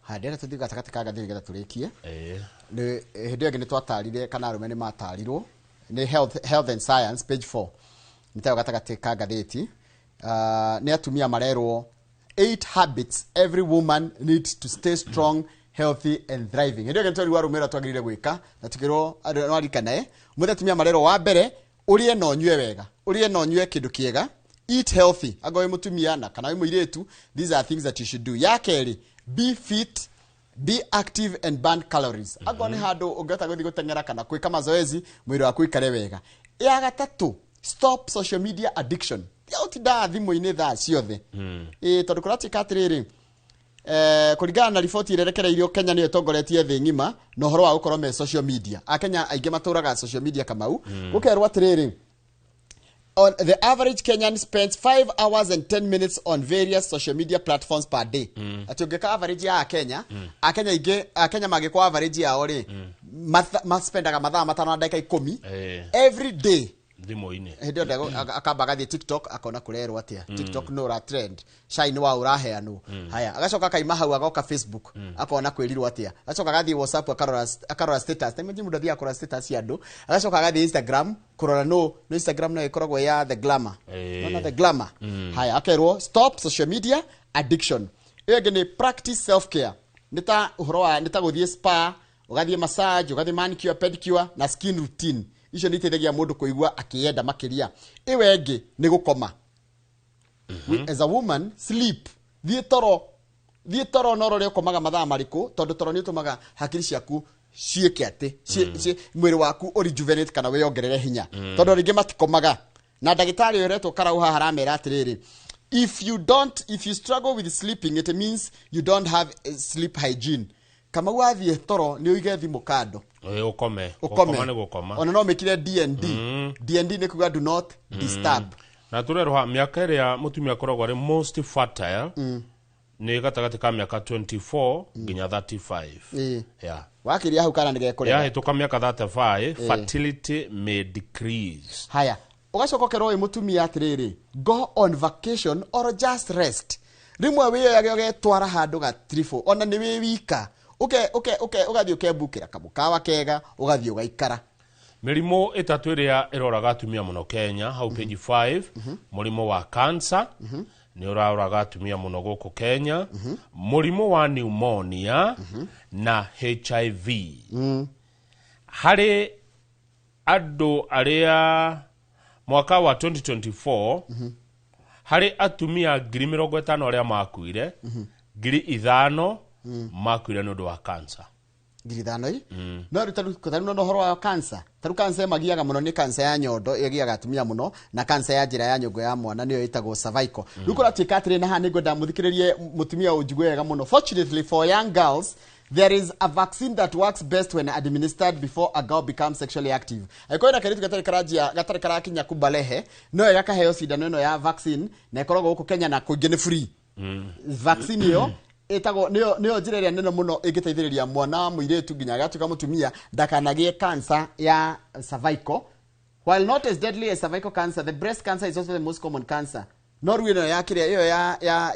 Speaker 2: Haya, ndĩrenda tũthiĩ gatagatĩ ka ngathĩti nĩgetha tũrĩkie.
Speaker 28: Ĩĩ.
Speaker 2: Nĩ hĩndĩ ĩyo ĩngĩ nĩ twatarire kana arũme nĩ matarirwo nĩ health and science, page 4, nĩ tayo gatagatĩ ka ngathĩti. Nĩ atumia marerwo 8 habits every woman needs to stay strong, healthy and thriving. Hĩndĩ ĩyo ĩngĩ nĩ twerirwo arũme ũrĩa twagĩrĩire gwĩka na tukĩrwo andũ no arikanae mũthĩ. Atumia marerwo, wa mbere, ũrĩe na ũnyue wega, ũrĩe na ũnyue kĩndũ kĩega, eat healthy. Angorwo wĩ mũtumia na kana wĩ mũirĩtu, these are things that you should do. Ya kerĩ, be fit, be active and burn calories. Angorwo nĩ handũ ũngĩhota gũthiĩ gũteng'era kana gwĩka mazoezi, mwĩrĩ waku ũikare wega. Ya gatatũ, stop social media addiction. Tiga gũtindaga thimũ-inĩ thaa ciothe. Ĩĩ, tondũ kũratuĩka atĩrĩrĩ, kũringana na riboti ĩrĩa ĩrekereirio, Kenya nĩyo ĩtongoretie thĩ ng'ima na ũhoro wa gũkorwo me social media. Akenya aingĩ matũraga social media. Kamau, gũkerwo atĩrĩrĩ, on the average Kenyan spends 5 hours and 10 minutes on various social media platforms per day. Atĩ ũngĩka average ya Akenya, Akenya aingĩ, Akenya mangĩkwo average yao rĩ, maspendaga mathaa 5 na ndagĩka 10 every day
Speaker 28: thimũ-inĩ.
Speaker 2: Hĩndĩ ĩyo akamba agathiĩ TikTok, akona kũrerwo atĩa. TikTok no ũra trend, cai nĩ wa ũraheanwo. Haya, agacoka akaima hau, agoka Facebook, akona kwĩrirwo atĩa. Agacoka agathiĩ WhatsApp, akarora status. Ta imagine mũndũ athiaga kũrora status cia andũ. Agacoka agathiĩ Instagram kũrora no Instagram no ĩkoragwo ya the glamour. Nona the glamour. Haya, akerwo stop social media addiction. Ĩyo ĩngĩ nĩ practice self care, nĩ ta ũhoro wa nĩ ta gũthiĩ spa, ũgathiĩ massage, ũgathiĩ manicure, pedicure na skin routine. Icio nĩ iteithagia mũndũ kũigua akĩyenda makĩria. Ĩyo ĩngĩ nĩ gũkoma. As a woman, sleep. Thiĩ toro, thiĩ toro, no ũrore ũkomaga mathaa marĩkũ, tondũ toro nĩ ũtũmaga hakiri ciaku ciĩke atĩ mwĩrĩ waku ũ rejuvenate kana wĩongerere hinya. Tondũ rĩngĩ matikomaga, na ndagĩtarĩ ũyũ ũretwo Karau haha aramera atĩrĩrĩ, if you don't if you struggle with sleeping, it means you don't have sleep hygiene. Kamau, wathiĩ toro nĩ ũige thimũ kando.
Speaker 28: Ĩĩ, ũkome.
Speaker 2: Ũkome.
Speaker 28: Gũkoma nĩ gũkoma.
Speaker 2: Ona no mĩkire DND. DND nĩ kuga do not disturb.
Speaker 28: Na tũrerwo mĩaka ĩrĩa mũtumia akoragwo arĩ most fertile nĩ gatagatĩ ka mĩaka 24 nginya 35. Yeah.
Speaker 2: Wakĩria hau kana nĩ gekũrega.
Speaker 28: Yahĩtũka mĩaka 35, fertility may decrease.
Speaker 2: Haya, ũgacoka ũkerwo wĩ mũtumia atĩrĩrĩ, go on vacation or just rest. Rĩmwe wĩyoyage ũgetwara handũ gatiribũ, ona nĩ wĩ wika, ũke ũke ũke ũgathiĩ ũkembukĩra kamũkawa kega, ũgathiĩ ũgaikara.
Speaker 28: Mĩrimũ ĩtatũ ĩrĩa ĩroraga atumia mũno Kenya, hau page 5, mũrimũ wa cancer nĩ ũraũraga atumia mũno gũkũ Kenya, mũrimũ wa pneumonia na HIV. Harĩ andũ arĩa mwaka wa 2024, harĩ atumia 50,000 arĩa makuire, 5,000 makuire nĩ ũndũ wa cancer.
Speaker 2: 5,000 ĩ no rĩu tarĩu no ũhoro wa cancer, tarĩu cancer ĩmagiaga mũno nĩ cancer ya nyondo ĩgiaga atumia mũno, na cancer ya njĩra ya nyũngũ ya mwana nĩyo ĩtagwo cervical. Rĩu kũratuĩka atĩrĩ, na haha nĩngwenda mũthikĩrĩrie mũtumia ũnjigue wega mũno. Fortunately for young girls, there is a vaccine that works best when administered before a girl becomes sexually active. Angĩkorwo na kairĩtu gatarĩ karanjia, gatarĩ karakinya kubalehe, no wega kaheo cindano ĩno ya vaccine, na ĩkoragwo gũkũ Kenya na kũingĩ nĩ free. Vaccine ĩyo ĩtagwo nĩyo njĩra ĩrĩa nene mũno ĩngĩteithĩrĩria mwana wa mũirĩtu nginya agatuĩka mũtumia ndakanagĩe cancer ya cervical. While not as deadly as cervical cancer, the breast cancer is also the most common cancer. No rĩu ĩno ya kĩrĩa ĩyo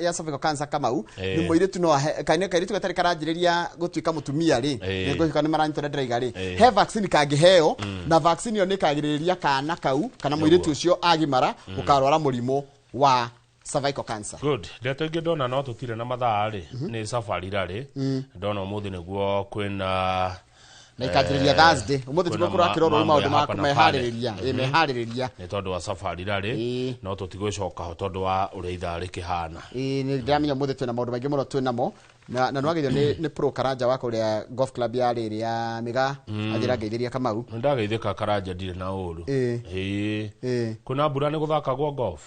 Speaker 2: ya cervical cancer, Kamau, nĩ mũirĩtu no kairĩtu gatarĩ karanjĩrĩria gũtuĩka mũtumia rĩ, nĩngũhika nĩ maranyita ũrĩa ndĩraiga rĩ, he vaccine kangĩheo, na vaccine ĩyo nĩ ĩkagirĩrĩria kana kau kana mũirĩtu ũcio agimara gũkarwara mũrimũ wa cervical cancer.
Speaker 28: Good. Ndeto ingĩ ndona, no tũtirĩ na mathaa rĩ, nĩ safari rarĩ. Ndona ũmũthĩ nĩguo kwĩna
Speaker 2: Na ikanjĩrĩria Thursday. Ũmũthĩ tiguo
Speaker 28: kwĩna
Speaker 2: kũrakĩrorwo rĩu
Speaker 28: mambo
Speaker 2: maũndũ
Speaker 28: ya
Speaker 2: ma
Speaker 28: hapa na pale.
Speaker 2: kũmeharĩrĩria, ĩ meharĩrĩria.
Speaker 28: Nĩ tondũ wa safari rarĩ, no tũtigũcoka ho tondũ wa ũrĩa ithaa rĩkĩhana.
Speaker 2: Ĩ nĩ ndĩramenya ũmũthĩ twĩna maũndũ maingĩ mũno twĩ namo, na nĩwagĩrio nĩ pro Karanja wa kũrĩa golf club ya rĩrĩ ya Mĩgaa, anjĩra ngeithĩria Kamau.
Speaker 28: Nĩ ndageithĩka Karanja, ndirĩ na ũru.
Speaker 2: Ĩ.
Speaker 28: Ĩ kwĩna mbura nĩ gũthakagwo golf?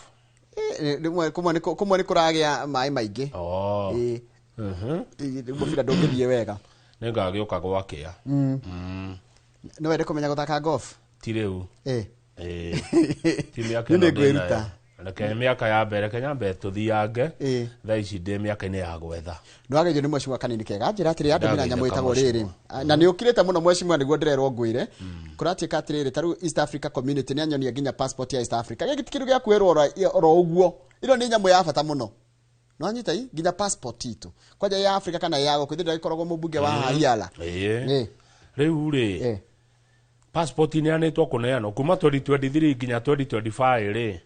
Speaker 2: Ĩ, rĩmwe kũmwe nĩ kũragĩa maĩ maingĩ. Ĩ. Ĩ, rĩu mũbira ndũngĩthiĩ wega.
Speaker 28: Nĩ ngagĩũka gwakĩa.
Speaker 2: Nĩ wende kũmenya gũthaka golf?
Speaker 28: Ti rĩu.
Speaker 2: Ĩ.
Speaker 28: Ĩ. Ti mĩaka
Speaker 2: Niĩ
Speaker 28: ĩno
Speaker 2: nĩ ngwĩruta.
Speaker 28: ndĩnayo. Reke mĩaka ya mbere, reke nyambe tũthiange. Thaa ici ndĩ mĩaka-inĩ ya gwetha.
Speaker 2: Nĩwagĩrio nĩ mwecimwa kanini kega, njĩra atĩrĩ, andũmĩra nyamũ
Speaker 28: Ndagĩtheka.
Speaker 2: ĩtagwo rĩrĩ, na nĩ ũkirĩte mũno mwecimwa, nĩguo ndĩrerwo ngwĩre. Kũratuĩka atĩrĩrĩ, ta rĩu East Africa Community nĩ anyonia nginya passport ya East Africa. Gĩkĩ ti kĩndũ gĩa kwĩrwo oro ũguo, ĩno nĩ nyamũ ya bata mũno. Nĩwanyita i nginya passport itũ kwanja ya Africa kana ya gũkũ ithuĩ ndagĩkoragwo mũmbunge wa Hiala.
Speaker 28: Ĩĩ. Rĩu rĩ, passport ineanĩtwo kũneanwo kuma 2023 nginya 2025 rĩ,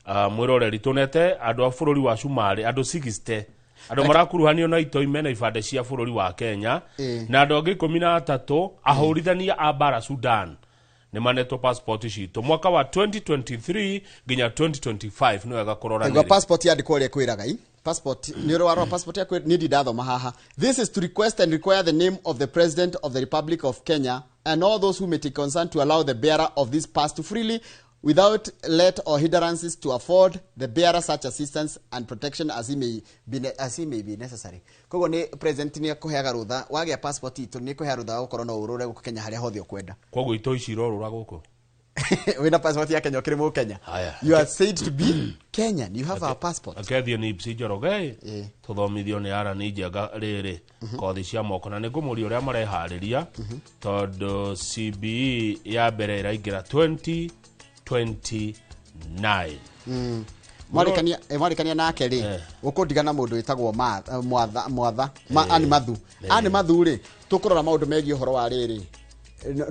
Speaker 28: mwĩroreri, tũnete andũ a bũrũri wa Cumarĩ andũ 60, andũ marakuruhanio na itoi mena ibande cia bũrũri wa Kenya, na andũ angĩ 13 ahũrithania a mbara Sudan nĩ manetwo passport citũ mwaka wa 2023 nginya 2025. Nĩ wega kũrora
Speaker 2: Taigua
Speaker 28: nĩ rĩ.
Speaker 2: Passport yandĩkwo ũrĩa kwĩraga i passport nĩ ũrĩ warora passport yaku? Niĩ ndindathoma haha. This is to request and require the name of the President of the Republic of Kenya and all those who may take concern to allow the bearer of this pass to freely, without let or hindrances, to afford the bearer such assistance and protection as he may be necessary. Koguo nĩ president nĩ akũheaga rũtha wagĩa passport itũ, nĩ kũhea rũtha wa gũkorwo no ũrũre gũkũ Kenya harĩa hothe ũkwenda.
Speaker 28: Koguo itoi ici irorũra gũkũ.
Speaker 2: Wĩna passport ya Kenya ũkĩrĩ mũkenya.
Speaker 28: Haya.
Speaker 2: You are said to be Kenyan, you have our passport.
Speaker 28: Akethie nĩ Ipsi Njoroge, tũthomithio nĩ arani njega rĩrĩ kothi cia moko, na nĩ ngũmũria ũrĩa mareharĩria tondũ CBE ya mbere ĩraingĩra 2029.
Speaker 2: Mwarĩkania nake rĩ, ũkũndigana mũndũ wĩtagwo Mwatha Mwatha Ann Mathu. Ann Mathu rĩ, tũkũrora maũndũ megiĩ ũhoro wa rĩrĩ,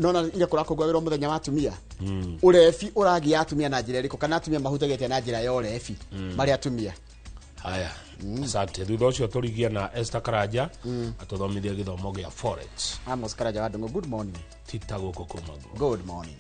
Speaker 2: nona ira kũrakũngũagĩrwo mũthenya wa atumia, ũrebi ũragia atumia na njĩra ĩrĩkũ, kana atumia mahutagĩte na njĩra ya ũrebi marĩ atumia.
Speaker 28: Haya, asante. Thutha ũcio tũrigie na Esther Karanja atũthomithie gĩthomo gĩa forex.
Speaker 2: Amos Karanja wa Ndung'u, good morning.
Speaker 28: Tita gũkũ kũmago.
Speaker 2: Good morning.